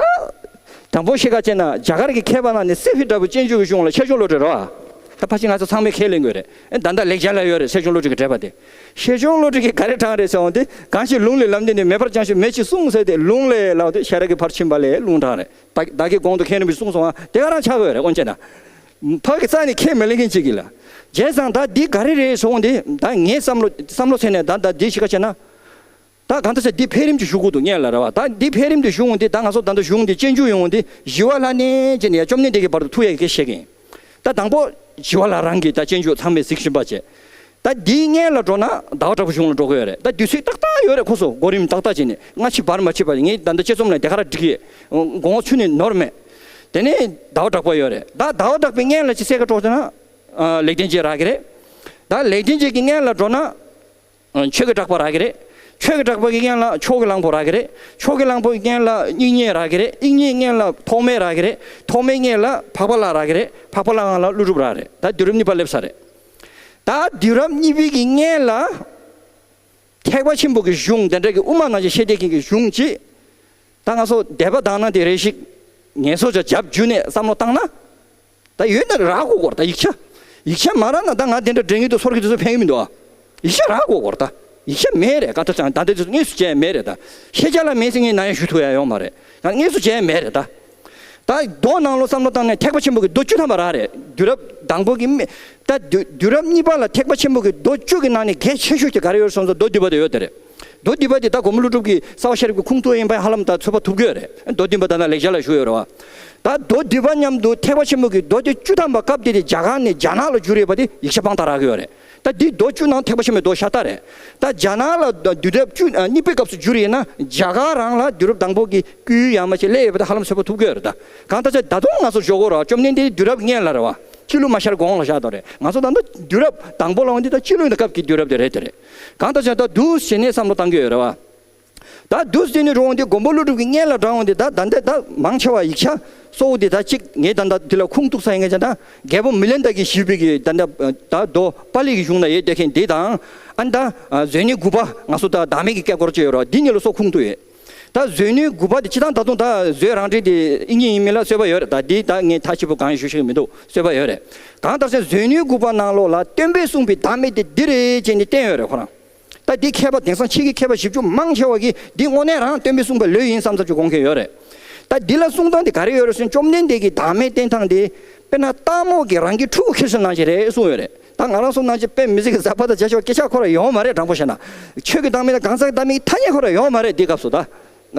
དང་པོ་ཤེས་ཀ་བྱས་ན་རྒྱ་གར་གྱི་མཁས་པ་ནང་ནས་སི་ཧྥི་འདྲ་བོ་སྤྱོད་འཇུག་གི་གཞུང་ལ་ཆེ་ཆུང་བློ་གྲོས་རེད་བ། ད་ཕལ་ཆེར་ང་ཚོ་ཚང་མས་ཁས་ལེན་དགོས་རེད། ཨེ་ད་ལྟ་ལེགས་སྦྱར་ལ་ཡོད་རེད། ཆེ་ཆུང་བློ་གྲོས་ཀྱི་འགྲེལ་པ་དེ། ཆེ་ཆུང་བློ་གྲོས་ཀྱིས་ག་རེ་དྲངས་རེད་ཟེར་འོང་དེ། གང་ཞིག་ལུང་ལས་ལམ་འདི་ནི་མེ་འབར་ཀྱང་ཞིག་མེ་ལྕེ་གསུངས་ཟེར་ཏེ་ལུང་ལས་ལབ་དེ་ཤེས་རབ་ཀྱི་ཕར་ཕྱིན་པ་ལས་ལུང་དྲངས་རེད། ད་བདག་གིས་གོང་དུ་མཁན་རིན་པོ་ཆེས་གསུངས་སོང་བ་དེ་ག་རང་ཆགས་དགོས་རེད། དབང་བྱས་ན་ཕ་གི་རྩ་ནས་ཁས་མི་ལེན་མཁན་གཅིག་གིས་ལ། བྱས་ཙང་ད་འདི་ག་རེ་རེད་ཟེར་འོང་དེ། ད་ངའི་བསམ་བློ་བསམ་བློ་ཚད་ནས་ད་ད་འདི་ཞིག་ག་བྱས་ན། ད་གང་ལྟར་ཟེར་འདི་འཕེལ་རིམ་གྱི་གཞུང་གུ་འདུག་སྔོན་ལ་རེད་བ། ད་འདི་འཕེལ་རིམ་གྱི་གཞུང་འདི་ད་ང་ཚོ་ད་ལྟ་གཞུང་འདི་སྤྱོད་འཇུག་ཡོང་འདི་ཞི་བ་ལྷ་ནས་བྱས་ནས་ཡ་བཅོམ་ལྡན་འདས་ཀྱི་བར་དུ་ཐུག་ཡ་གི་སྐད་བཤད་མཁན། ད་དང་པོ་ཞི་བ་ལྷ་རང་གིས་ད་སྤྱོད་འཇུག་ཚང་མས་གཟིགས་བཞིན་པ་བྱས། ད་འདིའི་སྔོན་ལ་འགྲོ་ན་ཟླ་བ་གྲགས་པའི་གཞུང་ལ་འགྲོ་གི་ཡོད་རེད། ད་དུས་ཚོད་ཏག་ཏག་ཡོད་རེད། ཁོ་ཚོ་གོ་རིམ་ཏག་ཏག་བྱས་ནས་སྔ་ཕྱི་བར་མ་ཕྱེད་པ་ངས་ད་ལྟ་དཔྱད་རྩོམ་ལ་དེ་ག་རང་འགྲིག་གི་ཡོད། དགོངས་པ་ཚུད་ནས་ནོར་མེད། དེ་ནས་ཟླ་བ་གྲགས་པ་ཡོད་རེད། ད་ཟླ་བ་གྲགས་པའི་སྔོན་ལ་ཅི་གསལ་ཁ་དཀྲོགས་ན། ལེགས་ལྡན་འབྱེད་རག་གི་རེད། ད་ལེགས་ལྡན་འབྱེད་ཀྱི་སྔོན་ལ་འགྲོ་ན། ཆོས་ཀྱི་གྲགས་པ་རག་གི་རེད། ཆོས་ཀྱི་གྲགས་པ་གི་སྔོན་ལ་ཕྱོགས་ཀྱི་གླང་པོ་རག་གི་རེད། ཕྱོགས་ཀྱི་གླང་པོ་གི་སྔོན་ལ་དབྱིག་གཉེན་རག་གི་རེད། དབྱིག་གཉེན་སྔོན་ལ་ཐོགས་མེད་རག་གི་རེད། ཐོགས་མེད་སྔོན་ལ་འཕགས་པ་ལྷ་རག་གི་རེད། འཕགས་པ་ལྷ་སྔོན་ལ་ཀླུ་སྒྲུབ་རག་གི་རེད། ད་དུས་རབས་གཉིས་པ་སླེབས་ཚར་རེད། ད་དུས་རབས་གཉིས་པའི་གི་སྔོན་ལ་ཐེག་པ་ཆེན་པོ་གི་གཞུང་དེ་འདྲ་གི་དབུ་མ་རྣམ་བཤད་ཤེས་ལྡན་མཁན་གི་གཞུང་ཅིག་ད་ང་ཚོ་སྡེ་པ་དང་ན་དེ་རེ་ཞིག་ངལ་གསོ་ཅིག་རྒྱབ་བརྒྱུད་ནས་བསམ་བློ་བཏང་ན། ད་ཡོད་ན་རག་གོ་གོ་ར། ད་ཡིག་ཆ་ཡིག་ཆ་མ་རག་ན་ད་ང་དེ་འདྲ་འདྲེ་ངེས་དུ་སོར་གི་དུས་ཚོད་ཕན་གི་མི་འདུག་ཨ། ཡིག་ཆ་རག་གོ་གོ་ར། ད་ཡིག་ཆ་མེད་རེད། ག་ད་ཅང་ད་འདི་དུས་ཚོད་དངོས་སུ་བྱས་མེད་རེད། ད་ཤེས་བྱ་ལ་མེད་ཟེར་ངས་ན་ཡང་ཞུ་ཐུབ་ཡ་ཡོད་མ་རེད། ང་དངོས་སུ་བྱས་མེད་རེད། ད་ད་མདོ་ནང་ལོགས་བསམ་བློ་བཏང་ནས་ཐེག་པ་ཆེན་པོ་གི་མདོ་བཅུ་ཐམ་པ་རག་རེད། དུས་རབས་དང་པོ་གི་མི་ད་དུས་དུས་རབས་གཉིས་པ་ལ་ཐེག་པ་ཆེན་པོ་གི་མདོ་བཅུ་གི་ནང་ནས་གལ་ཆེ་ཤོས་དེ་ག་རེ་ཡོད་སོང་ཙང་མདོ་སྡུད་པ་དེ་ཡོད་དེ་རེད། མདོ་སྡུད་པ་དེ་ད་གོང་མ་ཀླུ་སྒྲུབ་ཀྱི་རྩ་བ་ཤེས་རབ་ཀྱི་ཁུངས་གཏུགས་ཡིན་པ་ཧ་ལམ་ད་ཚོད་དཔག་ཐུབ་ཀྱི་ཡོད་རེད། མདོ་སྡུད་པ་ད་ལྟ་ལེགས་སྦྱར་ལ་བཞུགས་ཡོད་རེད་བ། ད་མདོ་སྡུད་པ་མཉམ་དུ་ཐེག་པ་ཆེན་པོ་གི་མདོ་སྡེ་བཅུ་ཐམ་པ་སྐབས་དེ་དེ་རྒྱ་གར་ནས་རྒྱ་ནག་ལ་བསྒྱུར་ཡོད་པ་དེ་ཡིག་ཆ་དཔང་རྟགས་རག་གི་ཡོད་རེད། ད་འདི་མདོ་བཅུ་ནང་ཐེག་པ་ཆེན་པོའི་མདོ་ཤ་སྟག་རེད། ད་རྒྱ་ནག་ལ་དུས་རབས་བཅུ་ཨ་གཉིས་པའི་སྐབས་སུ་བསྒྱུར་ཡིན་ན་རྒྱ་གར་རང་ལ་དུས་རབས་དང་པོ་གི་སྐུའི་ཡང་མ་ཞིག་སླེབས་ཡོད་པ་ད་ཧ་ལམ་གསལ་པོ་ཐུབ་ཀྱི་ཡོད་རེད། ད་གང་ལྟར་ཅིག་ད་དུང་ང་ཚོ་ཞོག་གོ་ར་བཅོམ་ལྡན་འདས་དུས་རབས་སྔོན་ལ་རེད་བ། སྤྱི་ལོ་མ་ཤར་གོང་ལ་བཞག་དོ་རེད། ང་ཚོ་ད་ལྟ་དུས་རབས་དང་པོ་ལ་འོང་དུས་ད་སྤྱི་ལོའི་སྐབས་ཀྱི་དུས་རབས་དེ་རེད་དེ་རེད། གང་ལྟར་ཅིག་ད་འདུག་བྱས་ནས་བསམ་བློ་བཏང་གི་ཡོད་རེད་བ། ད་འདུག་སེ་ནི་རོང་དེ་མགོན་པོ་ཀླུ་སྒྲུབ་ཀྱི་སྔོན་ལ་འབྲང་འོང་དེ་ད་ད་འདི་ད་མང་ཆེ་བ་ཡིག་ཆ་གཙོ་བོ་དེ་ད་གཅིག་ངས་ད་ད་དེ་ལ་ཁུངས་གཏུགས་ས་ཡིན་ངེས་ཀྱང་ད་རྒྱལ་པོ་མི་ལན་ད་གིས་ཞུས་པའི་གི་ད་ད་ད་མདོ་པཱ་ལི་གི་གཞུང་ན་ཡོད་བསྡད་མཁན་འདི་དང་ཨ་ནི་ད་བཟོད་ནུས་དགུ་པ་ང་ཚོ་ད་བདག་མེད་ཀྱི་སྐད་སྐོར་བཅས་ཡོད་ར་འདི་གཉིས་ལ་སོགས་ཁུངས་གཏུགས་ཡོད། ད་བཟོད་ནུས་དགུ་པ་དེ་སྤྱི་བཏང་ད་དུང་ད་བཟོད་རང་འགྲེལ་དེ་ཨིན་ཇི་ཡིན་མིན་ལ་རྩོད་པ་ཡོད་རེད། ད་འདི་ད་ངས་ཐག་ཆོད་པོ་གང་ཡང་ཞུ་ཤེས་ཀྱི་མི་འདུག་རྩོད་པ་ཡོད་རེད། གང་ལྟར་ཟེར་བཟོད་ནུས་དགུ་པ་ནང་ལོགས་ལ་སྟོན་པས་གསུངས་པའི་བདག་མེད་དེ་འདི་རེད་ཅེས་ནི་བསྟན་ཡོད་རེད་ཁོ་རང་། ད་འདི་མཁས་པ་དེང་སང་ཕྱི་གི་མཁས་པ་ཞིབ་འཇུག་མང་ཆེ་བ་གིས་འདི་དངོས་གནས་རང་སྟོན་པས་གསུངས་པ་ལོས་ཡིན་བསམ་བསམ་ཅིག་དགོངས་མཁན་ཡོད་རེད། ད་འདི་ལ་གསུང་སྟངས་འདི་ག་རེ་ཡོད་རེད་ཟེར་ན་བཅོམ་ལྡན་འདས་ཀྱིས་བདག་མེད་བསྟན་སྟངས་འདི་དཔེར་ན་སྟག་མོ་གིས་རང་གི་ཕྲུ་གུ་ཁྱེར་སོང་ནང་བཞིན་རེད་གསུངས་ཡོད་རེད། ད་ང་རང་ཚོ་ནང་བཞིན་དཔེ་མི་སྲིད་ཀྱི་གཟབ་པ་དང་རྒྱ་ཆེ་བ་སྐད་ཆ་ཁོ་རང་ཡོང་མ་རེད། དྲང་པོ་བཤད་ན་ཆོས་ཀྱི་བདག་མེད་དང་གང་ཟག་གི་བདག་མེད་ཀྱི་ཐ་སྙད་ཁོ་རང་ཡོང་མ་རེད་འདི་སྐབས་སུ་ད།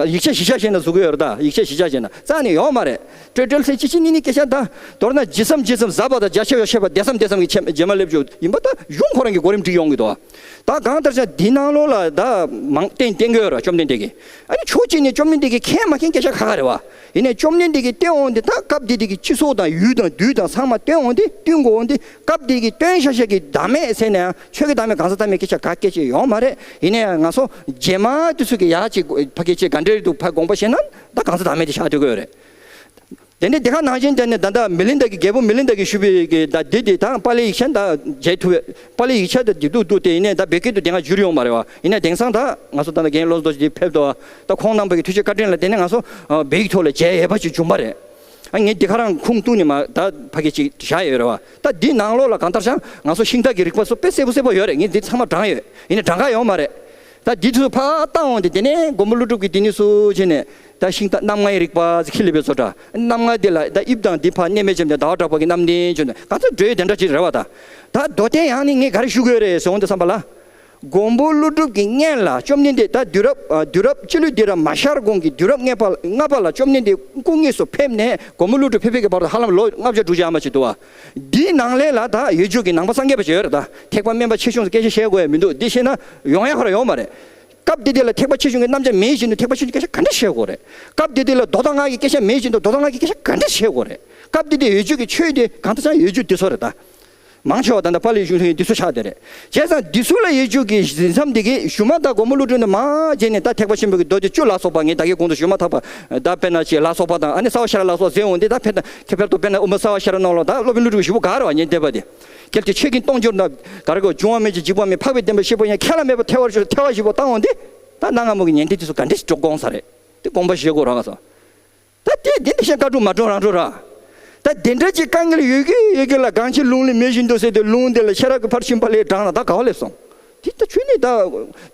ཡིག་ཆ་གཞི་ཆ་བྱས་ན་གཟུགས་ཀྱི་ཡོད་རེད་ད། ཡིག་ཆ་གཞི་ཆ་བྱས་ན་རྩ་ནས་ཡོད་མ་རེད། སྤྲོས་བྲལ་ཚེ་གཅིག་གཅིག་གཉིས་གཉིས་སྐད་ཆ་ད། མདོར་ན་ཇི་བསམ་ཇི་བསམ་ཟབ་པ་དང་རྒྱ་ཆེ་བའི་ཤེས་པ་བདེ་བསམ་བདེ་བསམ་གྱི་ཆེ་རྗེས་མ་སླེབས་བཅུག་ཡིན་པ་ད་གཞུང་ཁོ་རང་གི་གོ་རིམ་བསྒྲིགས་ཡོང་གི་འདུག་ད་གང་ལྟར་ཀྱང་འདི་ནང་ལོགས་ལ་ད་མང་བསྟན་བསྟན་གྱི་ཡོད་རེད་བཅོམ་ལྡན་འདས་ཀྱིས། ཨ་ནི་ཕྱོགས་གཅིག་ནས་བཅོམ་ལྡན་འདས་ཀྱིས་མཁྱེན་མ་མཁྱེན་སྐད་ཆ་ཁ་ཁ་རེད་བ། ཡིན་ནའི་བཅོམ་ལྡན་འདས་ཀྱིས་བསྟན་འོང་དེ་ད་སྐབས་དེ་དུས་ཀྱི་སྤྱི་ཚོགས་དང་ཡུལ་དང་དུས་དང་ཚང་མ་བསྟན་འོང་དེ་བསྟུན་དགོས་འོང་དེ། སྐབས་དེ་གི་སྟོན་ཤ་ཤ་གི་བདག་མེད་ཟེར་ན་ཡང་ཆོས་ཀྱི་བདག་མེད་གང་ཟག་བདག་མེད་སྐད་ཆ་ག་སྐད་ཆ་ཡོད་མ་རེད། ཡིན་ན་ཡང་ང་ཚོ་རྗེས་མ་དུས་ཚོད་ཀྱི་ཡག་ཅིག་ཕ་གི་ཅིག་ག་འདྲས་འདུག་ཕ་དགོངས་པ་བཞེས་ན་ད་གང་ཟག་བདག་མེད་དེ་ཆགས་སྡོད་ཀྱི་ཡོད་རེད། དེ་ནས་དེ་ག་ནང་བཞིན་དེ་ནས་ད་ལྟ་མི་ལིན་ད་གི་རྒྱལ་པོ་མི་ལིན་ད་གི་ཞུས་པའི་གི་ད་འདི་དེ་ད་པཱ་ལི་ཡིག་ཆ་ད་མཇལ་ཐུབ་པའི་པཱ་ལི་ཡིག་ཆ་ད་འདི་འདུག་འདུག་དེ་ཡིན་ནས་ད་བོད་སྐད་དུ་དེ་སྔ་བསྒྱུར་ཡོང་མ་རེད་བ། ཡིན་ན་དེང་སང་ད་ང་ཚོ་ད་ལྟ་རྒན་བློ་བཟང་རྡོ་རྗེ་འདི་ཕེབས་འདུག་བ། ད་ཁོང་རྣམ་པ་གི་ཐུགས་རྗེ་བཀའ་དྲིན་ལ་དེ་ནས་ང་ཚོ་བོད་ཡིག་ཐོག་ལ་མཇལ་ཡས་པ་ཅིག་བྱུང་པ་རེད། ཨ་ངས་འདི་ག་རང་ཁུངས་གཏུགས་ནས་མ་ད་ཕ་གི་ཅིག་བཞག་ཡོད་རེད་བ། ད་འདི་ནང་ལོགས་ལ་གང་ལྟར་ཀྱང་ང་ཚོ་ཤིང་རྟ་གི་རིག་པ་སོགས་དཔེ་གསལ་པོ་གསལ་པོ་ཡོད་རེད། ངས་འདི་ཚང་མ་དྲངས་ཡོད། ཡིན་ནའི་དྲངས་ཀ་ཡོད་མ་རེད། ད་འདི་ཚོ་ཕར་བཏང་འོང་དེ་དེ་ནས་མགོན་པོ་ཀླུ་སྒྲུབ་ཀྱིས་འདི་ནས་སུ་བྱས་ནས་ད་ཤིང་རྟ་རྣམ་ལྔའི་རིག་པ་ཟེར་ཁྱི་ལི་པའི་བཟོ་འདྲ་རྣམ་ལྔ་དེ་ལ་ད་དབྱིབས་དང་འདི་ཕར་གནས་མལ་ཅན་དེ་ཟླ་བ་གྲགས་པ་གི་རྣམ་བདེན་བྱས་ནས་གང་ཚོད་འགྲོས་དེ་འདྲ་ཅིག་རེད་བ། ད་ད་མདོ་བསྟན་ཡང་ནི་ངས་ག་རེ་ཞུ་དགོས་རེད་ཟེར་འོང་དུས་ཙམ་པ་ལ། མགོན་པོ་ཀླུ་སྒྲུབ་ཀྱི་སྔན་ལ་བཅོམ་ལྡན་འདས་ད་དུས་རབས་ཨ་དུས་རབས་སྤྱི་ལོའི་དུས་རབས་མ་ཤར་གོང་གི་དུས་རབས་ལྔ་པ་ལྔ་པ་ལ་བཅོམ་ལྡན་འདས་སྐུ་དངོས་སུ་ཕེབས་ནས་མགོན་པོ་ཀླུ་སྒྲུབ་ཕེབས་པའི་གི་བར་དུ་ཧ་ལམ་ལོ་ལྔ་བརྒྱ་དྲུག་བརྒྱ་ཨ་མ་ཅིག་འདུག་བ། འདིའི་ནང་ལས་ལ་ད་ཡོད་རྒྱུ་གི་ནང་པ་སངས་རྒྱས་པ་ཅིག་ཡོད་རེད། ད་ཐེག་པ་དམན་པ་ཆེ་ཆུང་སྐད་ཆ་བཤད་དགོས་ཡ་མི་འདུག་འདི་བཤད་ན་ཡོང་ཡ་ཁོ་ར་ཡོང་མ་རེད། སྐབས་དེ་དུས་ལ་ཐེག་པ་ཆེ་ཆུང་གི་རྣམ་གཞག་མེད་བཞིན་དུ་ཐེག་པ་ཆེ་ཆུང་སྐད་ཆ་ག་འདྲ་བཤད་དགོས་རེད། སྐབས་དེ་དུས་ལ་མདོ་དང་སྔགས་ཀྱི་སྐད་ཆ་མེད་བཞིན་དུ་མདོ་དང་སྔགས་ཀྱི་སྐད་ཆ་ག་འདྲ་བཤད་དགོས་རེད། སྐབས་དེ་དུས་ཡོད་རྒྱུ་གི་ཆོས་དེ་གང་ལྟར་ཀྱང་ཡོད་རྒྱུ་འདི་ཚོ་རེད་ད། མང་ཆེ་བ་ད་ལྟ་པཱ་ལིའི་གཞུང་ལུགས་འདི་ཚོ་ཆགས་བསྡད་རེད། བྱས་ཙང་འདི་ཚོ་ལ་ཡོད་རྒྱུ་གི་གཟིགས་མཚམས་འདི་གི་གཞུག་མ་ད་མགོན་པོ་ཀླུ་སྒྲུབ་ནས་མར་བྱས་ནས་ད་ཐེག་པ་ཆེན་པོ་གི་མདོ་སྡེ་བཅུ་ལ་སོགས་པ་ངས་ད་གིན་གོང་དུ་ཞུས་མ་ཐག་པ་ད་དཔེར་ན་ཅིག་ལ་སོགས་པ་དང་ཨ་ནི་རྩ་བ་ཤེས་རབ་ལ་སོགས་ཟེར་འོང་དེ་ད་ཕེབས་ད་ཁྱད་པར་དུ་དཔེར་ན་དབུ་མ་རྩ་བ་ཤེས་རབ་ནང་ལོགས་ད་སློབ་དཔོན་ཀླུ་སྒྲུབ་ཞུ་བོ་ག་རེ་བ་ཉན་བསྡད་པ་དེ། གལ་ཏེ་ཆོས་ཀུན་སྟོང་གྱུར་ན་ག་རེ་གོ་འབྱུང་བ་མེད་ཅིང་འཇིག་པ་མེད། འཕགས་པའི་བདེན་པ་ཤེས་པ་ཡང་ཁས་བླངས་མེད་པར་ཐལ་བར་འགྱུར། ཐལ་བ་བཞི་པོ་བཏང་འོང་དེ་ད་གནའ་སྔ་མོ་གི་ཉན་ཐོས་དེ་ཚོ་ག་འདྲ་ཞིག་འགྲོ་དགོངས་ས་རེད། དེ་དགོངས་པ་བཞེས་དགོས་ར་ག་ས། ད་དེ་དེ་འདྲ་ཤ་བཀའ་སྒྲུབ་མ་འགྲོ་རང་འགྲོ་ར། ད་དེ་འདྲ་ཅིག་དཀའ་ངལ་ཡོད་ཀི་ཡོད་ཀི་ལ་གང་ཕྱིར་ལུང་ལས་མེ་བཞིན་དུ་ཟེར་ཏེ་ལུང་དེ་ལ་ཤེས་རབ་ཀྱི་ཕར་ཕྱིན་པ་ལས་དྲངས་ན་ད་ག་བ་སླེབས་སོང་། དེ་ད་ཆོས་ནི་ད་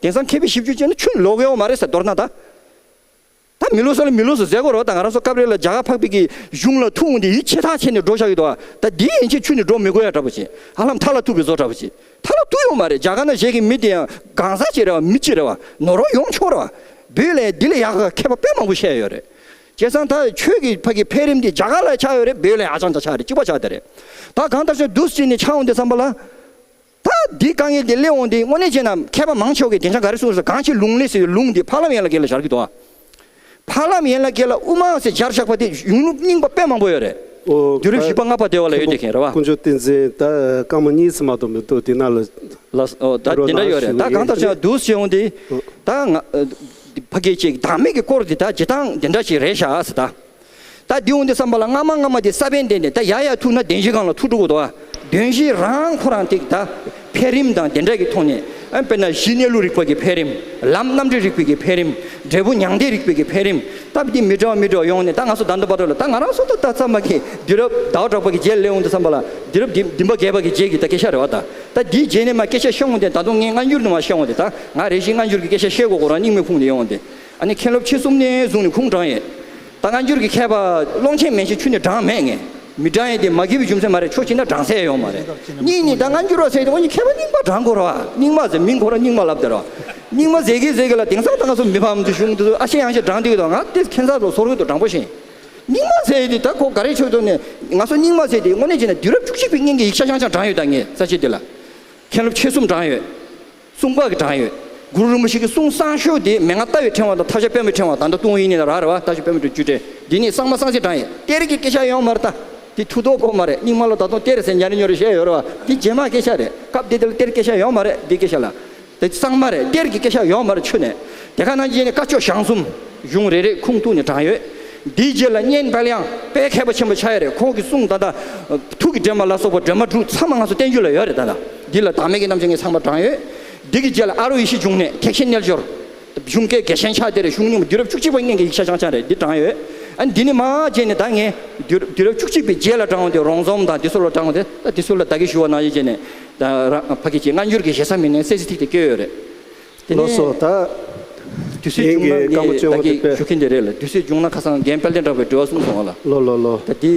དེང་སང་མཁས་པའི་ཞིབ་འཇུག་བྱས་ན་ཆོས་ནི་ལོག་ཡོད་མ་རེད་ཟེར་མདོར་ན་ད། ད་མི་ལོག་ས་ལ་མི་ལོག་ས་ཟེར་དགོས་ར། ད་ང་རང་ཚོ་སྐབས་རེ་ལ་རྒྱ་གར་འཕགས་པའི་གི་གཞུང་ལ་ཐུག་འོང་དེ་ཡིད་ཆེས་ཐག་ཆད་ནས་འགྲོ་བཞག་གི་འདུག་ད་དེ་ཡན་ཆད་ཆོས་ནི་འགྲོ་མི་དགོས་ཡ་འདྲ་པོ་ཅིག་ཧ་ལམ་མཐའ་ལ་ཐུག་པའི་བཟོ་འདྲ་པོ་ཅིག་མཐའ་ལ་ཐུག་ཡོད་མ་རེད། རྒྱ་གར་ན་བཞུགས་ཀྱི་མི་དེ་ཡང་གང་ཟག་ཅིག་རེད་བ། མི་གཅིག་རེད་བ། ནོར་བ་ཡོང་ཆོག་རེད་བ། བོད་ལ་འདི་ལས་ཡག་ག་མཁས་པ་དཔེ་མང་པོ་བཤད་ཡོད་རེད། བྱས་ཙང་ད་ཆོས་ཀྱི་ཕ་གི་འཕེལ་རིམ་འདི་རྒྱ་གར་ལ་ཆགས་ཡོད་རེད། བོད་ལ་ཡག་ཅང་ཅང་ཆགས་རེད། གཅིག་པ་ཆགས་བསྡད་རེད། ད་གང་ལྟར་ཞིག་འདུག་སེ་བྱས་ནས་ཆགས་འོང་དུས་ཙམ་པ་ལ། ད་འདི་དཀའ་ངལ་འདི་སླེབས་འོང་དུས་དངོས་གནས་བྱས་ན་མཁས་པ་མང་ཆེ་བ་གིས་དེང་སང་ག་རེ་གསུངས་ཟེར་གང་ཕྱིར་ལུང་ལས་ཟེར་བའི་ལུང་འདི་ཕ་ལམ་ཡན་ལག་བརྒྱད་ལ་སྦྱར་གྱི་འདུག་ཨ། ཕ་ལམ་ཡན་ལག་བརྒྱད་ལ་དབུ་མ་ཟེར་སྦྱར་བཞག་པ་དེ་གཞུང་ལུགས་རྙིང་པ་དཔེ་མང་པོ་ཡོད་རེད། ཨོ། དུས་རབས་བཞི་པ་ལྔ་པ་དེ་བ་ལ་ཡོད་དེ་མཁན་རེད་བ། དཀོན་མཆོག་བསྟན་འཛིན་ད་སྐར་མ་གཉིས་ཙམ་མ་གཏོགས་མི་འདུག་དེ་ན་ལ། ལགས་ཨོ་ད་དེ་འདྲ་ཡོད་རེད། ད་གང་ལྟར་ཅང་འདུག་སེ་འོང་དུས་ད་ང་ཕ་གི་ཅིག་བདག་མེད་ཀྱི་སྐོར་འདི་ད་ཇི་ལྟར་འདི་འདྲ་ཞིག་རེད་ཤག་ཟེར་ད། ད་འདི་འོང་དུས་ཙམ་པ་ལ་སྔ་མ་སྔ་མ་དེ་ས་བོན་དེ་ནས་ད་ཡར་ཡར་ཐུག་ན་བདེན་བཞི་སྒང་ལ་ཐུག་འགྲོ་གི་འདུག་བ། བདེན་བཞི་རང་ཁོ་རང་ཏིག་ད་འཕེལ་རིམ་དང་དེ་འདྲ་གི་ཐོག་ནས་ཨ་དཔེར་ན་གཞི་གནས་ལུགས་རིག་པ་གི་འཕེལ་རིམ། ལམ་རྣམ་འགྲེལ་རིག་པའི་གི་འཕེལ་རིམ། འབྲས་བུ་མྱང་འདས་རིག་པའི་གི་འཕེལ་རིམ། ད་འདི་མི་འདྲ་བ་མི་འདྲ་བ་ཡོང་ནས་ད་ང་ཚོ་ད་ལྟ་བར་དུ་ལ་ད་ང་རང་ཚོ་ད་ད་ཚང་མ་གི་དུས་རབས་ཟླ་བ་གྲགས་པ་གི་རྗེས་ལ་སླེབས་འོང་དུས་ཙམ་པ་ལ་དུས་རབས་འདི་བདུན་པ་བརྒྱད་པ་གི་རྗེས་ཀྱི་ད་སྐད་ཆ་རེད་བ། ད་ད་འདིའི་རྗེས་ནས་མ་སྐད་ཆ་བཤད་འོང་དུས་ད་དུང་ངས་སྔ་འགྱུར་དུ་མ་བཤད་འོང་དུས་ད་ང་རེ་ཞིག་སྔ་འགྱུར་གི་སྐད་ཆ་བཤད་དགོས་ཁོ་རང་སྙིང་མའི་ཁུངས་ནས་ཡོང་དུས། ཨ་ནི་མཁན་སློབ་ཆེ་གསུམ་ནས་བཟུང་ནས་ཁུངས་དྲངས་ཡོད། ད་སྔ་འགྱུར་གྱི་མཁས་པ་ཀློང་ཆེན་མན་ཆད་ཁྱོན་ནས་དྲངས་མེད་ངས། མི་དྲངས་ཡས་དེ་མ་དགེ་བའི་རྒྱུ་མཚན་མ་རེད། ཕྱོགས་གཅིག་ན་དྲངས་ས་ཡོད་མ་རེད། གཉིས་ནི་ད་སྔ་འགྱུར་བ་ཟེར་དེ་འོ་ནི་མཁས་པ་རྙིང་པ་དྲངས་དགོས་རེད་བ། རྙིང་མ་ཟེར་མིང་ཁོ་རང་རྙིང་མ་ལབ་བསྡད་རེད་བ། རྙིང་མ་ཟེར་གི་ཟེར་གི་ལ་དེང་སང་ད་ང་ཚོ་མི་ཕམ་དུ་གཞུང་དུ་ཨ་ཤེ་ཡང་ཤེ་དྲངས་བསྡད་ཀྱི་འདུག་ང་དེ་ཁྱད་མཚར་དུ་ཚོར་གི་འདུག་དྲང་པོ་བཤད། རྙིང་མ་ཟེར་ཡས་དེ་ད་ཁོ་ག་རེ་ཆོད་དོ་ནས་ང་ཚོ་རྙིང་མ་ཟེར་དེ་དངོས་གནས་བྱས་ན་དུས་རབས་བཅུ་གཅིག་པའི་སྔོན་གྱི་ཡིག་ཆ་ཤང་ཤང་དྲངས་ཡོད་ད་ངས་ས་བཅད་དེ་ལ། མཁན་སློབ་ཆོས་གསུམ་དྲངས་ཡོད། གསུང་འབག་གི་དྲངས་ཡོད། གུ་རུ་རིན་པོ་ཆེ་གི་གསུང་གསང་ཤོས་དེ་མན་ངག་ལྟ་བའི་ཕྲེང་བ་དང་ཐབས་ཤེས་པད་མའི་ཕྲེང་བ། ད་ལྟ་ཏུང་ཧོང་ཡིན་ནི་ལ་རག་རེད་བ། ཐབས་ཤེས་པད་མའི་ཕྲེང་བཅུ་སྒྲིལ་འདི་ནི་གཙང་མ་གསང་ཚིག་དྲངས་ཡོད། གཏེར་གྱི་སྐད་ཆ་ཡོང་མ་རེད་ད། དེ་ཐུགས་དོགས་དགོས་མ་རེད། རྙིང་མ་ལོ་ད་དུང་གཏེར་ཟེར་ཉར་ཉོར་བཤད་ཡོད་རེད་བ། དེ་རྗེས་མ་སྐད་ཆ་རེད། སྐབས་དེ་དེ་ལ་གཏེར་སྐད་ཆ་ཡོང་མ་རེད། འདི་སྐད་ཆ་ལ། དེ་གཙང་མ་རེད། གཏེར་གྱི་སྐད་ཆ་ཡོང་མ་རེད་ཆུ་ནས། དེ་ག་ནང་བཞིན་ནི་བཀའ་ཆོས་ཞང་གསུམ་གཞུང་རེ་རེ་ཁུངས་གཏུགས་ནས་དྲངས་ཡོད། འདིའི་རྗེས་ལ་གཉན་དཔལ་དབྱངས་དཔེ་མཁས་པ་ཆེན་པོ་ཆགས་ཡོད་རེད། ཁོང་གི་གསུང་ད་ལྟ་ཐུགས་ཀྱི་འདྲེན་མ་ལ་སོགས་པ་སྒྲོན་མ་དྲུག་ཚང་མ་ང་ཚོ་བསྟན་འགྱུར་ལ་ཡོད་རེད། ད་ལྟ་འདི་ལ་བདག་མེད་ཀྱི་རྣམ་བཤད་ངས་ཚང་མ་དྲངས་ཡོད། འདི་གི་རྗེས་ལ་ཨ་རོ་ཡེ་ཤེས་འབྱུང་གནས་ཐེག་ཆེན་རྣལ་འབྱོར། གཞུང་སྐད་རྒྱ་ཆེན་ཆགས་དེ་རེད། གཞུང་རྙིང་པ་དུས་རབས་བཅུ་གཅིག་པ་སྔོན་གྱི་ཡིག་ཆ་རྐྱང་རྐྱང་རེད། འདི་དྲངས་ཡོད། ཨ་འདི་ནི་མར་རྗེས་ནས་ད་ངས་དུས་དུས་རབས་བཅུ་གཅིག་པའི་རྗེས་ལ་དྲངས་པ་དེ་རོང་ཟོམ་དང་དེ་ཚོ་ལ་དྲངས་པ་དེ། ད་དེ་ཚོ་ལ་ད་གིན་ཞུ་བ་ནང་བཞིན་བྱས་ནས་ད་རང་ཕ་གི་ཅིག་སྔ་འགྱུར་གྱི་ཞེ་ས་མི་སྣའི་གསལ་གཟིགས་ཐིག་དེ་བཀོད་ཡོད་རེད། དེ་ལགས་ནས་སོ། ད་དུས་ཚོད་ངེད་བྱུང་ན་ཀྱི་ངས་བཀའ་མོལ་ད་བཅོལ་དགོས་གི་དཔེ་ཞུ་མཁན་དེ་རེད་ལ། དུས་ཚོད་བྱུང་ན་ཁ་སང་རྒན་དཔལ་ལྡན་གྲགས་པས་དྲི་བ་གསུངས་སོང་བ་ལ། ལོ་ལོ་ལོ། ད་དེ་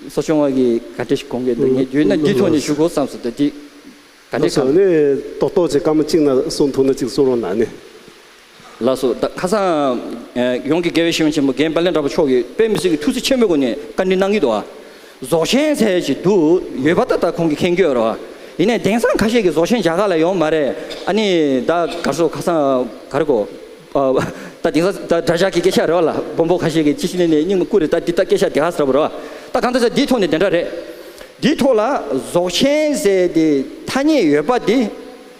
གསོ་སྐྱོང་བ་གི་ག་འདྲ་ཞིག་དགོངས་ཀྱི་འདུག་ངས་བརྗོད་ན་འདི་ཐོག་ནས་ཞུ་དགོས་བསམ་སོང་། ད་དེ་ག་འདྲ་ལགས་སོ། གང་ནས་ཏོག་ཏོག་ཅིག་སྐར་མ་གཅིག་ན་གསུང་ཐུབ་ན་གཅིག་གསུང་རོགས་གནང་ནས། ལགས་སོ། ད་ཁ་སང་ཡོངས་ཀྱི་དགེ་བའི་བཤེས་གཉེན་ཆེན་པོ་རྒན་དཔལ་ལྡན་གྲགས་པ་མཆོག་གིས་དཔེ་མི་སྲིད་ཀྱི་ཐུགས་བརྩེ་ཆེན་པོའི་སྒོ་ནས་བཀའ་འདྲི་གནང་གི་འདུག་ཨ། རྫོགས་ཆེན་ཟེར་ཞིག་འདུག་ཡོད་པ་ད་ད་ཁོང་གིས་མཁྱེན་གྱི་ཡོད་རེད་བ། ཡིན་ནའི་དེང་སང་ཁ་ཤས་ཀྱིས་རྫོགས་ཆེན་རྒྱ་གར་ལ་ཡོད་མ་རེད། ཨ་ནི་ད་ག་རེ་ཟེར། ཁ་སང་ག་རེ་གོ། ད་དེང་སང་ད་དྲ་ཇག་གི་སྐད་ཆ་རེད་བ་ལ། སྦོམ་པོ་ཁ་ཤས་ཀྱིས་ཅི་ཞིག་ནས་ནས་རྙིང་མ་བསྐུར་རེད། ད་འདི་ད་སྐད་ཆ་དེ་ག་ཟེར་བ་རེད་བ། ད་གང་ལྟར་ཟེར་འདིའི་ཐོག་ནས་དེ་འདྲ་རེད། འདིའི་ཐོག་ལ་རྫོགས་ཆེན་ཟེར་དེ་ཐ་སྙད་ཡོད་པ་འདི།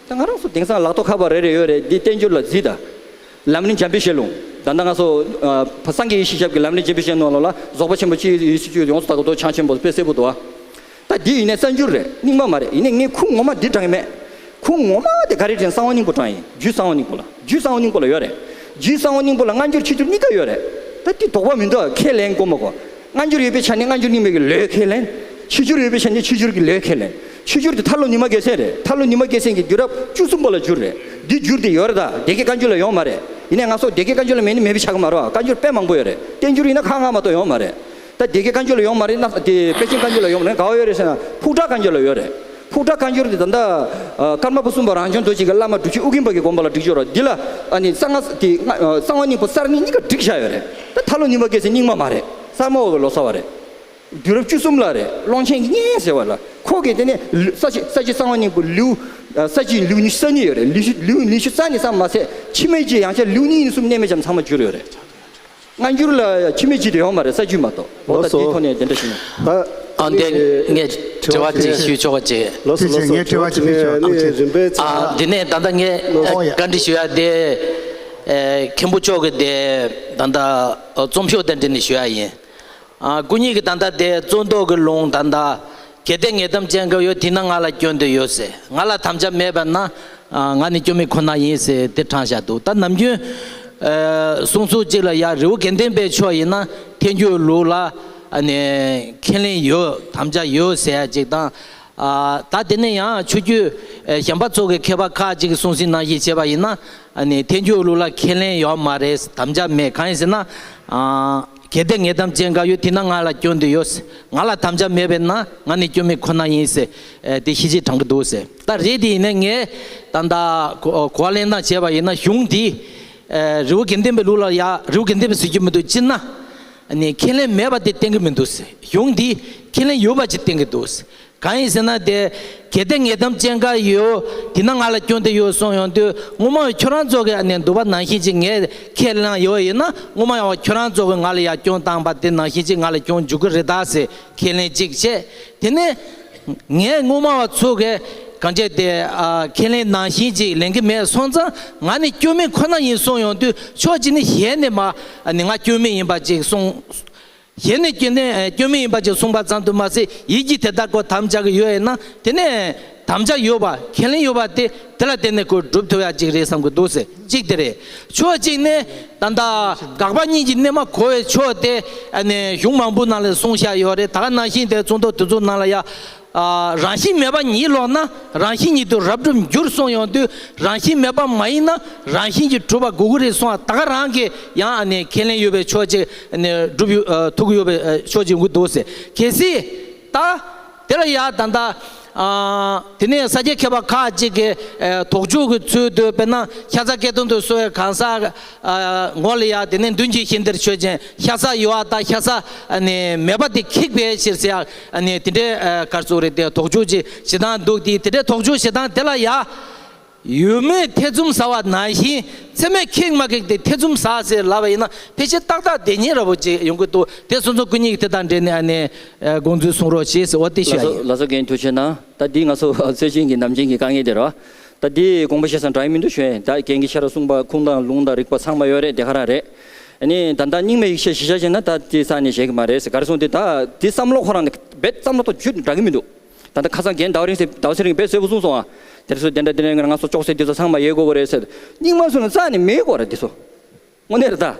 ད་ང་རང་ཚོ་དེང་སང་ལག་ཐོག་ཁ་པར་རེ་རེ་ཡོད་རེད། འདི་བསྟན་འགྱུར་ལ་གཟིགས་དང་། ལམ་རིམ་འཇམ་དཔལ་བཤད་ལུང་། ད་ལྟ་ང་ཚོ་ཨ་སངས་རྒྱས་ཡེ་ཤེས་ཞབས་ཀྱི་ལམ་རིམ་འཇམ་དཔལ་བཤད་ལུང་ལ་ལ་རྫོགས་པ་ཆེན་པོ་སྤྱི་ཡི་ཡེ་ཤེས་སྤྱོད་ཡོངས་སུ་དག་པའི་མདོ་འཆང་ཆེན་པོ་དཔེ་གསལ་པོ་འདུག་ཨ། ད་འདི་ཡིན་ནའི་གསར་འགྱུར་རེད། རྙིང་མ་མ་རེད། ཡིན་ནའི་ངས་ཁུངས་ངོ་མ་འདི་དྲངས་ཀྱི་མེད། ཁུངས་ངོ་མ་དེ་ག་རེ་དྲངས། གསང་བ་སྙིང་པོ་དྲངས་ཡིན། རྒྱུད་གསང་བ་སྙིང་པོ་ལ། རྒྱུད་གསང་བ་སྙིང་པོ་ལ་ཡོད་རེད། རྒྱུད་གསང་བ་སྙིང་པོ་ལ་སྔ་འགྱུར་ཕྱི་འགྱུར་གཉིས་ཀ་ཡོད་རེད། ད་འདི་དོགས་པ་མི་འདུག་ཨ། ཁས་ལེན་དགོས་མ་དགོས། སྔ་འགྱུར་ཡོད་པའི་ཆ་ནས་སྔ་འགྱུར་རྙིང་མའི་གི་ལོས་ཁས་ལེན། ཕྱི་འགྱུར་ཡོད་པའི་ཆ་ནས་ཕྱི་འགྱུར་གྱི་ལོས་ཁས་ལེན། ཕྱི་འགྱུར་དེ་ཐར་ལོ་ཉི་མ་རྒྱལ་མཚན་རེད། ཐར་ལོ་ཉི་མ་རྒྱལ་མཚན་གྱི་དུས་རབས་བཅུ་གསུམ་པ་ལ་བསྒྱུར་རེད། འདི་བསྒྱུར་དེ་ཡོད་རེད། ད་སྡེ་དགེ་བཀའ་འགྱུར་ལ་ཡོད་མ་རེད། ཡིན་ནའི་ང་ཚོ་སྡེ་དགེ་བཀའ་འགྱུར་ལ་མེད་ནི་མེད་པའི་ཆ་གི་མ་རེད་བ། བཀའ་འགྱུར་དཔེ་མང་པོ་ཡོད་རེད། བསྟན་འགྱུར་ཡིན་ན་ཁག་ལྔ་མ་གཏོགས་ཡོད་མ་རེད། ད་སྡེ་དགེ་བཀའ་འགྱུར་ལ་ཡོད་མ་རེད། ན་དེ་དཔལ་ཆེན་བཀའ་འགྱུར་ལ་ཡོད་མ་རེད། ག་བ་ཡོད་རེད་ཟེར་ན་ཕུག་བྲག་བཀའ་འགྱུར་ལ་ཡོད་རེད། ཕུག་བྲག་བཀའ་འགྱུར་དེ་ད་ལྟ་ཨ་ཀརྨ་པ་གསུམ་པ་རང་བྱུང་རྡོ་རྗེ་གི་བླ་མ་འབྲུག་ཆེན་ཨོ་རྒྱན་པ་གི་དགོངས་པ་ལ་བསྒྲིགས་ཡོད་རེད། འདི་ལ་ཨ་ནི་གསང་སྔགས་དེ་གསང་བ་སྙིང་པོ་གསར་རྙིང་གཉིས་ཀ་བསྒྲིགས་བཞག་ཡོད་རེད། ད་ཐར་ལོ་ཉི་མ་རྒྱལ་མཚན་རྙིང་མ་མ་རེད། གསར་མ་འོ་བའི་ལོ་ཙཱ་བ་རེད། དུས་རབས་བཅུ་གསུམ་ལ་རེད། ཀློང་ཆེན་གྱི་གཉེན་ཟེར་བ་ལ། ཁོ་གིས་དེ་ནས་ལུ་ས་བཅད་ས་བཅད་གསང་བ་སྙིང་པོ་ལེའུ་ས་བཅད་ལེའུ་ཉི་ཤུ་རྩ་གཉིས་ཡོད་རེད། ལེའུ་ལེའུ་ཉི་ཤུ་རྩ་གཉིས་ཙམ་མ་ཟད་ཕྱི་མའི་རྗེས་ཡང་བསྐྱར་ལེའུ་གཉིས་གཉིས་གསུམ་གནས་མེད་ཙམ་ཚང་མ་བསྒྱུར་ཡོད་རེད། སྔ་འགྱུར་ལ་ཕྱི་མའི་རྗེས་དེ་ཡོད་མ་རེད། ས་བཅད་མ་གཏོགས། འོ་ད་ལགས་སོ། དེའི་ཐོག་ནས་དེ་འདྲ་ཞིག་ནས། ད་ཨ་འདི་ངས་དྲི་བ་ཅིག་ཞུ་ཆོག་ག་ཅེས། ལགས་སོ་ལགས་སོ། ངས་དྲི་བ་ཅིག་ཞུ་ཆོག་ཨ་ཅེ། རིམ་པས་ཨ་འདི་ནས་ད་ལྟ་ངས་ཨོ་ཡ། བཀའ་འདྲི་ཞུ་ཡ་དེ་ཨེ་མཁན་པོ་མཆོག་གི་དེ་ད་ལྟ་རྩོམ་ཤོག་དང་འབྲེལ་ནས་ཞུ་ཡ་ཡིན། ཨ་སྐུ་ཉིད་ཀྱི་ད་ལྟ་དེ་རྩོད་ཟློག་གི་ལུང་ད་ལྟ་གལ་ཏེ་ངེས་གཏམ་ཅན་ག་ཡོད། དེས་ན་ང་ལ་སྐྱོན་དུ་ཡོད་ཟེར། ང་ལ་དམ་བཅའ་མེད་པ་ན་ཨ་ང་ནི་སྐྱོན་མེད་ཁོ་ན་ཡིན་ཟེར་དེ་དྲངས་བཞག་འདུག་ད་ནམ་རྒྱུན་ཨ་གསུང་ཚུལ་གཅིག་ལ་ཡ་རི་བོ་དགེ་ལྡན་པའི་ཕྱོགས་ཡིན་ན་ཐལ་འགྱུར་ལུགས་ལ་ཨ་ནི་ཁས་ལེན་ཡོད། དམ་བཅའ་ཡོད་ཟེར་ཡ་གཅིག་དང་། ཨ་ད་དེ་ནས་ཡང་ཆོས་བརྒྱུད་ཨ་གཞན་པ་ཚོ་གི་མཁས་པ་ཁག་ཅིག་གི་གསུང་གཞི་ནང་བཞིན་བྱས་པ་ཡིན་ན་ཨ་ནི་ཐལ་འགྱུར་ལུགས་ལ་ཁས་ལེན་ཡོད་མ་རེད། དམ་བཅའ་མེད། གང་ཡིན་ཟེར་ན་ཨ། གལ་ཏེ་ངེས་གཏམ་ཅན་ག་ཡོད། དེས་ན་ང་ལ་སྐྱོན་དུ་ཡོད། ང་ལ་དམ་བཅའ་མེད་པས་ན་ང་ནི་སྐྱོན་མེད་ཁོ་ན་ཡིན་ཟེར། ཨེ་དེ་ཤེས་བྱེད་དྲང་གི་འདུག་ཟེར། ད་རེད། དེ་ཡིན་ནའི་ངས་ད་ལྟ་གོ་གོ་བ་ལེན་སྟངས་བྱས་པ་ཡིན་ན་གཞུང་འདི་ཨེ་རི་བོ་དགེ་ལྡན་པའི་ལུགས་ལ་ཡ་རི་བོ་དགེ་ལྡན་པའི་ཟེར་རྒྱུ་མི་འདུག་སྤྱིར་ན་ཨ་ནི་ཁས་ལེན་མེད་པ་དེ་བསྟན་གི་མི་འདུག་ཟེར། གཞུང་འདི་ཁས་ལེན་ཡོད་པ་ཅིག་བསྟན་གི་འདུག་ཟེར། གང་ཡིན་ཟེར་ན་དེ་གལ་ཏེ་ངེས་གཏམ་ཅན་ག་ཡོད། དེས་ན་ང་ལ་སྐྱོན་དུ་ཡོད་གསུངས་ཡོང་དུས་སྔོན་མ་ཁྱོད་རང་ཚོ་གི་ཨ་ནི་འདུག་པ་ནང་བཞིན་ཅིག་ངས་ཁས་ལེན་ཡོད་ཡིན་ན་སྔོན་མ་ཡང་ཁྱོད་རང་ཚོ་གི་ང་ལ་ཡ་སྐྱོན་བཏང་པ་དེ་ནང་བཞིན་ཅིག་ང་ལ་སྐྱོན་འཇུག་གི་རེད་ད་ཟེར་ཁས་ལེན་ཅིག་བྱས། དེ་ནས་ངས་སྔོན་མ་བ་ཚོ་གི་གང་བྱས་དེ་ཨ་ཁས་ལེན་ནང་བཞིན་ཅིག་ལེན་གི་མེད་སོང་ཙང་ང་ནི་སྐྱོན་མེད་ཁོ་ན་ཡིན་གསུངས་ཡོང་དུས་ཕྱོགས་གཅིག་ནས་ཞལ་ནས་མ་ཨ་ནི་ང་སྐྱོན་མེད་ཡིན་པ་ཅིག་གསུངས། གཞན་ནས་སྐྱོན་ནས་སྐྱོན་མེད་ཡིན་པ་ཅིག་གསུངས་པ་ཙམ་དུ་མ་ཟད་ཡིད་ཀྱིས་དེ་ལྟར་ཁོ་དམ་བཅའ་གི་ཡོད་ཡིན་ན་དེ་ནས་དམ་བཅའ་ཡོད་པ་ཁས་ལེན་ཡོད་པ་དེ་དེ་ལ་བརྟེན་ནས་ཁོ་སྒྲུབ་ཐུབ་ཡ་ཅིག་རེད་བསམ་གི་འདུག་ཟེར། གཅིག་དེ་རེད། ཕྱོགས་གཅིག་ནས་ད་ལྟ་དགག་པ་གཉིས་ཀྱི་གནས་མ་གོ་བའི་ཕྱོགས་དེ་ཨ་ནི་གཞུང་མང་པོ་ནང་ལ་གསུངས་བཞག་ཡོད་རེད། ད་ག་ནང་བཞིན་དེ་རྩོད་ཟློག་དེ་ཚོ་ནང་ལ་ཡ། ཨ་རང་བཞིན་མེད་པ་ཉིད་ལོག་ན་རང་བཞིན་ཉིད་དུ་རབ་གྲུབ་འགྱུར་གསུངས་ཡོང་དུས་རང་བཞིན་མེད་པ་མ་ཡིན་ན་རང་བཞིན་གྱིས་གྲུབ་པ་དགོས་ཀྱི་རེད་གསུངས་པ་ད་ག་རང་གི་ཡང་ཨ་ནི་ཁས་ལེན་ཡོད་པའི་ཕྱོགས་ཅིག་ཨ་ནི་སྒྲུབ་ཡོད་ཨ་ཐུག་གི་ཡོད་པའི་ཨ་ཕྱོགས་ཅིག་ཡོང་གི་འདུག་ཟེར། གལ་སྲིད་ད་དེ་ལ་ཡ་ད་ལྟ་ ཨ། དེ་ནས་ས་སྐྱ་མཁས་པ་ཁག་ཅིག་གིས་ཨ་དོགས་འཇུག་གི་ཚུལ་དུ། དཔེར་ན་ཤ་ཚ་སྐད་དོད་དུ་གསོ་བའི་གང་ཟག་ཨ་མགོ་ལ་ཡ། དེ་ནས་མདུན་གྱི་ཞིང་དེར་ཆོས་ཅན། ཤ་ཚ་ཡོད་པ་དང་ཤ་ཚ་ཨ་ནི་མེད་པ་དེ་ཁེགས་པའི་ཕྱིར་ཟེར་ཡ། ཨ་ནི་དེ་འདྲའི་ཨ་ག་རེ་ཟེར་དགོས་རེད། དེ་དོགས་འཇུག་ཅིག་བྱེད་སྟངས་འདུག། དེ་དེ་འདྲའི་དོགས་འཇུག་བྱེད་སྟངས་དེ་ལ་ཡ། ཡོད་མེད་ཐེ་ཚོམ་ཟ་བ་ནང་བཞིན། ཚད་མས་ཁེགས་མ་ཁེགས་དེ་ཐེ་ཚོམ་ཟ་ཟེར་ལབ་པ་ཡིན་ན། ཕལ་ཆེར་ཏག་ཏག་བདེན་གཉིས་འདྲ་པོ་ཅིག་ཡོང་གི་འདུག། དེ་སོང་ཙང་སྐུ་ཉིད་ཀྱིས་དེ་དང་འབྲེལ་ནས་ཨ་ནི་ཨ་དགོངས་ཚུལ་གསུང་རོགས་བྱེད་ཟེར། འོ་དེ་ཞུ་ཡ་ལགས་སོ། ཡིན། ལགས་སོ། རྒན་ཐུགས་རྗེ་གནང་། ད་འདི་ང་ཚོ་སྲོལ་རྒྱུན་གྱི་ནམ་རྒྱུན་གྱི་དཀའ་ངལ་དེ་རེད་བ། ད་འདི་དགོངས་པ་བཞེས་ས་འདྲ་གི་མི་འདུག་ཞུ་ཡ་ཡིན། ད་རྒན་གྱིས་ཤེས་རབ་གསུངས་པ། ཁུངས་དང་ལུང་དང་རིགས་པ་ཚང་མ་ཡོད་རེད། དེ་ག་རང་རེད། ཨ་ནི་ད་ལྟ་རྙིང་མའི་ཡིག་ཆ་གཞི་བཞག་བྱས་ན། ད་དེ་ས་ནས་བཞག་གི་མ་རེད་ཟེར། ག་རེ་གསུངས་དེ། ད་དེ་བསམ་བློ་ཁོ་རང་ནས་རྦད་བསམ་བློ་དང་རྒྱུན་འདྲ་གི་མི་འདུག། ད་ལྟ་ཁ་སང་རྒན་ཟླ་བ་རིང་ཟེར། ཟླ་བ་ཚེ་རིང་དཔེ་གསལ་པོ་གསུངས་སོང་ཨ། དེར་སོ་དེ་འདྲ་དེ་འདྲ་ང་ཚོ་ཅོག་ཙེ་དེ་ཚོ་ཚང་མ་ཡོད་དགོས་པ་རེད་ཟེར། རྙིང་མ་ཚོ་ནི་རྩ་ནས་མེད་དགོས་རེད་དེ་ཚོ། དངོས་གནས་རེད་ད།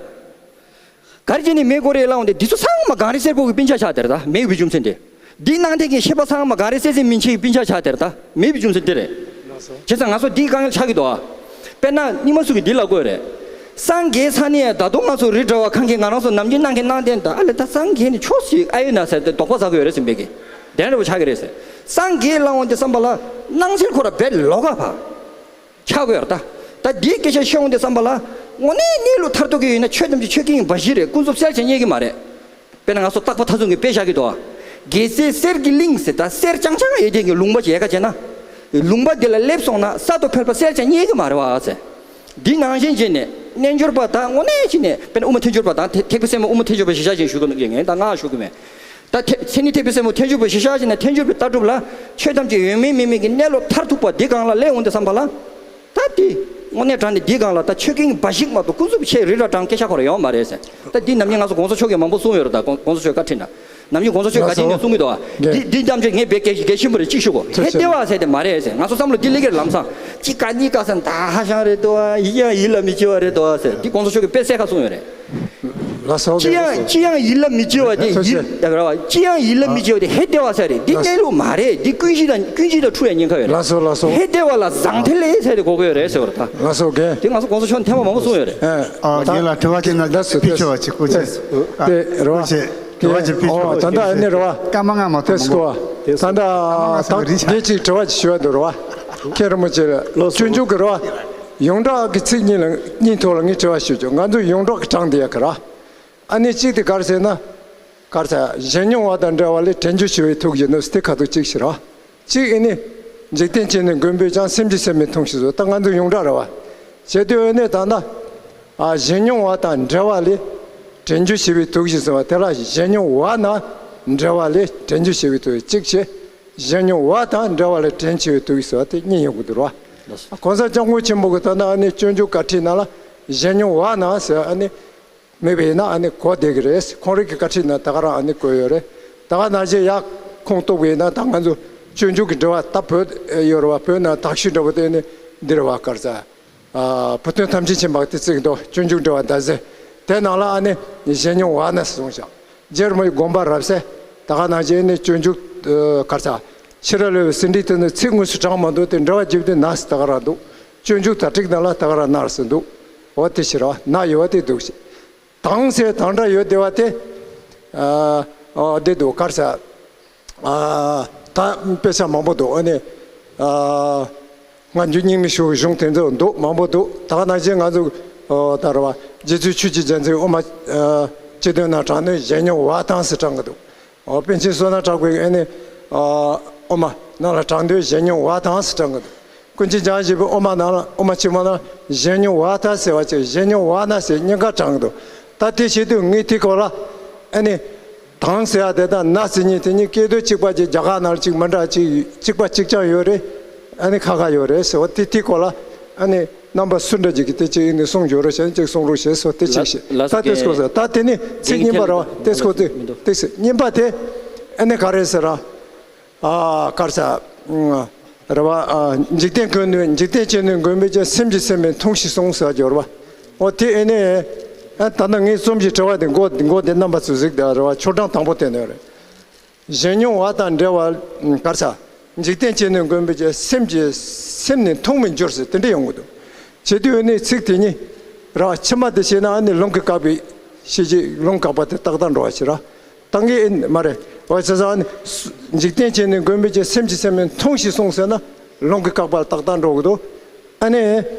ག་རེ་བྱས་ནས་མེད་དགོས་རེད་ལབ་འོང་དེ། དེ་ཚོ་ཚང་མ་གངས་རི་སེར་པོ་གི་སྤུན་ཆ་ཆགས་དེ་རེད་ད། མེད་པའི་རྒྱུ་མཚན་དེ། འདི་གནང་མཁན་གྱི་ཤེས་པ་ཚང་མ་གངས་རི་སེར་པོའི་སྤུན་ཆ་ཆགས་དེ་རེད་ད། མེད་པའི་རྒྱུ་མཚན་དེ་རེད། བྱས་ཙང་ང་ཚོ་འདི་དཀའ་ངལ་ཆགས་ཀྱི་འདུག་ཨ། དཔེར་ན་རྙིང་མ་ཚོ་གིས་འདི་ལབ་དགོས་རེད། སངས་རྒྱས་ས་ནས་ད་དུང་ང་ཚོ་རི་འདྲ་བ་ཁང་གིས་ང་རང་ཚོ་ནམ་རྒྱུན་གནང་མཁན་གནང་དེ། ད་ཨ་ལས་ད་སངས་རྒྱས་ནི་ཆོས་ཤིག་ཨ་ཡོད་ན་ཟེར་ཏེ་དོགས་པ་ཟ་གི་ཡོད་རེད་ཟེར། མེད་ཀི་དེ་འདྲ་བོ་ཆགས་ཀྱི་རེད་ཟེར། སངས་རྒྱས་ལབ་འོང་དེ་བསམ་པ་ལ་སྣང་ཚུལ་ཁོ་ར་རྦད་ལོགས་ཀ་ཕར་ཆགས་དགོས་ཡོད་རེད་ད། ད་འདིའི་སྐད་ཆ་བཤད་འོང་དེ་བསམ་པ་ལ། དངོས་གནས་གནས་ལུགས་མཐར་ཐུག་གི་ཡིན་ན་ཆོས་ཐམས་ཅད་ཆོས་ཀྱི་དབྱིངས་འབའ་ཞིག་རེད། ཀུན་རྫོབ་གསལ་བྱེད་རྙེད་ཀྱི་མ་རེད། དཔེར་ན་ང་ཚོ་རྟག་པ་མཐའ་ཡས་ཀྱི་དཔེ་བཞག་གི་འདུག་ཨ། རྒྱལ་སྲས་གསེར་གྱི་གླིང་ཟེར། ད་གསེར་རྐྱང་རྐྱང་ཡོད་དེ་གི་ལུང་པ་ཅིག་ཡལ་ག་བྱས་ན། ལུང་པ་འདི་ལ་སླེབས་སོང་ན་ས་རྡོ་ཕལ་པ་གསལ་བྱེད་རྙེད་ཀྱི་མ་རེད་བ་ཟེར། འདི་ནང་བཞིན་བྱས་ནས་རྣལ་འབྱོར་པ་དང་དངོས་གནས་བྱས་ནས། དཔེར་ན་དབུ་མ་ཐལ་འགྱུར་བ་དང་ཐེག་པའི་སྲས་མོ་དབུ་མ་ཐལ་འགྱུར་བ་གཞི་བཞག་བྱས་ཞུ་གི་འདུག་གི། ངས་ད་སྔ་ཞུ་གི་མེད། ད་ཐེ་མཚན་ཉིད་ཐེག་པའི་སྲས་མོ་ཐལ་འགྱུར་བ་གཞི་བཞག་བྱས་ནས་ཐལ་འགྱུར་བའི་ལྟ་གྲུབ་ལ་ཆོས་ཐམས་ཅད་ཡོད་མིན་མེད་མིན་གྱི་གནས་ལུགས་མཐར་ཐུག་པ་འདི་སྒང་ལ་སླེབས་འོང་དུས་ཙམ་པ་ལ། ད་འདི་དངོས་གནས་དྲང་གནས་འདི་སྒང་ལ་ད་ཆོས་ཀྱི་དབྱིངས་འབའ་ཞིག་མ་གཏོགས་ཀུན་རྫོབ་ཆེ་རི་ར་དྲང་སྐད་ཆ་ཁོ་ར་ཡོད་མ་རེད་ཟེར། ད་འདི་ནམ་རྒྱུན་ང་ཚོ་གོང་ས་མཆོག་གིས་མང་པོ་གསུངས་ཡོད་རེད། ད་གོང་གོང་ས་མཆོག་བཀའ་ཁྲིད་ན། ནམ་རྒྱུན་གོང་ས་མཆོག་བཀའ་ཁྲིད་ནས་གསུང་གི་འདུག་ཨ། ལགས་སོ། འདི་འདི་རྣམ་དཔྱོད་ངས་དཔེ་གལ་གལ་ཆེན་པོ་རེད། གཅིག་ཞུ་གོ། ཧེ་བདེ་བ་ཟེར་དེ་མ་རེད་ཟེར། ང་ཚོ་བསམ་བློ་འདི་སླེབས་ཀྱི་རེད། ལམ་སང་གཅིག་ག་གཉིས་ཀ་ཟེར། ད་ཧ་ཤང་རེད་འདུག་ཨ། ཡིད་ཡང་ཡིད་ལ་མི་བྱེད་པ་རེད་འདུག་ཨ་ཟེར། འདི་གོང་ས་མཆོག་གིས་དཔེ་གསལ་ཁ་གསུངས་ཡོད་རེད། ལགས་སོ། ཅི་ཡང་ཅི་ཡང་ཡིད་ལ་མི་བྱེད་པ་དེ། ལགས་སོ། ཡིད་ཡ་ར་བ། ཅི་ཡང་ཡིད་ལ་མི་བྱེད་པ་དེ་ཧེ་བདེ་བ་ཟེར་རེད། འདི་གནས་ལུགས་མ་རེད། འདི་ཀུན་གཞི་དང་ཀུན་གཞི་དང་འཁྲུལ་ཡ་ཉེན་ཁ་ཡོད་རེད། ལགས་སོ། ལགས་སོ། ཧེ་བདེ་བ་ལ་ཟང་ཐལ་ལེ་ཟེར་དེ་གོ་གི་ཡོད་རེད་ཟེར་བ་རེད་ད། ལགས་སོ། རྒན། དེ་ང་ཚོ་གོང་ས་མཆོག་ནས་ཐེངས་མ་མང་པོ་གསུངས་ཡོད་རེད། ཨ། ཨ། ད་རྒན་ལགས་དྲི་བ་ཅིག་གནང་། ལགས་སོ། ཕྱི་ཕྱོགས་པ་ཅིག་སྐུ་མཁྱེན། ལགས་སོ། དེ་རེད་བ། སྐུ་མཁྱེན། དྲི་བ་ཅིག་ཕྱི་ཕྱོགས། ཨོ། ད་ལྟ་ཨ་ནི་རེད་བ། སྐར་མ་ལྔ་མ་གཏོགས་མང་པོ་མ་རེད། ད་ལྟ་ད་ངས་ཅིག་དྲི་བ་ཅིག་ཞུ་ཡ་འདུག་རེད་བ། མཁན་རིན་པོ་ཆེ་ལ། ལགས་སོ། སྤྱོད་འཇུག་གི་རེད་བ། ཡོངས་གྲགས་ཀྱི་ཚིག་གཉིས་ལ་གཉིས་ཐོག་ལ་ངས་དྲི་བ་ཞུ་རྒྱུ། ང་ཚོ་ཡོངས་གྲགས་ཀྱི་གྲངས་དེ་ཡ་གི་ར། ཨ་ནི་གཅིག་དེ་ག་རེ་ཟེར་ན། ག་རེ་ཟེར། གཞན་མྱོང་བ་དང་འབྲེལ་བ་ལས་དྲན་རྒྱུ་ཞི་བའི་ཐུགས་རྗེས་ནོ་ཟེར། དེ་ཁ་ཐུག་གཅིག་ཞིག་ར། གཅིག་ཨེ་ནི། འཇིག་རྟེན་ཅན་ནི་མགོན་པོས་ཀྱང་། སེམས་ཀྱིས་སེམས་མི་མཐོང་ཞེས་སོ། ད་ང་ཚོ་ཡོངས་གྲགས་རེད་བ། བྱེད་དུས་ཨེ་ནི་ད་ལྟ། ཨ། གཞན་མྱོང་བ་དང་འབྲེལ་བ་ལས་དྲན་རྒྱུ་ཞི་བའི་ཐུགས་རྗེས་ཟེར་བ་དེ་ལ། གཞན་མྱོང་བ་དང་འབྲེལ་བ་ལས་དྲན་རྒྱུ་ཞི་བའི་ཐུགས་རྗེས་གཅིག་བྱས། གཞན་མྱོང་བ་དང་འབྲེལ་བ་ལས་དྲན་ཞི་བའི་ཐུགས་རྗེས་ཟེར་བ་དེ་གཉིས་ཡོང་གི་འདུག་ར། གོང་ས་སྐྱབས་མགོན་ཆེན་པོ་གིས་ད་ལྟ་ཨ་ནི་སྤྱོད་འཇུག་བཀའ་ཁྲིད་ནང་ལ་གཞན་མྱོང་བ་དང་ཟེར་ཨ་ནི། མེད་པ་ཡིན་ན་ཨ་ནི་གོ་བདེ་གི་རེད། ཁོང་རང་གི་བཀའ་ཁྲིད་ནང་ད་ག་རང་ཨ་ནི་བཀོད་ཡོད་རེད། ད་ག་ནང་བཞིན་ཡག་ཁུངས་གཏུགས་པ་ཡིན་ན། ད་ང་ཚོ་སྤྱོད་འཇུག་གི་འགྲེལ་པ་ད་བོད་ཡོད་རེད་བ། བོད་ནང་དག་ཤོས་འདྲ་པོ་དེ་ནི་འདི་རེད་བ། ག་རེ་ཟེར། ཨ། བུ་སྟོན་ཐམས་ཅད་མཁྱེན་པ་དེ་བརྩིགས་འདུག། སྤྱོད་འཇུག་འགྲེལ་པ་མདའ་གསེར། དེ་ནང་ལ་ཨ་ནི་གཞན་མྱོང་བ་ན་གསུངས་ཤག། རྗེ་རིན་པོ་ཆེ་དགོངས་པ་རབ་གསལ། ད་ག་ནང་བཞིན་ཨ་ནི་སྤྱོད་འཇུག་ཨ། ག་རེ་ཟེར། ཤེས་རབ་བློ་བའི་ཟིན་བྲིས་དེ་ནི་ཚིག་དངོས་སུ་དྲངས་མ་འདུག། དེ་འགྲེལ་པ་བརྒྱུད་དེ་ན་ཟེར་ད་ག་རང་འདུག། སྤྱོད་འཇུག་དར་ཊིཀ་ནང་ལ་ད་ག་རང་ན་ཟེར་འདུག། འོ་དེ་ཕྱིར་བ་ན་ཡོད་པ་དེ་འདུག་ཞེས། དང་ཟེར་དང་སྒྲ་ཡོད་བསྡད་པ་དེ། ཨ། ཨ། བསྡད་འདུག། ག་རེ་ཟེར། ཨ། ད་དཔེ་ཆ་མང་པོ་འདུག། ཨ་ནི། ཨ། སྔ་འགྱུར་རྙིང་མའི་ཤོག་གཞུང་དེ་ཚོ་འདུག། མང་པོ་འདུག། ད་ག་ནང་བཞིན་ང་ཚོ། ཨ། ད་རེད་བ། རྗེ་བཙུན་ཆོས་ཀྱི་རྒྱལ་མཚན་དབུ་མ། ཨ། སྤྱི་དོན་ནང་དྲངས་ནས་གཞན་མྱོང་བ་དང་ཟེར་དྲངས་གི་འདུག། ཨོ། པཎ་ཆེན་བསོད་ནམས་གྲགས་པས་ཨ་ནི། ཨ། དབུ་མ་ནང་ལ་དྲངས་དུས་གཞན་མྱོང་བ་དང་ཟེར་དྲངས་གི་འདུག། ཀུན་མཁྱེན་འཇམ་དབྱངས་བཞད་པའི་དབུ་མ་ནང་ལ། དབུ་མ་ཆེན་མོ་ནང་གཞན་མྱོང་བ་དང་ཟེར་བ་ཅིག། གཞན་མྱོང་བ་ན་ཟེར་གཉིས་ཀ་དྲངས་གི་འདུག། ད་དེ་བྱེད་དུས་ངས་དེ་སྐོར་ལ་ཨ་ནི། དང་ཟེར་ཡ་དེ་དང་ན་ཟེར་མཁན་དེ་གཉིས་སྐད་དོད་གཅིག་པ་ཅིག། རྒྱ་གར་ནང་ལ་ཅིག་མི་འདྲ་ཅིག། གཅིག་པ་གཅིག་རྐྱང་ཡོད་རེད། ཨ་ནི་ཁ་ཁ་ཡོད་རེད་ཟེར་བ་དེ། དེ་སྐོར་ལ་ཨ་ནི། རྣམ་པ་སུ་འདྲ་ཅིག་གིས་དེ་ཅིག་ཡིན་ནས་གསུང་རྒྱུ་རེད་ཟེར་ན་ཅིག་གསུང་རོགས་ཞེས་སོ། དེ་ཅིག་ལ་ཞིག། ལ་ད་དེ་སྐོར་ཟེར། ད་དེ་ནི་ཚིག་གཉིས་པ་རེད་བ། དེ་སྐོར་དེ། མི་འདུག། དེ་ཚིག་གཉིས་པ་དེ་ཨ་ནི་ག་རེ་ཟེར་ར། ཨ། ག་རེ་ཟེར། རེད་བ། ཨ། འཇིག་རྟེན་ཀུན་ནས། འཇིག་རྟེན་ཅན་ནི་མགོན་པོས་ཀྱང་། སེམས་ཀྱིས་སེམས་མི་མཐོང་ཞེས་གསུངས་ཟེར་རྒྱུ་རེད་བ། འོ་དེ་ཨེ་ནས། ཨ། ད་ནི་ངས་རྩོམ་གྱི་དྲི་བ་དེ་མགོ་མགོ་དེ་རྣམ་པ་ཚོས་གཟིགས་དང་། རེད་བ། ཆོག་གྲངས་དང་པོ་དེ་ནས་རེད། གཞན་མྱོང་བ་དང་འབྲེལ་བ། ག་རེ་ཟེར། འཇིག་རྟེན་ཅན་ནི་མགོན་པོས་ཀྱང་། སེམས་ཀྱིས་སེམས་ནི་མཐོང་མི་འགྱུར་ཟེར་དེ་འདྲ་ཡོང་གི་འདུག། བྱེད་དུས་ནི་ཚིག་དེ་གཉིས། རེད་བ། ཕྱི་མ་དེ་བྱས་ན་ཨ་ནི་ལུང་གིས་བཀག་པའི་ཤེས་བྱེད། ལུང་བཀག་པ་དེ་ཏག་ཏག་འགྲོ་བ་ཞིག་རེད། ད་ངས་ཨེ་མ་རེད། འོ་བྱས་ཙང་ཨ་ནི་འཇིག་རྟེན་ཅན་ནི་མགོན་པོས་ཀྱང་སེམས་ཀྱིས་སེམས་མི་མཐོང་ཞེས་གསུངས་ཟེར་ན་ལུང་གི་བཀག་པ་ལ་ཏག་ཏག་འགྲོ་གི་འདུག་ཨ་ནི་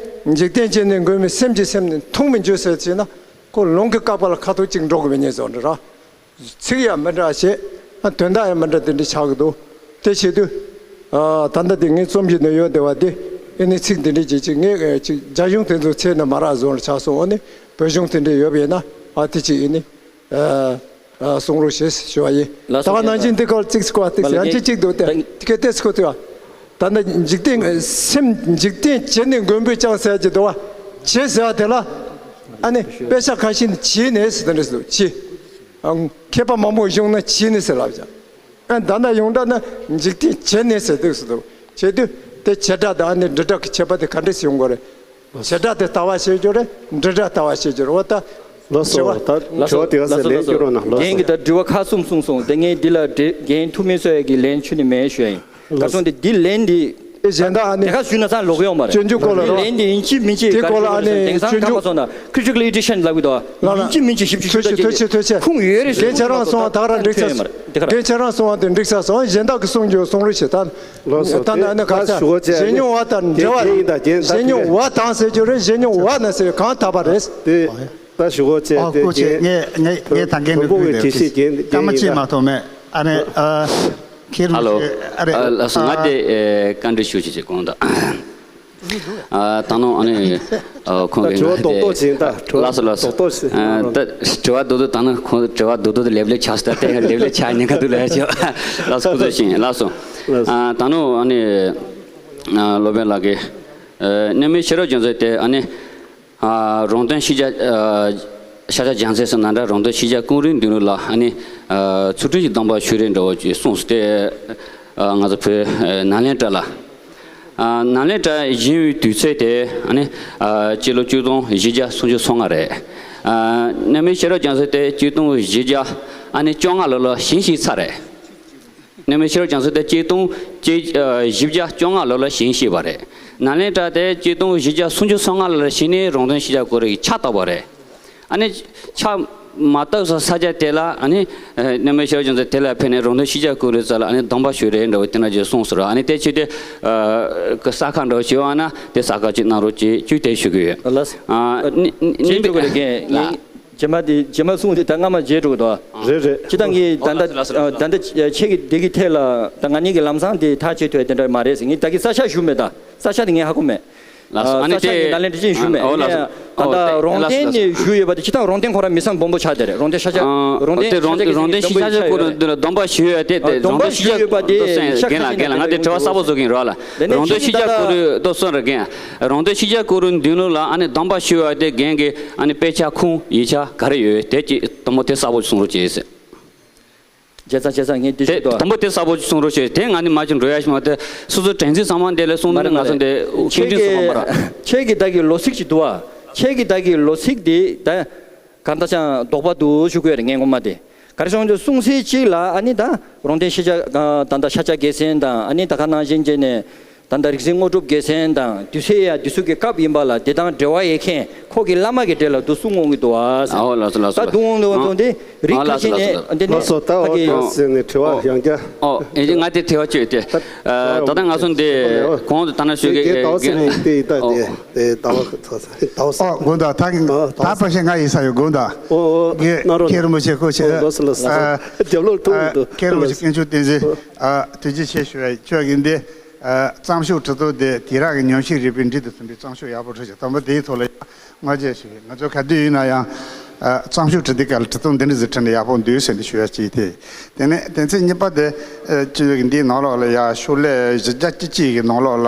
འཇིག་རྟེན་ཅན་ནི་མགོན་པོས་སེམས་ཀྱིས་སེམས་ནི་མཐོང་མི་འགྱུར་ཟེར་བྱས་ན་ཁོ་ལུང་གི་བཀག་པ་ལ་ཁ་ཐུག་ཅིག་འགྲོ་གི་མེད་ཉེ་བཟོ་འདྲ་ར། ཚིག་ཡང་མི་འདྲ་བྱས། ཨ་དོན་དག་ཡང་མི་འདྲ་དེ་འདྲ་ཆགས་ཀྱི་འདུག་དེ་བྱེད་དུས། ཨ་ད་ལྟ་དེ་ངའི་རྩོམ་གཞི་ནས་ཡོད་བསྡད་པ་དེ། ཨེ་ནི་ཚིག་འདི་འདྲའི་ཅིག་ཅིག་ངས་ཨེ་ཅིག་རྒྱ་གཞུང་དེ་ཚོ་ཚད་ནས་མ་རག་བཟོ་འདྲ་ཆགས་སོང་། འོ་ནི་བོད་གཞུང་དེ་འདྲ་ཡོད་པ་ཡིན་ན་ཨ་དེ་ཅིག་ཨེ་ནི་ཨ་ཨ་གསུང་རོགས་ཞེས་ཞུ་བ་ཡིན། ལགས་སོ། ད་ག་ནང་བཞིན་འདི་སྐོར་ཅིག་སྐོར་ཏིག་མ་ལ་ཡང་ཅིག་ཅིག་འདུག་སྟེ། ད་དེ་ག་ཏེ་སྐོར་དུ་ཡ། ད་ནི་འཇིག་རྟེན་སེམས་འཇིག་རྟེན་བྱེད་ནི་མགོན་པོས་ཀྱང་ཟེར་གྱི་འདུག་བ། བྱེད་ཟེར་བ་དེ་ལ་ཨ་ནི་དཔེ་ཆ་ཁ་ཤས་ནི་བྱེད་ནས་ཟེར་དེ་འདྲ་ཟེར་འདུག་བྱེད། ཨ་མཁས་པ་མང་པོ་གཞུང་ན་བྱེད་ནས་ཟེར་ལབ་ཀྱང་། ཨ་ད་ནི་ཡོངས་གྲགས་ན་འཇིག་རྟེན་བྱེད་ནས་ཟེར་འདུག་ཟེར་འདུག་བྱེད་དུས་དེ་བྱེད་སྒྲ་དང་ཨ་ནི་འབྲི་སྒྲ་གི་ཁྱད་པར་དེ་ག་འདྲས་ཡོང་དགོས་རེད། བྱེད་སྒྲ་དེ་ལྟ་བ་བྱེད་རྒྱུ་རེད། འབྲི་སྒྲ་ལྟ་བ་བྱེད་རྒྱུ་རེད། འོ་ད། ལགས་སོ། དྲི་བ། ད་དྲི་བ་དེ་ག་ལགས་སོ། ཟེར་ལན་ལགས་སོ། སྐྱོན་རོགས་གནང་། ལགས་སོ། རྒན་གྱིས་ད་དྲི་བ་ཁག་གསུམ་གསུངས་སོང་། དེ་ངས་འདི་ལ་འདྲི་རྒན་ཐུགས་སྨོན་གསོ་ཡ་གི་ལན་ཆུ་ནི་མེད་ཞུ་ཡ་ཡིན། ག་སོང་དེ་འདི་ལན་འདི། ཨེ་གཞན་དག་ཨ་ནི་དེ་ག་ཞུས་ན་ཚང་ལོག་ཡོང་མ་རེད། སྤྱོད་འཇུག་སྐོར་ལ་རོ། ལན་འདི་ཡིན་གཅིག་མིན་གཅིག་དེ་སྐོར་ལ་ཨ་ནི་དེང་སང་སྤྱོད་ཁ་མ་འཇུག་སོང་ན་critical edition ལབ་གི་འདུག་ལ་ལ། ཡིན་གཅིག་མིན་གཅིག་ཞིབ་ཆ་ཞུ་ད་ཐོས་ཅིག་ཐོས་ཅིག་ཐོས་ཅིག་ཁུངས་ཡོད་རེད་ཟེར། རྒན་ཁྱེད་རང་གསུང་བ་ད་ག་རང་འགྲིག་ས་སོང་། རྒན་ཁྱེད་རང་གསུང་བ་དེ་འགྲིག་ས་སོང་། གཞན་དག་གི་གསུང་རྒྱུ་གསུང་རོགས་བྱེད་ད། ལགས་སོ། ད་ད་ནི་ད་ཁ་ད་ཞུ་གོ་ཅེས་གཞན་མྱོང་བ་དང་འབྲེལ་བ་རེད། གཞན་མྱོང་བ་དང་ཟེར་རྒྱུ་རེད། གཞན་མྱོང་བ་ན་ཟེར་གང་དག་པ་རེད། དེ་ད་ཞུ་གོ་ཅེས་ཨོ་དེ་ཀོ་ཅེས་རྒན་ངས་ངས་ངས་ད་རྒན་བོན་པོ་གི་དྲི་ཤེས་རྒན་སྐར་མ་གཅིག་མ་གཏོགས་མེད། ཨ་ནི་ཨ་ཁྱེད་ཧ་ལོ། རང་ཨ་རེ་ཨ་ལགས་སོ། ང་ཨ་དེ་ཨེ་བཀའ་འདྲི་ཞུ་ཅེས་ཅེས་དགོངས་དག་ཨ་ད་ནང་ཨ་ནི་ཨ་ཁོང་གིས་དྲི་བ་ང་རྡོག་རྡོག་དེ་ཅིག་ད་དྲི་བ་ལགས་སོ་ལགས་སོ། རྡོག་རྡོག་ཅིག་ཨ་ད་དྲི་བ་རྡོག་རྡོག་ད་ནང་ཁོང་དྲི་བ་རྡོག་རྡོག་དེ་ལེབ་ལེབ་ཆགས་སོང་། ད་ལྟ་ཡང་ལེབ་ལེབ་ཆགས་ཉེན་ཁ་འདུག་ལབ་ཡ་ཅིག་ལགས་སོ། ཁོང་ཚོས་ཤིང་ལགས་སོ། ལགས་སོ། ཨ་ད་ནང་ཨ་ནི་ཨ་སློབ་དཔོན་ལགས་ཀྱིས་ཨ་གནས་མལ་ཤེས་རབ་རྒྱལ་མཚན་དེ་ཨ་ནི། ཨ་རོང་སྟོན་ཤེས་བྱ། ཨ་ཤེས་བྱ་རྒྱལ་མཚན་ཟེར་ན་འདྲ། རོང་སྟོན་ཤེས་བྱ་ཀུན་རིག་མདུན་ལུགས་ལ་ཨ་ནི་ཨ་ཚུལ་ཁྲིམས་ཀྱི་སྡོམ་པ་ཞུ་རེས་འདྲ་བོ་ཅིག་གསུངས་སོང་སྟེ། ཨ་ང་ཚོ་བོད་ཨ་ནཱ་ལེནྡྲ་ལ། ཨ་ནཱ་ལེནྡྲ་བཞེངས་པའི་དུས་ཚོད་དེ་ཨ་ནི་ཨ་སྤྱི་ལོ་ཆིག་སྟོང་བཞི་བརྒྱ་སུམ་ཅུ་སོ་ལྔ་རེད། ཨ་གནས་མལ་ཤེས་རབ་རྒྱལ་མཚན་དེ་ཆིག་སྟོང་བཞི་བརྒྱ་ཨ་ནི་བཅོ་ལྔ་ལོ་ལ་བཞེངས་ཤིག་ཚར་རེད། གནས་མལ་ཤེས་རབ་རྒྱལ་མཚན་དེ་ཆིག་སྟོང་བཞི་བརྒྱ་བཅོ་ལྔ་ལོ་ལ་བཞེངས་ཤིག་པ་རེད། ནཱ་ལེནྡྲ་དེ་ཆིག་སྟོང་བཞི་བརྒྱ་སུམ་ཅུ་སོ་ལྔ་ལོ་ལ་བཞེངས་ནས་རོང་སྟོན་ཤེས་བྱ་ཀུན་རིག་ཕྱག་བཏབ་པ་རེད། ཨ་ནི་ཕྱག་མ་བཏབ་ས་ས་ཆ་དེ་ལ་ཨ་ནི་གནས་མལ་ཤེས་རབ་རྒྱལ་མཚན་དེ་ལ་ཕེབས་ནས་རོང་སྟོན་ཤེས་བྱ་ཀུན་རིག་རྩ་ལ་ཨ་ནི་སྡོམ་པ་ཞུ་རེས་འདྲ་བོ་དེ་འདྲ་ཅིག་གསུངས་སོང་ར། ཨ་ནི་དེ་ཆེད་དུ་ཨ་གསར་ཁ་འདྲ་བོ་ཞིག་ཡོད་ན་དེ་གསར་ཁ་ཅིག་གནང་རོགས་ཅེས་ཅིག་དེ་ཞུ་གི་ཡོད། ལགས་སོ། ཨ་ནི་ནི་ནི་རྒན་ངས། རྗེས་མ་དེ་རྗེས་མ་གསུང་དེ་ད་སྔ་མ་བརྗེད་འགྲོ་གི་འདུག་རེད་རེད། སྤྱིར་བཏང་གི་ད་ལྟ་ད་ལྟ་ཁྱེད་ཀྱི་དེ་གི་ཐད་ལ་ད་ང་གཉིས་ཀྱི་ལམ་སང་དེ་ཐག་བཅད་ཐུབ་དེ་འདྲ་མ་རེད་ཟེར། ངས་ད་གི་ས་ཆ་ཞུ་མེད། ད་ས་ཆ་དེ་ངས་ཧ་གོ་མེད། ལགས་སོ། ཨ་ནི་ས་ཆ་དེ་ཡིན་ན་ལེན་དྲི་ཅན་ཞུ་མེད། ཨོ་ལགས་སོ། ད་ལྟ་རོང་སྟོན་ནས་ཞུ་ཡོད་པ་དེ་སྤྱིར་བཏང་རོང་སྟོན་ཁོ་རང་མི་སེམས་སྦོམ་པོ་ཆགས་དེ་རེད། རོང་སྟོན་ཤ་ཆ་རོང་སྟོན་ཤ་ཆ་ཁོ་རང་འདི་ལ་སྡོམ་པ་ཞུ་ཡོད་དེ་དེ་རོང་སྟོན་ཤ་ཆ་ཁོ་རང་འདི་ལ་སྡོམ་པ་ཞུ་ཡོད་པ་དེ་རྒན་ལགས་རྒན་ལགས་ང་དེ་དྲི་བ་གསལ་པོ་བཟོ་གིན་རོགས་ལ། རོང་སྟོན་ཤ་ཆ་ཁོ་རང་ལྡན་ལུགས་ལ་ཨ་ནི་སྡོམ་པ་ཞུ་ཡོད་དེ་རྒན་གྱི་ཨ་ནི་དཔེ་ཆ་ཁུངས་ཡིག་ཆ་ག་རེ་ཡོད་དེ་ཅིག་དང་པོ་དེ་གསལ་པོ་གསུང་རོགས་བྱེད་ཟེར། བྱས་ཙང་བྱས་ཙང་ངས་འདི་དེ་ཞུ་དོ། དང་པོ་དེ་གསལ་པོ་གསུང་རོགས་བྱེད། དེ་ང་ནི་མ་ཅིག་འགྲོ་ཡ་ཞིག་མ་དེ་སོ་སོ་དྲན་རྩིས་ཚང་མ་འདི་ལས་གསུང་མ་རེད། ང་ཚོ་འདི་ཁྱེད་ཀྱི་ཁྱེད་ཀྱི་ད་གི་ལོ་ཚིགས་ཅིག་འདུག་ཨ། ཁྱེད་ཀྱི་ད་གི་ལོ་ཚིགས་འདི་ད་གང་ལྟར་ཅང་ལྡོག་པ་འདུག་ཞུ་དགོས་རེད་ངས་ངོ་མ་དེ། ག་རེ་སོང་ཙང་གསུང་ཚིག་གཅིག་ལ་ཨ་ནི་ད་རོང་སྟོན་ཤེས་བྱ་ད་ད་ཤ་ཆ་རྒྱལ་མཚན་དང་ཨ་ནི་ད་ག་ནང་བཞིན་བྱས་ནས་ད་ད་རིག་འཛིན་དངོས་གྲུབ་རྒྱལ་མཚན་དང་དུས་ཚོད་ཡ་དུས་ཚོད་ཀྱི་སྐབས་ཡིན་པ་ལ་དེ་དང་འབྲེལ་བ་ཡོད་མཁན་ཁོ་གི་བླ་མ་གི་གྲས་ལ་འདུག་གསུང་འོང་གི་འདུག་ཨ་ཟེར། ཨོ་ལགས་སོ་ལགས་སོ། ད་འདུག་འོང་འདུག་འོང་འདུག་འདི་རིགས་ཁ་ཤས་ནས་འདི་ནས་ལགས་སོ། ད་ཨོ་ད་ཟེར་ནས་དྲི་བ་ཡང་བསྐྱར། ཨོ་ཨེ་ང་དེ་དྲི་བ་བཅོས་ཏེ། ད་ད་ང་ཚོ་འདི་གོང་དུ་ད་ན་ཞུས་ཀྱི་ད་ཟེར་ནས་དེ་ད་དེ་དེ་ད་ད་ཨོ་དགོངས་དག་ད་ད་པ་ཤེས་ང་ཡིན་ས་ཡོད་དགོངས་དག་ཨོ་ཨོ་གནང་རོགས་མཁན་རིན་པོ་ཆེ་ཁོ་ཆེ། ཨོ་ལགས་སོ་ལགས་སོ། རྒྱབ་ལོག་ཐུག་འདུག་མཁན་རིན་པོ་ཆེ་དཀོན་མཆོག་བསྟན་འཛིན། ཐུགས་རྗེ་ཆེ་ཞུ་ཡ་ཁྱོད་ཀྱིས་འདི། ཨ་བརྩམས་ཆོས་ཁྲི་ཐོག་དེ་དུས་རབས་ཀྱི་ཉམས་ཞིབ་རིག་པའི་འགྲན་དུ་ཚུད་པའི་བརྩམས་ཆོས་ཡག་པོ་བྲིས་ཤག་དང་པོ་དེའི་ཐོག་ལ་ཡང་བསྔགས་བརྗོད་ཞུ་གི། ང་ཚོ་ག་དུས་ཡིན་ན་ཡང་ཨ་བརྩམས་ཆོས་བྲིས་དུས་སྐབས་ལ་ཁྲི་ཐོག་འདི་འདྲ་ཟིག་བྲིས་ན་ཡག་པོ་འདུག་ཟེར་ནས་ཞུ་ཡ་གཅིག་དེ། དེ་ནས་དོན་ཚན་གཉིས་པ་དེ་ཨ་ཅི་ཟེར་གི་འདིའི་ནང་ལོགས་ལ་ཡང་ཤོག་ལྷེ་བཞི་བརྒྱ་བཅུ་གཅིག་གི་ནང་ལོགས་ལ་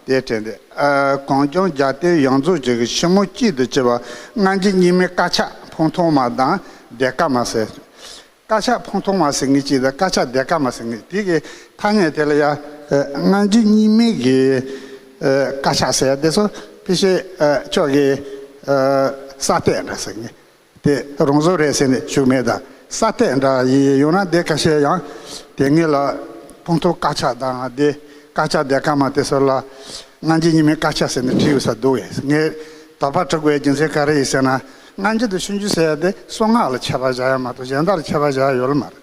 དེ་བྲིས་འདུག་ཨ་གངས་ལྗོངས་རྒྱལ་བསྟན་ཡོངས་རྫོགས་ཀྱི་ཕྱི་མོ་གཅིག་ཏུ་གྱུར་པ་སྔ་འགྱུར་རྙིང་མའི་དཀར་ཆག་འཕང་ཐང་མ་དང་ལྡན་དཀར་མ་ཟེར། དཀར་ཆག་འཕང་ཐང་མ་ཟེར་མཁན་ཅིག་དང་དཀར་ཆག་ལྡན་དཀར་མ་ཟེར་མཁན་དེ་གི་ཐ་སྙད་དེ་ལ་ཡང་ཨ་སྔ་འགྱུར་རྙིང་མའི་གི་ཨ་དཀར་ཆག་ཟེར་ཡ་དེ་ཚོ་ཕལ་ཆེར་ཨ་ཅོག་གི་ཨ་ས་སྟེགས་འདྲ་ཟེར་མཁན་དེ་རང་བཟོ་རེད་ཟེར་ནས་ཞུ་མེད་ད། ས་སྟེགས་འདྲ་ཡིན་ཡོང་ན་དེ་ཁ་ཤས་ཡང་དེ་སྔོན་ལ་འཕང་ཐང་དཀར་ཆག་དང་དེ་དཀར་ཆག་ལྡན་དཀར་མ་དེ་ཚོ་ལ་སྔ་འགྱུར་རྙིང་མའི་དཀར་ཆག་ཟེར་ནས་བྲིས་ཡོད་ས་འདུག་གས། ངས་དོགས་པ་འདྲི་དགོས་རྒྱུ་མཚན་ག་རེ་ཡིན་ཟེར་ན། སྔ་འགྱུར་དང་ཕྱི་འགྱུར་ཟེར་ཡ་དེ་གསང་སྔགས་ལ་ཁྱད་པར་བཞག་ཡ་མ་གཏོགས་གཞན་དག་ལ་ཁྱད་པར་བཞག་ཡ་ཡོད་ལ་མ་རེད།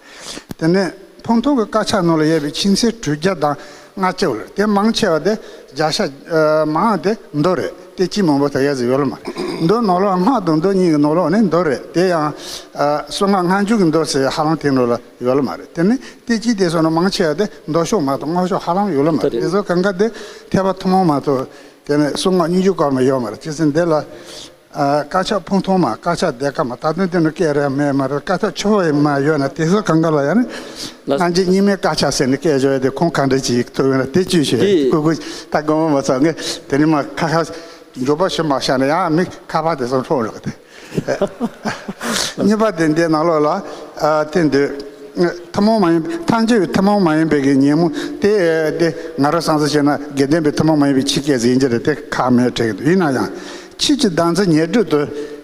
དེ་ནས་ཕུང་ཐུང་གི་དཀར་ཆག་ནང་ལ་ཡོད་པའི་ཆུ་ཚན་དྲུག་བརྒྱ་དང་ལྔ་བཅུ་ལ། དེ་མང་ཆེ་བ་དེ་བརྒྱ་ཆ་ཨ་མང་བ་དེ་མདོ་རེད། དེ་ཅི་མང་པོ་ད་ཡ་ཟིག་ཡོད་ལ་མ་རེད། མདོ་ནང་ལོགས་སྔགས་དང་མདོ་གཉིས་ཀྱི་ནང་ལོགས་ནས་མདོ་རེད། དེ་ཡང་ཨ་གསང་སྔགས་སྔ་འགྱུར་གྱི་མདོ་ཟེར་ཧ་ལམ་དེ་ནང་ལ་ཡོད་ལ་མ་རེད། དེ་ནི་བསྟན་བཅོས་དེ་ཚོ་ནང་མང་ཆེ་བ་དེ་མདོ་ཕྱོགས་མ་གཏོགས་སྔགས་ཕྱོགས་ཧ་ལམ་ཡོད་ལ་མ་རེད། དེ་ཚོ་གང་ག་དེ་ཐེག་པ་ཐུན་མོང་མ་གཏོགས་དེ་ནས་གསང་སྔགས་སྙོམས་འཇུག་སྐོར་མ་ཡོད་མ་རེད། བྱས་ཙང་འདི་ལ། ཨ་དཀར་ཆག་ཕུང་ཐུང་མ། དཀར་ཆག་ལྡན་དཀར་མ། ད་དུང་དེ་ནི་སྐད་རེ་མེད་མ་རེད། དཀར་ཆག་ཆུ་བོ་ཡི་མ་ཡོད་ན་དེ་ཚོ་གང་ག་ལ་ཡང་ནི་ལགས། སྔ་རྗེས་རྙིང་མའི་དཀར་ཆག་ཟེར་ནས་སྐད་བརྗོད་ཡ་དེ་ཁུངས་ག་འདྲ་ཅིག་ཐུབ་ཡོད་ན་དེ་བཅོས་ཤིག་དེ་ཀུ་ཀུ་ད་དགོངས་པ་མ་ཚོམ། ངས་དེ་ནི་མ་ཁ་ཁ་མགྱོགས་པོ་ཞིག་མ་བཤད་ན་ཡང་མི་ཁ་པར་དེ་ཚོ་འཕྲོག་རོགས་དེ། གཉིས་པ་དེ་འདི་ནང་ལོགས་ལ་ཨ་དེ་འདོད། ཐུན་མོང་མ་ཡིན། ཐལ་འགྱུར་བའི་ཐུན་མོང་མ་ཡིན་པའི་གི་ཉོན་མོངས་དེ་དེ་ང་རང་བསམ་ཚུལ་བྱས་ན་དགེ་ལྡན་པའི་ཐུན་མོང་མ་ཡིན་པའི་ཆོས་སྐད་ཟེར་གྱི་རེད། དེ་ཁག་མེད་དྲན་གྱི་འདུག་ཡིན་ན་ཡང་ཆོས་ཀྱི་བདག་འཛིན་ཉེར་སྒྲིབ་ཏུ་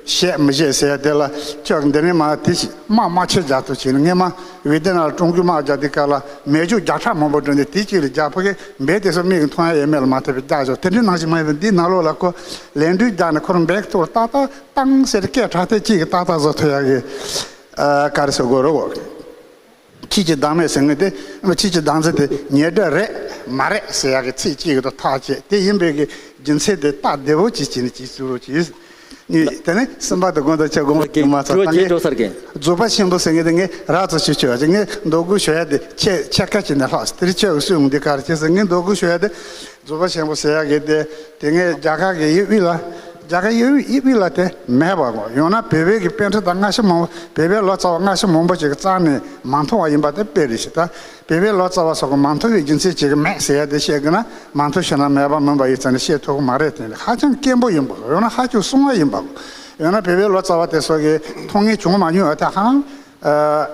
བཤད་མི་བཤད་ཟེར་ཡ་དེ་ལ་ཁྱོད་འདི་ནས་མ་དེ་ཞིག་དམག་དམག་ཆས་རྒྱག་ཐུབ་བྱས་ནས། ངས་མ་ཝི་ཏི་ནམ་ལ་ཀྲུང་གོས་དམག་རྒྱག་དུས་སྐབས་ལ་མེ་སྒྱོགས་བརྒྱ་ཕྲག་མང་པོ་བསྒྲོན་ཏེ་དེ་གཅིག་ལ་རྒྱག་ཕ་གི་འབེ་དེ་ཚོ་མིག་གིས་མཐོང་ཡ་ཡོད་མེད་ལ་མ་ལྟོས་པའི་རྒྱག་ཆོག་དེ་འདྲའི་ནང་བཞིན་མ་ཡིན་པར་འདིའི་ནང་ལོགས་ལ་ཁོ་ལན་འགྲུལ་རྒྱག་ནས་ཁོ་རང་འབེ་ཐུག་ཏག་ཏག་བཏང་ཟེར་སྐད་གྲགས་ཏེ་གཅིག་གིས་ཏག་ཏག་བཟོ་ཐུབ་ཡག་གི་ཨ་ག་རེ་ཟེར་དགོས་རེད་གོ། ཆོས་ཀྱི་བདག་མེད་ཟེར་མཁན་དེ་ཆོས་ཀྱི་བདག་འཛིན་དེ་ཉེར་སྒྲིབ་རེད་མ་རེད་ཟེར་ཡག་གི་ཚིག་གཅིག་གིས་ཐག་བཅད། དེ་ཡིན་པའི་གི་རྒྱུ་མཚན་དེ་སྟབས་བདེ་བོ་ཅིག་བྱས་ནས་ཅིག་བཟོ་རོགས་གྱིས། ནི་དེ་ནས་གསུམ་པ་དང་དགོངས་དག་ཆེ་དགོངས་པ་ཞུ་མ་ཚར། ད་ངས་རྫོགས་པ་ཆེན་པོ་ཟེར་མཁན་དེ་ངས་རགས་ཙམ་ཞུ་ཆོག་ཅིག་ངས་འདོད་དགུ་ཞུ་ཡ་དེ་ཆེ་ཆེ་ཁ་ཅིག་ནས་ལྷག་དེ་རིང་ཆེ་བའི་སུས་འོང་འདི་ག་རེ་བྱས་ཟེར། ངས་འདོད་དགུ་ཞུ་ཡ་དེ་རྫོགས་པ་ཆེན་པོ་ཟེར་ཡ་གི་དེ་དེ་ངས་རྒྱ་གར་གི་ཡིག་དབྱིབས་ལ་རྒྱ་གར་ཡིག་དབྱིབས་ལ་དེ་མེད་པ་གོ། ཡང་ན་བོད་པའི་གི་པཎ་ཌི་ཏ་སྔ་ཕྱི་མང་པོ་བོད་པའི་ལོ་ཙཱ་བ་སྔ་ཕྱི་མང་པོ་ཅིག་གིས་རྩ་ནས་མ་མཐོང་བ་ཡིན་པ་དེ་དཔེ་རེད་ཤག་ད་བོད་པའི་ལོ་ཙཱ་བ་སོགས་ཀྱིས་མ་མཐོང་བའི་རྒྱུ་མཚན་ཅིག་གིས་མེད་ཟེར་ཡ་དེ་བཤད་དགོས་ན་མ་མཐོང་ཞེ་ན་མེད་པ་མིན་པ་ཡིན་ཙང་ནས་བཤད་ཐུབ་ཀྱི་མ་རེད། དེ་ནི་ཧ་ཅང་དཀོན་པོ་ཡིན་པ། ཡང་ན་ཧ་ཅང་གསང་བ་ཡིན་པ། ཡང་ན་བོད་པའི་ལོ་ཙཱ་བ་དེ་ཚོ་གིས་མཐོང་མཁན་བྱུང་མ་མྱོང་བ་དེ་ཧ་ལམ་ཨ་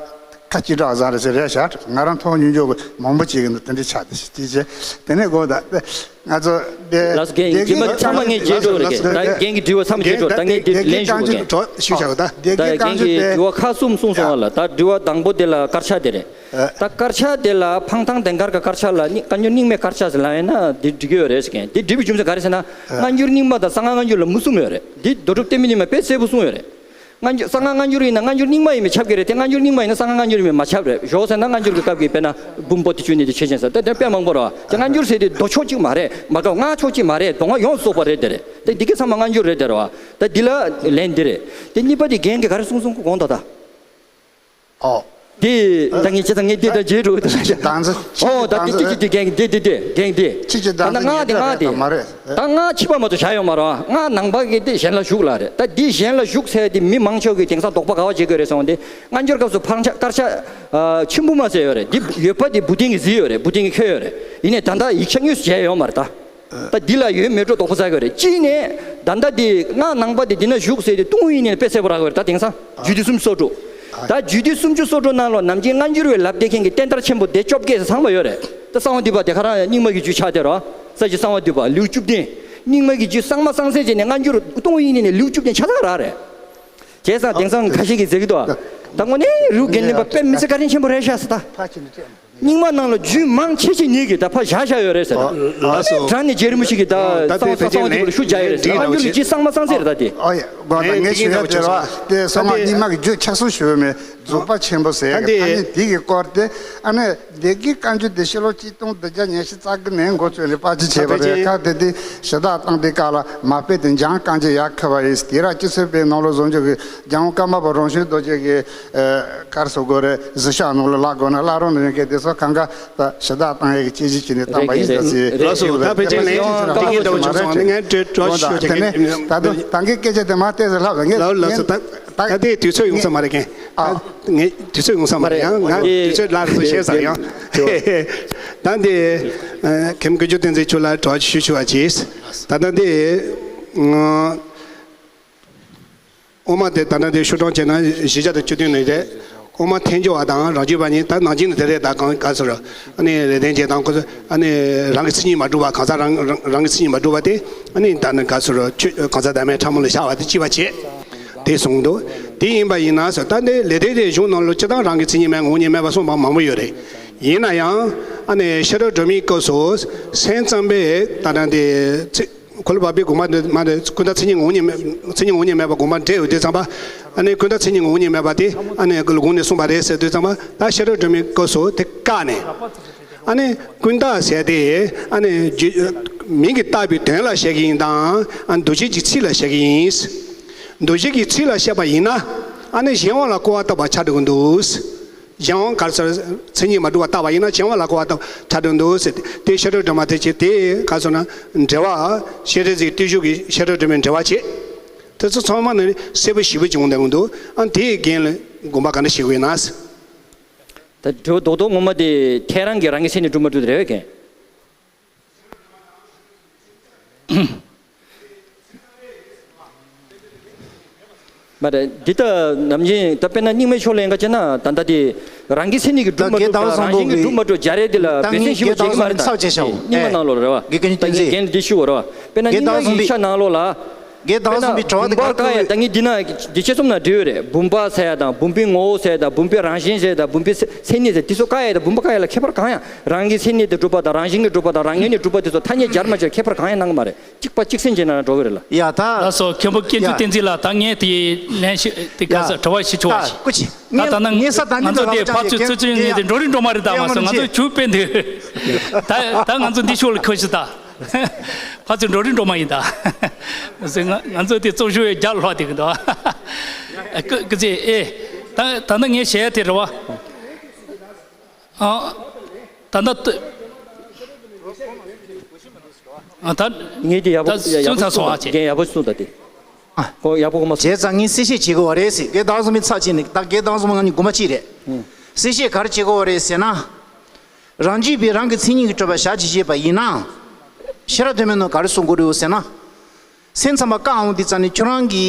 ཁ་ཅིག་འདྲ་ཟ་རེད་ཟེར་རེད་ཤག་ང་རང་མཐོང་མྱོང་མྱོང་གི་མང་པོ་ཅིག་གིས་དེ་འདྲ་ཆགས་དེ་ཅི་བྱེད། དེ་ནས་དགོངས་དག་ང་ཚོ་དེ་ལགས་སོ། རྒན་ཡིན་རྗེས་མ་ཚང་མ་ངས་རྗེས་འགྲོ་རེད། རྒན་ད་རྒན་གྱི་དྲི་བ་མཚམས་བརྗེད་འགྲོ། ད་ངས་དེ་ལན་ཞུ་དགོས། རྒན་གྲོགས་ཞུ་བྱ་བ་ད། ད་རྒན་གྱིས་དྲི་བ་ཁག་གསུམ་གསུངས་སོང་བ་ལ། ད་དྲི་བ་དང་པོ་དེ་ལ་དཀར་ཆག་དེ་རེད། ད་དཀར་ཆག་དེ་ལ་འཕང་ཐང་ལྡན་དཀར་གྱི་དཀར་ཆག་ལ་རྙིང་བཀའ་འགྱུར་རྙིང་མའི་དཀར་ཆག་ཟེར་ལབ་ཡིན་ན་འདི་འགྲིག་གི་ཡོད་རེད་ཟེར་མཁན། འདི་འགྲིག་པའི་རྒྱུ་མཚན་ག་རེ་ཟེར་ན། སྔ་འགྱུར་རྙིང་མ་དང་གསང་སྔགས་སྔ་འགྱུར་ལ་མུ་གསུམ་ཡོད་རེད། འདི་རྡོ་གྲུབ་བསྟན་པའི་ཉི་མས་དཔེ་གསལ་པོ་གསུངས་ཡོད་རེད། སྔ་འགྱུར་གསང་སྔགས་སྔ་འགྱུར་ཡིན་ན་སྔ་འགྱུར་རྙིང་མ་ཡིན་པས་ཁྱབ་ཀྱི་རེད་དེ། སྔ་འགྱུར་རྙིང་མ་ཡིན་ན་གསང་སྔགས་སྔ་འགྱུར་ཡིན་པས་མ་ཁྱབ་རེད། ཞོག་ཟེར་ན་སྔ་འགྱུར་གྱི་སྐབས་ཀྱི་དཔེར་ན་འབུམ་པོ་ཏི་བཅུ་གཉིས་དེ་ཆོས་ཅན་ཟེར་ད་དེ་དཔེ་མང་པོ་རེད་བ། དེ་སྔ་འགྱུར་ཟེར་དེ་མདོ་ཕྱོགས་གཅིག་མ་རེད། མ་གཏོགས་སྔགས་ཕྱོགས་གཅིག་མ་རེད། མདོ་སྔགས་ཡོངས་སུ་རྫོགས་པ་རེད། དེ་རེད་དེ་འདི་གའི་ཚང་མ་སྔ་འགྱུར་རེད་དེ་རེད་བ། ད་འདི་ལ་ལན་འདི་རེད། དེ་གཉིས་པ་དེ་རྒན་གྱིས་ག་རེ་གསུངས་སོང་དགོངས་དག་ད། ཨོ། དེ་ད་ངས་ཅི་ད་ངས་དེ་ད་བརྗེད་འགྲོ་གི་ད། ཆོས་ཀྱི་བདག་འཛིན། ཨོ་ད་དེ་དེ་དེ་རྒན་དེ་དེ་དེ་རྒན་དེ། ཆོས་ཀྱི་ད་བདག་འཛིན་ང་དེ་ང་དེ་མ་རེད། ད་ང་ཕྱི་པ་མ་གཏོགས་བྱ་ཡོད་མ་རེད། ང་ནང་པ་གི་དེ་གཞན་ལ་ཞུགས་ལ་རེད། ད་དེ་གཞན་ལ་ཞུགས་ཟེར་དེ་མི་མང་ཆེ་བ་གིས་དེང་སང་དོགས་པ་ག་བ་བྱེད་དགོས་རེད་སོང་དེ། སྔ་འགྱུར་སྐབས་སུ་འཕང་ཆག་དཀར་ཆག་ཨ་ཆུན་པོ་མ་ཟེར་ཡོད་རེད། དེ་ཡོད་པ་དེ་བུ་སྟོན་གྱིས་གཟིགས་ཡོད་རེད། བུ་སྟོན་གྱིས་འཁྱེར་ཡོད་རེད། ཡིན་ནའི་ད་ལྟ་ཡིག་ཆ་དངོས་སུ་མཇལ་ཡོད་མ་རེད་ད། ད་འདི་ལ་ཡོད་མེད་འགྲོ་དོགས་པ་ཟ་གི་རེད། གཅིག་ནས་ད་ལྟ་འདི་སྔགས་ནང་པ་འདི་འདི་ན་བཞུགས་ཟེར་ཏེ་ཏུང་ཧོང་ཡིན་ནས་དཔེ་གསལ་པོ་རག་གི་རེད། ད་དེང་སང་རྒྱུད་སྡེ་སུམ་ཅུ་སོ་དྲུག་ད་རྒྱུད་སྡེ་སུམ་ཅུ་སོ་དྲུག་ནང་ལོགས་ནམ་རྒྱུན་སྔ་འགྱུར་བའི་ལབ་བསྡད་མཁན་གྱི་བསྟན་དར་ཆེན་པོ་སྡེ་བཅོ་བརྒྱད་ཟེར་ཚང་མ་ཡོད་རེད། ད་གསང་བ་འདུས་པ་དེ་ག་རང་རྙིང་མ་གི་རྒྱུད་ཆགས་བསྡད་རོ། ས་བཅུ་གསང་བ་འདུས་པ་ལེའུ་བཅུ་བདུན། རྙིང་མ་གི་རྒྱུད་གཙང་མ་གཙང་སེལ་བྱས་ནས་སྔ་འགྱུར་ཏུང་ཧོང་ཡིན་ནས་ལེའུ་བཅུ་བདུན་ཆ་ཚང་རག་རེད། བྱས་ཙང་དེང་སང་ཁ་ཤས་ཀྱིས་ཟེར་གི་འདུག་ད་དངོས་གནས་རིའུ་རྒྱན་ལྡན་པ་དཔེ་མི་སྲིད་བཀའ་དྲིན་ཆེན་པོ་རེད་ཤག་ཟེར་ད། རྙིང་མ་ནང་ལ་རྒྱུད་མང་ཆེ་ཆེ་ཉིད་ཀྱིས་ད་ཕར་བཞག་བཞག་ཡོད་རེད་ཟེར། ཨོ་ལགས་སོ། དྲང་ནས་རྗེ་རིན་པོ་ཆེ་གིས་ད་ད་གསང་བ་དེ་གསང་བ་འདུས་པ་ལ་ཤུགས་རྒྱག་ཡོད་རེད་ཟེར། སྔ་འགྱུར་གྱི་རྒྱུད་གཙང་མ་གཙང་སེལ་རེད་ད་དེ། ཨོ་ཡ་དགོངས་དག་ངས་ཞུ་ཡ་དེ་རེད་བ། དེ་གསང་བ་རྙིང་མ་གི་རྒྱུད་ཆགས་སོང་ཞུ་བ་མེད། རྫོགས་པ་ཆེན་པོ་ཟེར་ཡ་གི་ཐ་སྙད་དེ་གི་སྐོར་དེ་ཨ་ནི་སྡེ་དགེ་བཀའ་འགྱུར་དེ་ཕྱི་ལོ་གཅིག་སྟོང་བདུན་བརྒྱ་ཉི་ཤུ་རྩ་དགུ་ནས་འགོ་བཙུགས་ནས་པར་སྐྲུན་བྱས་པ་རེད། སྐབས་དེ་དུས་ཞུ་དག་བཏང་དུས་སྐབས་ལ་མ་དཔེ་དེ་འཇང་བཀའ་འགྱུར་ཡར་ཁུར་བ་ཡིན། དེ་ར་སྤྱི་ཚོགས་པའི་ནང་ལོགས་བཟོ་འཇོག་གི་རྒྱལ་དབང་ཀརྨ་པ་རང་བྱུང་རྡོ་རྗེ་གི་ཨ་ག་རེ་ཟེར་དགོས་རེད། གཟིགས་ཞིབ་ནང་ལ་བཀླག་དགོས་ན་བཀླག་རོགས་གནང་། ཡོད་མཁན་དེ་ཚོ་གང་ག་ད་ཞུ་དག་བཏང་ཡས་ཀྱི་དཔྱད་གཞི་བྱས་ནས་བཏང་པ་ཡིན་ཟེར་ཟེར། ལགས་སོ། ད་ཕལ་ཆེར་ལན་ཅིག་ཅིག་འདྲ་བོ་བྱུང་སོང་། ངས་འགྲོ་འགྲོ་ཞུ་ཆོག་གི། ད་དུང་ད་གིན་སྐད་ཆ་དེ་མ་བལྟས་ཟེར་ལབ་ལ། ངས་ལགས་ལགས་སོ། ད་ད་ད་དེ་དུས་ཚོད་ཡོང་ས་མ་རེད་མཁན། ཨ། ད་ངས་དུས་ཚོད་ཡོང་ས་མ་རེད། ཡང་ང་དུས་ཚོད་ལ་རེ་ཟུང་བཤད་ས་ཡང་། ད་འདི་ཨ་མཁན་ཀུན་མཆོག་བསྟན་འཛིན་མཆོག་ལ་འགྲོ་ཞུ་ཆོག་པ་གྱིས། ད་ད་འདི་ཨ། དབུ་མ་དེ་ད་ལྟ་དེ་ཤོག་གྲངས་བྱས་ན་བཞི་བརྒྱ་དང་བཅུ་བདུན་ནས་རེད། དབུ་མ་ཐལ་འགྱུར་བ་དང་རང་རྒྱུད་པ་གཉིས། ད་ནང་བཞིན་དེ་རེད། ད་གང་ག་ཚོད་རེད། ཨ་ནི་ལེགས་ལྡན་འབྱེད་དང་ཁོ་ཚོ་ཨ་ནི་རང་གི་མཚན་ཉིད་མ་གྲུབ་པ། གང་ཟག་རང་རང་རང་གི་མཚན་ཉིད་མ་གྲུབ་པ་དེ་ཨ་ནི་ད་ནི་ག་ཚོད་རེད། ཆོས་གང་ཟག་བདག་མེད་ཕྲ་མོ་ལ་བཞག་པ་དེ་གཅིག་པ་བྱས། དེ་གསུངས་འདུག་དེ་ཡིན་པ་ཡིན་ན་ཟེར། ད་ནི་ལེགས་ལྡན་འབྱེད་གཞུང་ནང་ལ་སྤྱིར་བཏང་རང་གི་མཚན་ཉིད་མེད་ངོ་བོ་ཉིད་མེད་པ་གསུངས་པ་མང་པོ་ཡོད་རེད། ཡིན་ན་ཡང་ཨ་ནི་ཤེས་རབ་སྒྲོན་མེའི་སྐབས་སུ་སེམས་ཙམ་པས་ད་ནི་དེ་ཚིག་གོ་ལ་བབ་པའི་དགོངས་པ་འདི་མ་འདི་ཀུན་བརྟགས་མཚན་ཉིད་ངོ་བོ་ཉིད་མེད་མཚན་ཉིད་ངོ་བོ་ཉིད་མེད་པ་དགོངས་པ་འགྲེལ་ཡོད་དུས་ཙམ་པ། ཨ་ནི་ཀུན་བརྟགས་མཚན་ཉིད་ངོ་བོ་ཉིད་མེད་པ་དེ་ཨ་ནི་གོང་ནས་གསུངས་པ་རེད་ཟེར་དུས་ཙམ་པ། ད་བཤད་སྒྲུབ་སྒྲོན་མེའི་སྐབས་སུ་དེ་བཀག་ནས། ཨ་ནི་ཀུན་བརྟགས་ཟེར་དེ་ཨ་ནི་རྒྱུ་མིང་གིས་བཏགས་པའི་དོན་ལ་བཤད་ཀྱི་ཡིན་དང་། ཨ་འདུ་བྱེད་ཀྱི་ཚིག་ལ་བཤད་ཀྱི་ཡིན། འདུ་བྱེད་ཀྱི་ཚིག་ལ་བཤད་པ་ཡིན་ན། ཨ་ནི་གཞན་དབང་ལ་སྐུར་བ་བཏབ་པ་ཆགས་འགྲོ་གི་འདུག། གཞན་དབང་ག་རེ་ཟེར། མཚན་ཉིད་མ་གྲུབ་པ་བཏགས་པ་ཡིན་ན་གཞན་དབང་ལ་སྐུར་བ་བཏབ་ཆགས་འགྲོ་གི་འདུག་ཟེར་ཏེ། དེ་བཤད་སྒྲུབ་སྒྲོན་མ་དེ་བྱས་ཏེ་ག་རེ་ཟེར་ན་འགྲེལ་བ། ཤེས་རིག་གི་བརྟུལ་ཞུགས་ཀྱི་བཤད་སྒྲུབ་སྒྲོན་མའི་འགྲེལ་བ་བྱས། དེ་ཚོ་ཚང་མ་ནི་གསལ་པོ་ཞེ་པོ་ཅིག་འོང་བསྡད་ཀྱི་འདུག། ཨ་དེའི་རྒྱན་ལ་དགོངས་པ་ག་འདྲ་བཞེས་དགོས་ན། ད་འགྲེལ་བ་རྡོག་རྡོག་ངོ་མ་དེ་ཐལ་རང་གི་རང་གི་མཚན་ཉིད་གྲུབ་མ་གྲུབ་དེ་རེད་བས་ཀྱང་། མ་རེད། འདི་ལྟ་ནམ་རྒྱུན་ད་དཔེར་ན་རྙིང་མའི་ཕྱོགས་ལ་ཡིན་ག་བྱས་ན་ད་ལྟ་དེ་རང་གི་མཚན་ཉིད་ཀྱིས་གྲུབ་མ་གྲུབ་དང་རང་བཞིན་གྱིས་གྲུབ་མ་གྲུབ་སྦྱར་ཡས་དེ་ལ་འབད་བརྩོན་ཞིབ་པོ་བྱེད་ཀྱི་མ་རེད་ད། རྙིང་མ་ནང་ལོགས་རེད་བ། ད་རྒན་ལགས་འདི་ཞུ་བ་རེད་བ། དཔེར་ན་རྙིང་མ་གི་ཡིག་ཆ་ནང་ལོགས་ལ། དཔེར་ན་བུམ་པ་བཀག་ཡ་ད་ངས་འདི་ན་འདི་དཔྱད་རྩོམ་ནང་བྲིས་ཡོད་རེད། བུམ་པ་ཟེར་ཡ་དང་བུམ་པའི་ངོ་བོ་ཟེར་ཡ་དང་བུམ་པའི་རང་བཞིན་ཟེར་ཡ་དང་བུམ་པའི་མཚན་ཉིད་ཟེར་དེ་ཚོ་བཀག་ཡ་དང་བུམ་པ་བཀག་ཡ་ལ་ཁྱད་པར་གང་ཡང་། རང་གི་མཚན་ཉིད་དེ་གྲུབ་པ་དང་རང་བཞིན་གྱིས་གྲུབ་པ་དང་རང་ངོས་ནས་གྲུབ་པ་དེ་ཚོ་ཐ་སྙད་སྦྱར་མ་སྦྱར་ཁྱད་པར་གང་ཡང་གནང་གི་མ་རེད། གཅིག་པ་གཅིག་མཚུངས་བྱས་ན་འགྲོ་གི་རེད་ལ། ཡ་ད། ལགས་སོ། མཁན་པོ་དགེ་འདུན་བསྟན་འཛིན་ལགས། ད་ངས་དེ་ལན་ཞིག་དེ་ག་ས་དྲི་བ་ཞིག་ཞུ་བ་ཞིག། ད་ད་ད་ན་ང་ཚོ་དེ་ཕར་ཚུར་ཚུར་ཚུར་ཉན་དེ་འགྲོ་རིགས་འགྲོ་མ་རེད། ད་ང་ཚོ་ང་ཚོ་ཇུས་སྤེལ་འདུག། ད་ད་ང་ཚོ་འདི་ཕྱོགས་ལ་ཁོ་ཤི་ད། ཕར་ཚུར་འགྲོ་རིགས་འགྲོ་མ་ཡིན་ད། ང་ང་ཚོ་དེ་ཚོགས་ཞུགས་རྒྱ་ལྷག་དེ་གི་འདུག། ཀུ་ཀུ་ཚེ་ཨེ། ད་ད་ནི་ངས་བཤད་ཡ་དེ་རེད་བ། ཨ་ད་ད་ད་ངས་དེ་ཡག་པོ་ད་ཡག་པོ་སུན་ཚ་སོང་ཨ་ཅེ། རྒན་ཡག་པོ་གསུངས་ད་དེ། ཨ་ཁོ་ཡག་པོ་གོ་མ་སོང་། བྱས་ཙང་ངས་གསལ་བཤད་བྱེད་དགོས་པ་རེད་ཟེར། རྒན་བདག་བཟང་མའི་ཚབ་བྱས་ནས་ད་རྒན་བདག་བཟང་མ་ང་གཉིས་དགོངས་པ་གཅིག་རེད། གསལ་བཤད་ག་རེ་བྱེད་དགོས་པ་རེད་ཟེར་ན། རང་རྒྱུད་པའི་རང་གི་མཚན་ཉིད་ཀྱིས་གྲུབ་པ་ཞག་གཅིག་བཤད་པ་ཡིན་ན། ཤེས་རབ་སྒྲོན་མའི་ནང་ག་རེ་གསུང་དགོས་རེད་ཟེར་ན། སེམས་ཙམ་པ་བཀའ་འོང་དུས་ཙམ་ནས་ཁྱོད་རང་གི་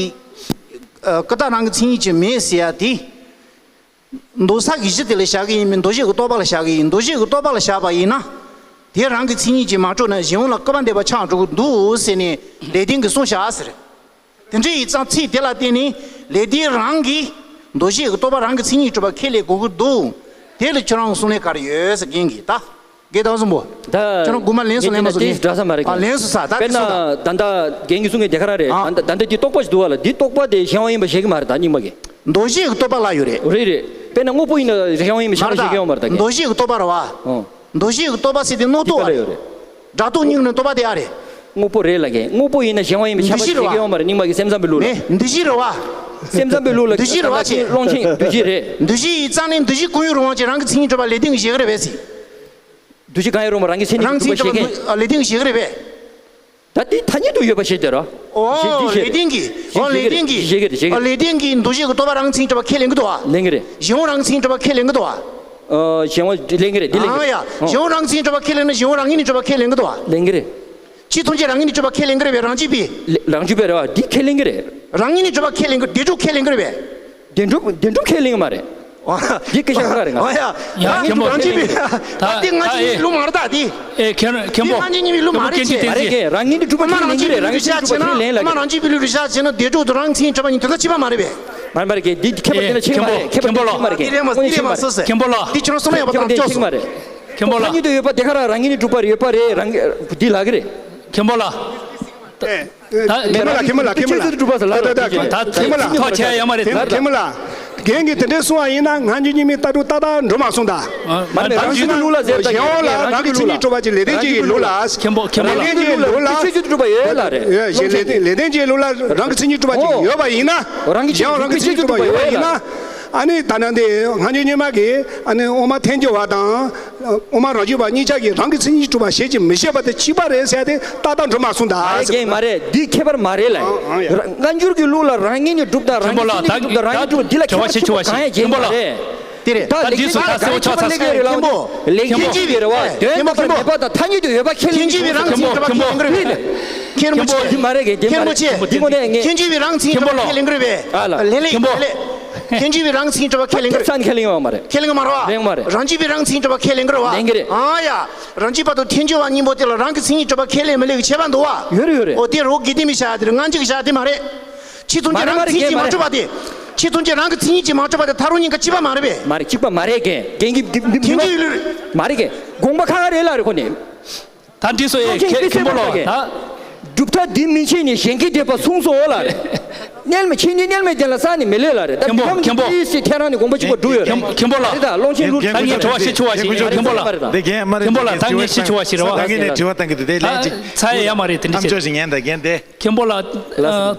ཨ་ཀུན་བརྟགས་རང་གི་མཚན་ཉིད་ཀྱིས་མེད་ཟེར་ཡ་དེ། མདོ་ས་གི་གཞི་དེ་ལ་བཞག་གི་ཡིན་མིན་མདོ་བཞི་གི་རྟོག་པ་ལ་བཞག་གི་ཡིན། མདོ་བཞི་གི་རྟོག་པ་ལ་བཞག་པ་ཡིན་ན། དེ་རང་གི་མཚན་ཉིད་ཀྱིས་མ་གྲུབ་ན་གཞན་དབང་ལ་སྐུར་བ་འདེབས་པ་ཆགས་འགྲོ་གི་འདུག་ཟེར་ནས་ལེགས་ལྡན་གྱིས་གསུངས་བཞག་ཟེར། དེ་འདྲ་ཡིན་ཙང་ཚིག་དེ་ལ་བརྟེན་ནས་ལེགས་ལྡན་རང་གིས་མདོ་བཞི་གི་རྟོག་པ་རང་གི་མཚན་ཉིད་གྲུབ་པ་ཁས་ལེན་དགོས་ཀྱི་འདུག། དེ་ལ་ཁྱོད་རང་གི་གསུང་ལན་ག་རེ་ཡོད་ཟེར་རྒན་གྱིས་ད། དགེ་དང་གསུམ་པོ། ད་ཁྱོད་རང་དགོངས་པ་ལན་སུ་ལན་མ་སོང་ངས་འདྲ་ས་མ་རེད། ཨ་ལན་སུ་ས་ད་དཔེར་དེ་ན་སོང་ད། ད་ལྟ་རྒན་གྱིས་གསུང་མཁན་དེ་ག་རང་རེད། ཨ་ད་ལྟ་ད་ལྟ་འདི་རྟོག་པ་ཞིག་འདུག་བ་ལ། འདི་རྟོག་པ་དེ་གཞན་དབང་ཡིན་པ་བཤད་ཀྱི་མ་རེད་ད་རྙིང་མ་གིས། མདོ་བཞི་གི་རྟོག་པ་ལ་ཡོད་རེད། རེད་རེད། དཔེར་ན་དངོས་པོ་ཡིན་ན་གཞན་དབང་ཡིན་པ་ཆགས་པ་བཤད་ཀྱི་ཡོད་མ་རེད་ད་རྒན། མདོ་བཞི་གི་རྟོག་པ་རེད་བ། ཨོ། མདོ་བཞི་གི་རྟོག་པ་ཟེར་དེ་རྣོ་རྟོག་པ་རེད། སྒྲ་རྟོག་སྙིང་རྣོན་རྟོག་པ་དེ་ཨ་རེད། དངོས་པོ་རེད་ལ་རྒན། དངོས་པོ་ཡིན་ན་གཞན་དབང་ཡིན་པ་ཆགས་པ་བཤད་ཀྱི་ཡོད་མ་རེད་རྙིང་མ་གིས་སེམས་ཙམ་པའི་ལུགས་ལ། མེད་འདུ་བཞི་རེད་བ། སེམས་ཙམ་པའི་ལུགས་ལ་འདུ་བཞི་རེད་བ་ཅེ། ཀློང་ཆེན་འདུ་བཞི་རེད། འདུ་བཞི་ཡིན་ཙང་ནི་འདུ་བཞི་ཀུན་ཡོད་རང་དབང་ཅན་རང་གི་མཚན་ཉིད་གྲུབ་པ་ལེགས་ལྡན་གྱིས་བཞེད་གི་རེད་བས་ཟེར། འདུ་བཞི་གང་ཡང་རུང་བ་རང་གི་མཚན་ཉིད་རང་གྲུབ་པ་བཞེད་མཁན། ལེགས་ལྡན་གྱིས་བཞེད་ཀྱི་རེད་པས། ད་དེ་ཐ་སྙད་དུ་ཡོད་པ་བཞེད་དེ་ར། ཨོ། བཞེད་དེ་བཞེད་ལེགས་ལྡན་གྱིས། ཨོ་ལེགས་ལྡན་གྱིས། བཞེད་ཀྱི་རེད་བཞེད་ཀྱི་ཨོ་རེད། ལེགས་ལྡན་གྱིས་འདུ་བྱེད་ཀྱི་རྟོག་པ་རང་གི་མཚན་ཉིད་གྲུབ་པ་ཁས་ལེན་གྱི་འདུག་བ། ལེན་གྱི་རེད། གཞན་དབང་རང་གི་མཚན་ཉིད་གྲུབ་པ་ཁས་ལེན་གྱི་འདུག་བ། ཨོ་གཞན་དབང་ལེན་གྱི་རེད། འདི་ལེན་གྱི་རེད། ཨ་ཡ། ཨོ། གཞན་དབང་རང་གི་མཚན་ཉིད་གྲུབ་པ་ཁས་ལེན་ན་གཞན་དབང་རང་ངོས་ནས་གྲུབ་པ་ཁས་ལེན་གྱི་འདུག་བ། ལེན་གྱི་རེད། ཕྱི་མཚོན་ཆའི་རང་ངོས་ནས་གྲུབ་པ་ཁས་ལེན་གྱི་རེད་པས་རང་རྒྱུད་པས། ལེ་རང་རྒྱུད་པས་རེད་བ། འདི་ཁས་ལེན་གྱི་རེད། རང་ངོས་ནས་གྲུབ་པ་ཁས་ལེན་གྱི་བདེན་གྲུབ་ཁས་ལེན་གྱི་རེད་པས། བདེན་གྲུབ་བདེན་གྲུབ་ཁས་ལེན་གྱི་མ་རེད། འདི་སྐད་ཆ་ཁ་རེད་ང་། ཨོ་ཡ། ཡ་མཁན་པོ། རང་རྒྱུད་པས། ད་འདི་ང་ཚོའི་ལུགས་མ་རེད་ད་འདི། ཨེ་མཁན་མཁན་པོ། འདི་ང་ཚོའི་ལུགས་མ་རེད་ཅེས། མ་རེད་རྒན། རང་ངོས་ནས་གྲུབ་པ་ཁས་ལེན་གྱི་རེད། རང་ངོས་ནས་གྲུབ་པ་ཁས་ལེན་ལ། མ་རང་རྒྱུད་པའི་ལུགས་རེད་བཞག་བྱས་ན་བདེན་གྲུབ་དང་རང་མཚན་གྲུབ་པ་གཉིས་དོན་དག་གཅིག་པ་མ་རེད་པས། མ་རེད་མ་རེད་རྒན། འདི་ཁྱད་པར་འདི་ལ་ཕྱེ་གི་མ་རེད། ཁྱད་པར་འདི་ལ་ཕྱེ་གི་མ་རེད། དངོས་གནས་ཕྱེ་གི་མ་རེད། མཁན་པོ་ལགས། འདི་ཁྱོད་རང་བསམ་བློ་ཡག་པོ་བཏང་། ཁྱོད་ཚོ། ཁྱད་པར་འདི་ལ་ཕྱེ་གི་མ་རེད། མཁན་པོ་ལགས། ཐ་སྙད་དུ་ཡོད་པ་དེ་ག་རང་རང་ངོས་ནས་གྲུབ་པ་རེད། ཡོད་པ་རེད། རང་འདི་ལབ་ཀྱི་རེད། མཁན་པོ་ལགས། ད་མཁན་པོ་ལགས། མཁན་པོ་ལགས། མཁན་པོ་ལགས། ད་ད་ད་མཁན་པོ་ལགས། ཐོག་ཆེ་ཡ་མ་རེད། མཁན་པོ་ལགས། རྒན་གྱིས་དེ་འདྲའི་གསུང་བ་ཡིན་ན་ང་ཚོ་རྙིང་མའི་ལྟ་གྲུབ་ཏག་ཏག་འགྲོ་མ་སོང་ད། མ་རེད། རང་རྒྱུད་ཀྱི་ལུགས་ལ་ཟེར་ད། གཞན་དབང་ལ་རང་གི་མཚན་ཉིད་གྲུབ་པ་ཅིག་ལེགས་ལྡན་འབྱེད་ཀྱི་ལུགས་ལ། མཁན་པོ་མཁན་པོ་ལགས། ལེགས་ལྡན་འབྱེད་ཀྱི་ལུགས་ལ། ཆོས་ཅན་དུ་གྲུབ་པ་ཡོད་ལ་རེད། ལེགས་ལྡན་འབྱེད་ཀྱི་ལུགས་ལ་རང་གི་མཚན་ཉིད་གྲུབ་པ་ཅིག་ཡོད་པ་ཡིན་ན། རང་གི་གཞན་དབང་རང་གི་མཚན་ཉིད་གྲུབ་པ་ཡོད་པ་ཡིན་ན། ཨ་ནི་ད་ནང་དེ་ང་ཚོ་རྙིང་མ་གི་ཨ་ནི་དབུ་མ་ཐལ་འགྱུར་བ་དང་། དབུ་མ་རང་རྒྱུད་པ་གཉིས་ཆ་གིས་རང་གི་མཚན་ཉིད་གྲུབ་པ་བཞེད་ཀྱི་མི་བཞེད་པ་དེ་གཅིག་པ་རེད་ཟེར་ཏེ་ཏག་ཏག་འགྲོ་མ་སོང་ད། མ་རེད་རྒན། མ་རེད། འདི་ཁྱད་པར་མ་རེད་ལ། ཨང་ཨང་ཡ། སྔ་འགྱུར་གྱི་ལུགས་ལ་རང་ངོས་ནས་གྲུབ་དང་རང་ངོས་ནས་གྲུབ་དང་རང་ངོས་ནས་གྲུབ་འདི་ལ་ཁྱད་པར་ཆེ་ཆུང་གང་ཡང་བྱེད་མ་རེད། དེ་རེད། ད་ལེགས་ལྡན་ད་འདི་སུ་ད་གསལ་བོ་ཆགས་ཚར། མཁན་པོ། ལེགས་ལྡན་གྱི་རེད་བ། དོན་དམ་པར་མེད་པ་དང་ཐ་སྙད་དུ་ཡོད་པ་ཁས་ལེན་གྱི་འདུག། མཁན་པོ། མཁན་པོ། མཁན་པོ་ཆེ། འདི་མ་རེད་རྒན། འདི་མ་རེད། མཁན་པོ་ཆེ། འདི་དངོས་གནས་ངས། མཁན་རྒྱུད་པས་རང་མཚན་གྲུབ་པ་ཁས་ལེན་གྱི་རེད་པས། ཨ་ལ། ལེན་ལེན་མཁན་པོ། ལེན་ལེན། མཁན་རྒྱུད་པས་རང་མཚན་གྲུབ་པ་ཁས་ལེན་གྱི་རེད། ཁས་ལེན་གྱི་མ་རེད་བ། ལེན་གྱི་མ་རེད་བ། ལེན་གྱི་མ་རེད། རང་རྒྱུད་པས་རང་མཚན་གྲུབ་པ་ཁས་ལེན་གྱི་རེད་བ། ལེན་གྱི་རེད། ཨ་ཡ། རང་རྒྱུད་པ་དང་ཐལ་འགྱུར་བ་གཉིས་པོ་དེ་ལ་རང་གི་མཚན་ཉིད་གྲུབ་པ་ཁས་ལེན་མི་ལེན་གྱི་ཁྱད་པར་འདུག་བ། ཡོད་རེད་ཡོད་རེད། འོ་དེ་རོ་དགེ་ལྡན་པའི་བྱ་དེ་རེད། སྔ་འགྱུར་གྱི་བྱ་དེ་མ་རེད། ཕྱི་མཚོན་ཆའི་རང་མཚན་གྱིས་མ་གྲུབ་པ་དེ། ཕྱི་མཚོན་ཆའི་རང་གི་མཚན་ཉིད་ཀྱིས་མ་གྲུབ་པ་དེ་ཐལ་འགྱུར་གཉིས་ཀ་གཅིག་པ་མ་རེད་པས། མ་རེད། གཅིག་པ་མ་རེད་རྒན། རྒན་གྱིས་འདི་འདི་འདི་ཐལ་འགྱུར་ཡོད་ལུགས་རེད། མ་རེད་རྒན། དགོངས་པ་ཁ་ཁ་རེད་ལ་རེད་ཁོ་ནས། ད་འདི་སོ་ཨེ་ཁེ་ཁེ་མོ་ལོ་ད། གྲུབ་མཐའ་འདི་མི་ཕྱེད་ནས་གཞན་གྱིས་འདེབས་པ་གསུངས་སོ་ལ་རེད། རྣལ་མ་ཕྱེད་ནི་རྣལ་མའི་དོན་ལ་བསགས་ནས་མི་ལས་ལ་རེད། ད་མཁན་པོ། མཁན་པོ། ཏི་སི་ཐེ་རང་ནས་དགོངས་པ་གཅིག་པ་འགྲུབ་ཡོད་རེད། མཁན་པོ་ལགས། རེད་ད་ཀློང་ཆེན་ལུགས། ད་ངས་དྲི་བ་ཞིག་ཞུ་བ་ཞིག་མཁན་པོ་ལགས། མཁན་པོ་ལགས། ད་ངས་ཞིབ་ཞིབ་བ་ཞིག་རེད་བ། ད་ངས་ནས་དྲི་བ་བཏང་གི་འདུག་དེ་ལན་ཅིག་ཚ་ཡ་ཡ་མ་རེད། དེ་འདྲ་བྱས། ཨ་ཅོ་ཞིག་ཉན་ད་རྒན་དེ། མཁན་པོ་ལགས། ཨ་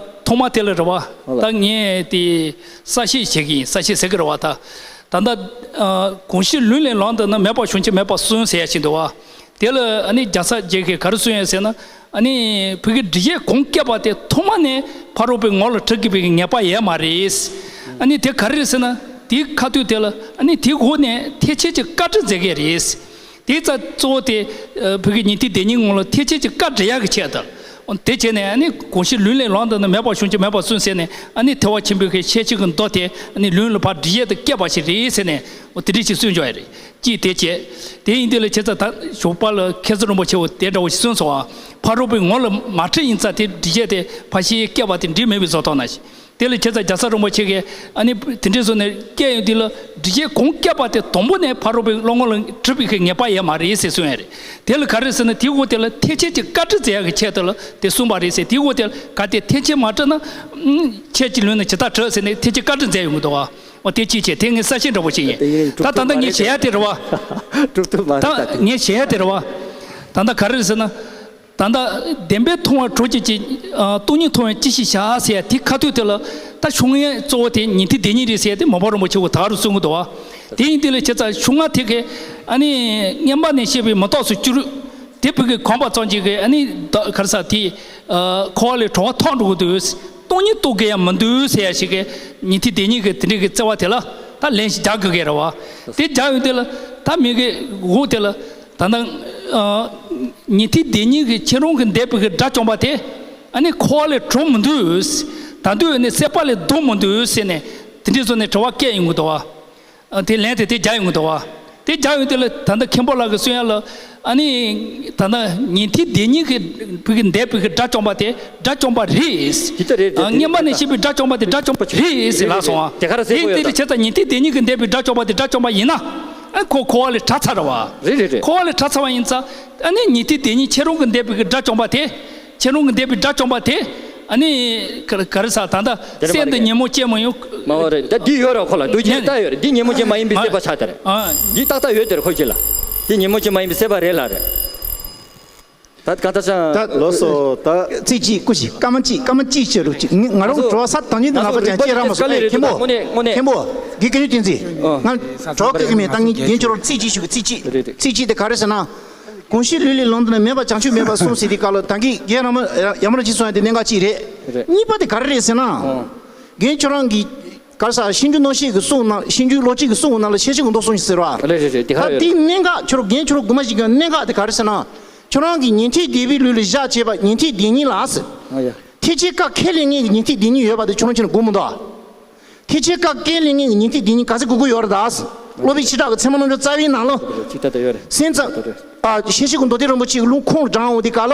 ཐོག་མ་དེ་ལ་རེད་བ། ད་ངས་དེ་གསལ་བཤད་བྱེད་ཀྱི་ཡིན། གསལ་བཤད་ཟེར་གི་རེད་བ། ད་ད་ལྟ་ཨ་གང་ཞིག་ལུང་ལས་ལོངས་ཏེ་ནི། མེད་པར་བྱུང་ཕྱིར་མེད་པར་གསུངས་ཟེར་ཡ་ཞིག་འདུག་བ། དེ་ལ་ཨ་ནི་རྒྱལ་ཚབ་རྗེ་གིས་ག་རེ་གསུངས་ཡོད་ཟེར་ན། ཨ་ནི་བོད་ཀྱི་འགྲེལ་བཤད་གང་བཀོད་པ་དེ་ཐོག་མ་ནས་ཕ་རོལ་པོའི་ངོ་ལ་འཁྲིད་དགོས་པའི་ངེས་པ་ཡོད་མ་རེད། ཨ་ནི་དེ་ག་རེ་རེད་ཟེར་ན། དེའི་ཁ་ཐུག་དེ་ལ་ཨ་ནི་དེའི་འོག་ནས་ཐེག་ཆེན་གྱི་བཀའ་འདྲི་མཛད་མཁན་རེད། དེའི་རྩ་གཙོ་བོ་དེ་ཨ་བོད་ཀྱི་ཉན་ཐོས་སྡེ་གཉིས་ངོ་ལ་ཐེག་ཆེན་གྱི་བཀའ་འདྲི་ཡག་གི་ཆེད་དུ། དེ་བྱས་ནས་ཨ་ནི་གང་ཞིག་ལུང་ལས་ལོངས་ཏེ་ནི། མེད་པར་བྱུང་ཕྱིར་མེད་པར་གསུངས་ཟེར་ནས། ཨ་ནི་ཐེག་པ་ཆེན་པོའི་གི་ཤེར་ཕྱིན་གྱི་མདོ་དེ་ཨ་ནི་ལུང་ལ་ཕར་འགྲེལ་བཤད་དུ་བཀོད་པ་ཞིག་རེད་ཟེར་ནས། འོ་དེ་འདྲ་ཞིག་གསུངས་བྱུང་བ་རེད། གཅིག་དེ་བྱས། དེ་ཡིན་དུས་ལ་ཁྱེད་ཚོ་ད་ཞོགས་པ་ལ་མཁན་ཟུར་རིན་པོ་ཆེ་འོ་དེ་འདྲ་བོ་ཞིག་གསུངས་སོང་བ། ཕ་རོལ་པོའི་ངོ་ལ་མ་ཁྲིད་ཡིན་ཙང་། དེ་འགྲེལ་བཤད་དེ་ཕར་ཞིག་བཀོད་པ་དེ་འགྲིག་མེད་པའི་བཟོ་ལྟ་ན་ཞིག་དེ་ལ་ཁྱེད་ཚོ་རྒྱལ་ཚབ་རིན་པོ་ཆེ་གིས་ཨ་ནི་དེ་འདྲའི་བཟོ་ནས་བཀོད་ཡོང་དུས་ལ། འགྲེལ་བཤད་གང་བཀོད་པ་དེ་དང་པོ་ནས་ཕ་རོལ་པོའི་བློ་ངོ་ལ་འཁྲིད་པའི་གི་ངེས་པ་ཡོད་མ་རེད་ཟེར་གསུངས་ཡ་རེད། དེ་ལ་ག་རེ་ཟེར་ན། དེའི་འོག་དེ་ལ་ཐེག་ཆེན་གྱི་བཀའ་འདྲི་མཛད་ཡག་གི་ཆེད་དུ་ལ་དེ་གསུངས་པ་རེད་ཟེར། དེའི་འོག་དེ་ལ་གལ་ཏེ་ཐེག་ཆེན་མ་འདྲི་ན། ཨུམ། ཁྱེད་ཀྱི་ལུང་ནི་ཇི་ལྟར་འདྲི་ཟེར་ནས་ཐེག་ཆེན་བཀའ་འདྲི་མཛད་ཡོང་གི་འདུག་བ། འོ་དེ་གཅིག་བྱས། དེ་ངས་གསལ་བཤད་འདྲ་པོ་བྱས་ཡིན། ད་ད་ལྟ་ངས་བྱེད་ཡ་དེ་རེད་བ། གྲུབ་ཐོབ་མ་རེད། ད་ད་དེ་ངས་བྱེད་ཡ་དེ་རེད་བ། ད་ལྟ་ག་རེ་རེད་ཟེར་ན། ད་ལྟ་བདེན་པས་མཐོང་བ་གྲོགས་བྱེད་ཅིང་། ཨ་སྟོང་ཉིད་མཐོང་བས་ཅི་ཞིག་བྱ་ཟེར་ཡ་དེ་ཁ་ཐུག་དེ་ལ། ད་ཕྱོགས་སྔ་གཙོ་བོ་དེ་ཉན་ཐོས་སྡེ་གཉིས་རེད་ཟེར་ཡ་དེ་མ་པ་རིན་པོ་ཆེ་གིས་ད་ག་རུ་གསུང་གི་འདུག་བ། དེ་ཡིན་དུས་ལ་ཁྱེད་ཚོ་ཕྱོགས་སྔ་དེ་གི་ཨ་ནི་མངོན་པ་ནས་བཤད་པའི་མི་རྟག་སོགས་བཅུ་དྲུག་དེ་བོད་ཀྱིས་གོམས་པ་ཙམ་གྱིས་གི་ཨ་ནི་ད་ག་རེ་ཟེར། དེ་ཨ་འཁོར་བ་ལས་གྲོལ་བ་ཐོབ་འགྲོ་གི་འདུག། སྟོང་ཉིད་རྟོགས་ཀྱི་ཡང་མི་འདུག་ཟེར་ཡ་ཞིག་གི་ཉན་ཐོས་སྡེ་གཉིས་ཀྱི་དེ་འདྲའི་གི་བརྩེ་བ་དེ་ལ་ད་ལན་ཞིག་རྒྱག་དགོས་ཀྱི་རེད་བ། དེ་རྒྱག་ཡོང་དུས་ལ་ད་མི་གི་འོག་དེ་ལ། ད་ལྟ་ཨ་ཉན་ཐོས་སྡེ་གཉིས་ཀྱིས་ཁྱེད་རང་གིས་འདེབས་པའི་གི་དགྲ་བཅོམ་པ་དེ་ཨ་ནི་འཁོར་བ་ལས་གྲོལ་མི་འདུག། ད་དུང་ནི་སྲེད་པ་ལས་ལྡོག་མི་འདུག་ཟེར་ནས་དེ་འདྲའི་བཟོ་ནས་དྲི་བ་བཀོད་ཡོང་གི་འདུག་བ། ཨ་དེ་ལན་དེ་དེ་རྒྱག་ཡོང་གི་འདུག་བ། དེ་རྒྱག་ཡོང་དུས་ལ་ད་ལྟ་མཁན་པོ་ལགས་ཀྱིས་གསུང་ཡ་ལ། ཨ་ནི་ད་ལྟ་ཉན་ཐོས་སྡེ་གཉིས་ཀྱིས་བོད་ཀྱི་འདེབས་པའི་གི་དགྲ་བཅོམ་པ་དེ་དགྲ་བཅོམ་པ་རེད། ཇི་ལྟར་རེད་དེ། ཨ་དེ་མངོན་པ་ནས་བཤད་པའི་དགྲ་བཅོམ་པ་དེ་དགྲ་བཅོམ་པ་རེད་ཟེར་ལབ་སོང་ཨ། དེ་ག་རེ་ཟེར་དགོས་ཡོད་ད། དེ་བྱས་ཙང་ཉན་ཐོས་སྡེ་གཉིས་ཀྱིས་འདེབས་པའི་དགྲ་བཅོམ་པ་དེ་དགྲ་བཅོམ་པ་ཡིན་ན། ཨ་ཁོ་འཁོར་བ་ལས་བྲལ་ཚར་བ། རེད་རེད་རེད། འཁོར་བ་ལས་བྲལ་ཚར་བ་ཡིན་ཙང་། ཨ་ནི་ཉན་ཐོས་སྡེ་གཉིས་ཁྱེད་རང་གིས་འདེབས་པའི་གི་དགྲ་བཅོམ་པ་དེ། ཁྱེད་རང་གིས་འདེབས་པའི་དགྲ་བཅོམ་པ་དེ། ཨ་ནི་ག་ག་རེ་ཟེར། ད་ལྟ་དེ་རེད་མ་སེམས་དེ་རེད། ཉོན་མོངས་སྐྱེ་མི་ཡོང་། མ་འོ་རེད། ད་འདི་ཡོད་ར་ཁོ་ལ་འདུ་བྱེད་ནས་ལྟ་ཡོད་རེད། འདི་ཉོན་མོངས་ཅན་མ་ཡིན་པའི་མ་སེམས་པ་ཆགས་དེ་རེད། ཨ་འདི་ཏག་ཏག་ཡོད་དེ་རེད་ཁོ་ཅི་ལ། འདི་ཉོན་མོངས་ཅན་མ་ཡིན་པའི་སེམས་པ་རེད་ལ་རེད། ད་གང་ལྟར་ཅང་། ད་ལགས་སོ་ད། ཚིག་གཅིག་སྐུ་མཁྱེན། སྐར་མ་གཅིག་སྐར་མ་གཅིག་བྱེད་རོགས་གྱིས། ང་ང་རང་ང་ཚོ་དྲི་བ་ས་དང་ཉིན་དུ་ང་ཚོ་ལབ་པ་ཅང་རིག་པ་དེ་སྐད་ལ་རེད་མཁན་པོ། དངོས་གནས་དངོས་གནས། མཁན་པོ། དགེ་རྒན་བསྟན་འཛིན། ཨ། ང་དྲི་བ་བཀོད་ཀྱི་མེད། ད་ངས་རྒན་ཁྱོད་རང་ཚིག་གཅིག་ཞུ་གི། ཚིག་གཅིག་རེད་རེད། ཚིག་གཅིག་དེ་ག་རེ་ཟེར་ན། གང་ཞིག་ལུང་ལས་ལོངས་ཏེ་ནི། མེད་པར་བྱང་ཆུབ་མེད་པར་གསུངས་ཟེར་དུས་སྐབས་ལ། ད་གིན་རྒན་ར་མ་ཡ་མ་ར་ཅིག་གསུངས་ཡ་དེ་གནད་འགག་གཅིག་རེད། རེད། གཉིས་པ་དེ་ག་རེ་རེད་ཟེར་ན། ཨོ། རྒན་ཁྱོད་རང་གིས་ག་རེ་ཟེར། ཤེས་འཇུག་སྣང་བཞི་གི་གསུང་ནང་། ཤེས་འཇུག་ལོ་གཅིག་གི་གསུང་ནང་ལ་ཤེར་ཕྱིན་གྱི་མདོ་གསུངས་ཤིག་ཟེར་བ། རེད་རེད་རེད། དེ་ག་ད་རེད། དེའི་གནད་འགག་ཁྱོད་རང་རྒན་ཁྱོད་རང་དགོངས་པ་བཞེས་ཀྱི་གནད་འགག་དེ་ག་རེ་ཟེར་ན། ཁྱོད་རང་གིས་ཉན་ཐོས་སྡེ་པའི་ལུགས་ལ་བཞག་བྱས་པ་ཉན་ཐོས་སྡེ་གཉིས་ལ་ཟེར། ཨ་ཡ། ཐེག་ཆེན་བཀའ་ཁས་ལེན་མཁན་གྱི་ཉན་ཐོས་སྡེ་གཉིས་ཡོད་པ་དེ་ཁྱོད་རང་ཁྱོད་ནས་དགོངས་མི་འདུག། ཐེག་ཆེན་བཀའ་ཁས་ལེན་མཁན་གྱི་ཉན་ཐོས་སྡེ་གཉིས་ག་ཚོད་དགོས་ཀྱི་ཡོད་རེད་ད། སློབ་དཔོན་ཆོས་གྲགས་ཀྱི་ཚད་མ་རྣམ་འབྱེད་རྩ་བའི་ནང་ལ། ཅིག་ད་ལྟ་ཡོད་རེད། སེམས་ཙམ། ད་ལྟ་རེད། ཨ་ཤེར་ཕྱིན་གྱི་མདོ་སྡེ་རིན་པོ་ཆེ་གི་ལུང་ཁུངས་དྲངས་འོང་དུས་སྐབས་ལ།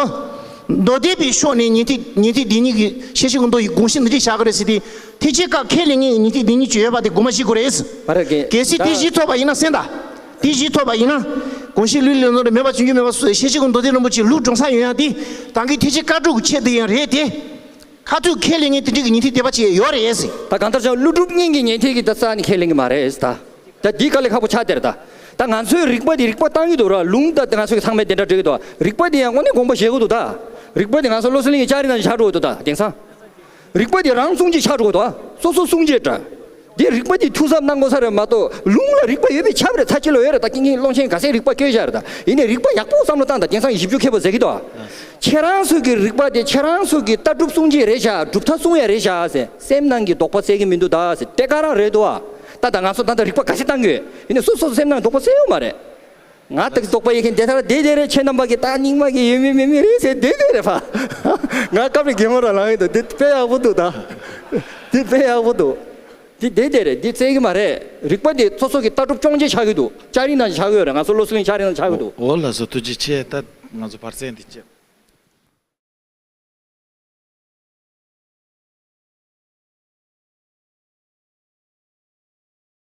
མདོ་སྡེ་པའི་ཕྱོགས་ནས་ཉན་ཐོས་ཉན་ཐོས་སྡེ་གཉིས་ཀྱིས་ཤེར་ཕྱིན་གྱི་མདོ་ཡི་དགོངས་གཞི་འདི་འདྲ་བཞག་གི་རེད་ཟེར་ཏེ། ཐེག་ཆེན་བཀའ་ཁས་ལེན་མཁན་གྱི་ཉན་ཐོས་སྡེ་གཉིས་ཀྱི་ཡོད་པ་དེ་དགོངས་པ་བཞེས་དགོས་རེད། ཨ་རེད། གལ་སྲིད་དེ་བཞེས་ཐུབ་པ་ཡིན་ན་གསན་དང་། དེ་བཞེས་ཐུབ་པ་ཡིན་ན། གང་ཞིག་ལུང་ལས་ལོངས་ཏེ་མེད་པར་བྱང་ཆུབ་མེད་པར་གསུངས་ཟེར་ཤེར་ཕྱིན་གྱི་མདོ་སྡེ་རིན་པོ་ཆེའི་ལུང་དྲངས་ས་ཡོང་ཡ་དེ། ད་གིན་ཐེག་ཆེན་བཀའ་སྒྲུབ་ཀྱི་ཆེད་དུ་ཡང་རེད་དེ། ཁ་ཐུག་ཁས་ལེན་མཁན་དེ་འདྲ་གི་ཉན་ཐོས་སྡེ་པ་ཅིག་ཡོད་རེད་ཟེར། ད་གང་ལྟར་ཀྱང་ཀླུ་སྒྲུབ་གཉིས་ཀྱི་ཉན་ཐོས་ཀྱིས་ད་རྩ་ནས་ཁས་ལེན་གྱི་མ་རེད་ཟེར་ད། ད་འདི་དཀའ་ལས་ཁག་པོ་ཆགས་བསྡད་རེད་ད། ད་ང་ཚོས་རིགས་པ་འདི་རིགས་པ་བཏང་གི་འདུག་ར། ལུང་ད་ང་ཚོས་ཚང་མས་དེ་འདྲ་འགྲེལ་གྱི་འདུག། རིགས་པ་འདི་ཡང་དངོས་གནས་དགོངས་པ་བཞེས་དགོས་འདུག་ད། རིགས་པ་འདི་ང་ཚོ་བློ་གསལ་གླིང་གི་ལྕགས་རི་ནང་བཞིན་ཆགས་འགྲོ་གི་འདུག་ད་དེང་སང་། རིགས་པ་འདི་རང་སྲུང་བྱེད་ཆགས་འགྲོ་གི་འདུག་ཨ། སོ་སོ་སྲུང་བྱེད་འདྲ། འདི་རིགས་པ་འདི་ཐུགས་གཟབ་གནང་དགོས་ས་རེད་མ་གཏོགས། ལུང་ལ་རིགས་པ་ཡོད་པའི་ཁྱབ་རེད། ཚ་ཅི་ལོ་ཡོད་རེད། ད་ཀིང་ཀིང་ཀློང་ཆེན་ག་ཚད་རིགས་པ་བཀོད་བཞག་རེད་ད། ཡིན་ནའི་རིགས་པ་ཡག་པོ་བསམ་བློ་བཏང་ད། དེང་སང་ཞིབ་འཇུག་མཁས་པོ་ཟེར་གྱི་འདུག་ཨ། ཁྱེད་རང་ཚོ་གི་རིགས་པ་དེ་ཁྱེད་རང་ཚོ་གི་ལྟ་གྲུབ་སྲུང་བྱེད་རེད་བཞག། གྲུབ་མཐའ་སྲུང་ཡ་རེད་བཞག་ཟེར། སེམས་ནང་གི་དོགས་པ་སེལ་གྱི་མི་འདུག་ད་ཟེར། དེ་ག་རང་རེད་འདུག་ཨ། ད་ད་ང་ཚོ་ད་ལྟ་རིགས་པ་ག་ཚད་བཏང་གི་ཡོད། ཡིན་ནའི་སོ་སོ་སོ་སེམས་ནང་དོགས་པ་སེལ་ཡོད་མ་རེད། ང་ད་དོགས་པ་ཡོད་མཁན་དེ་ལྟར་བསྡད་བསྡད་རེད། ཁྱེད་རྣམ་པ་གིས་ད་རྙིང་མ་གི་ཡོད་མེད་མེད་མེད་རེད་ཟེར་བསྡད་བསྡད་རེད་ཕ། ང་སྐབས་རེ་གད་མོ་རང་ལངས་ཡོད་འདུག། འདི་དཔེ་ཡག་པོ་འདུག་ད། འདི་དཔེ་ཡག་པོ་འདུག། འདི་བསྡད་བསྡད་རེད། འདི་བཙལ་གི་མ་རེད། རིགས་པ་འདི་སོ་སོ་གི་ལྟ་གྲུབ་སྐྱོང་བྱེད་ཆགས་ཀྱི་འདུག། ལྕགས་རི་ནང་བཞིན་ཆགས་ཀྱི་ཡོད་རེད། ང་ཚོ་བློ་གསལ་གླིང་ལྕགས་རི་ནང་ཆགས་ཀྱི་འདུག། འོ་ལགས་སོ། ཐུགས་རྗེ་ཆེ། ད་ང་ཚོ་བར་གསེང་འདི་བཅད།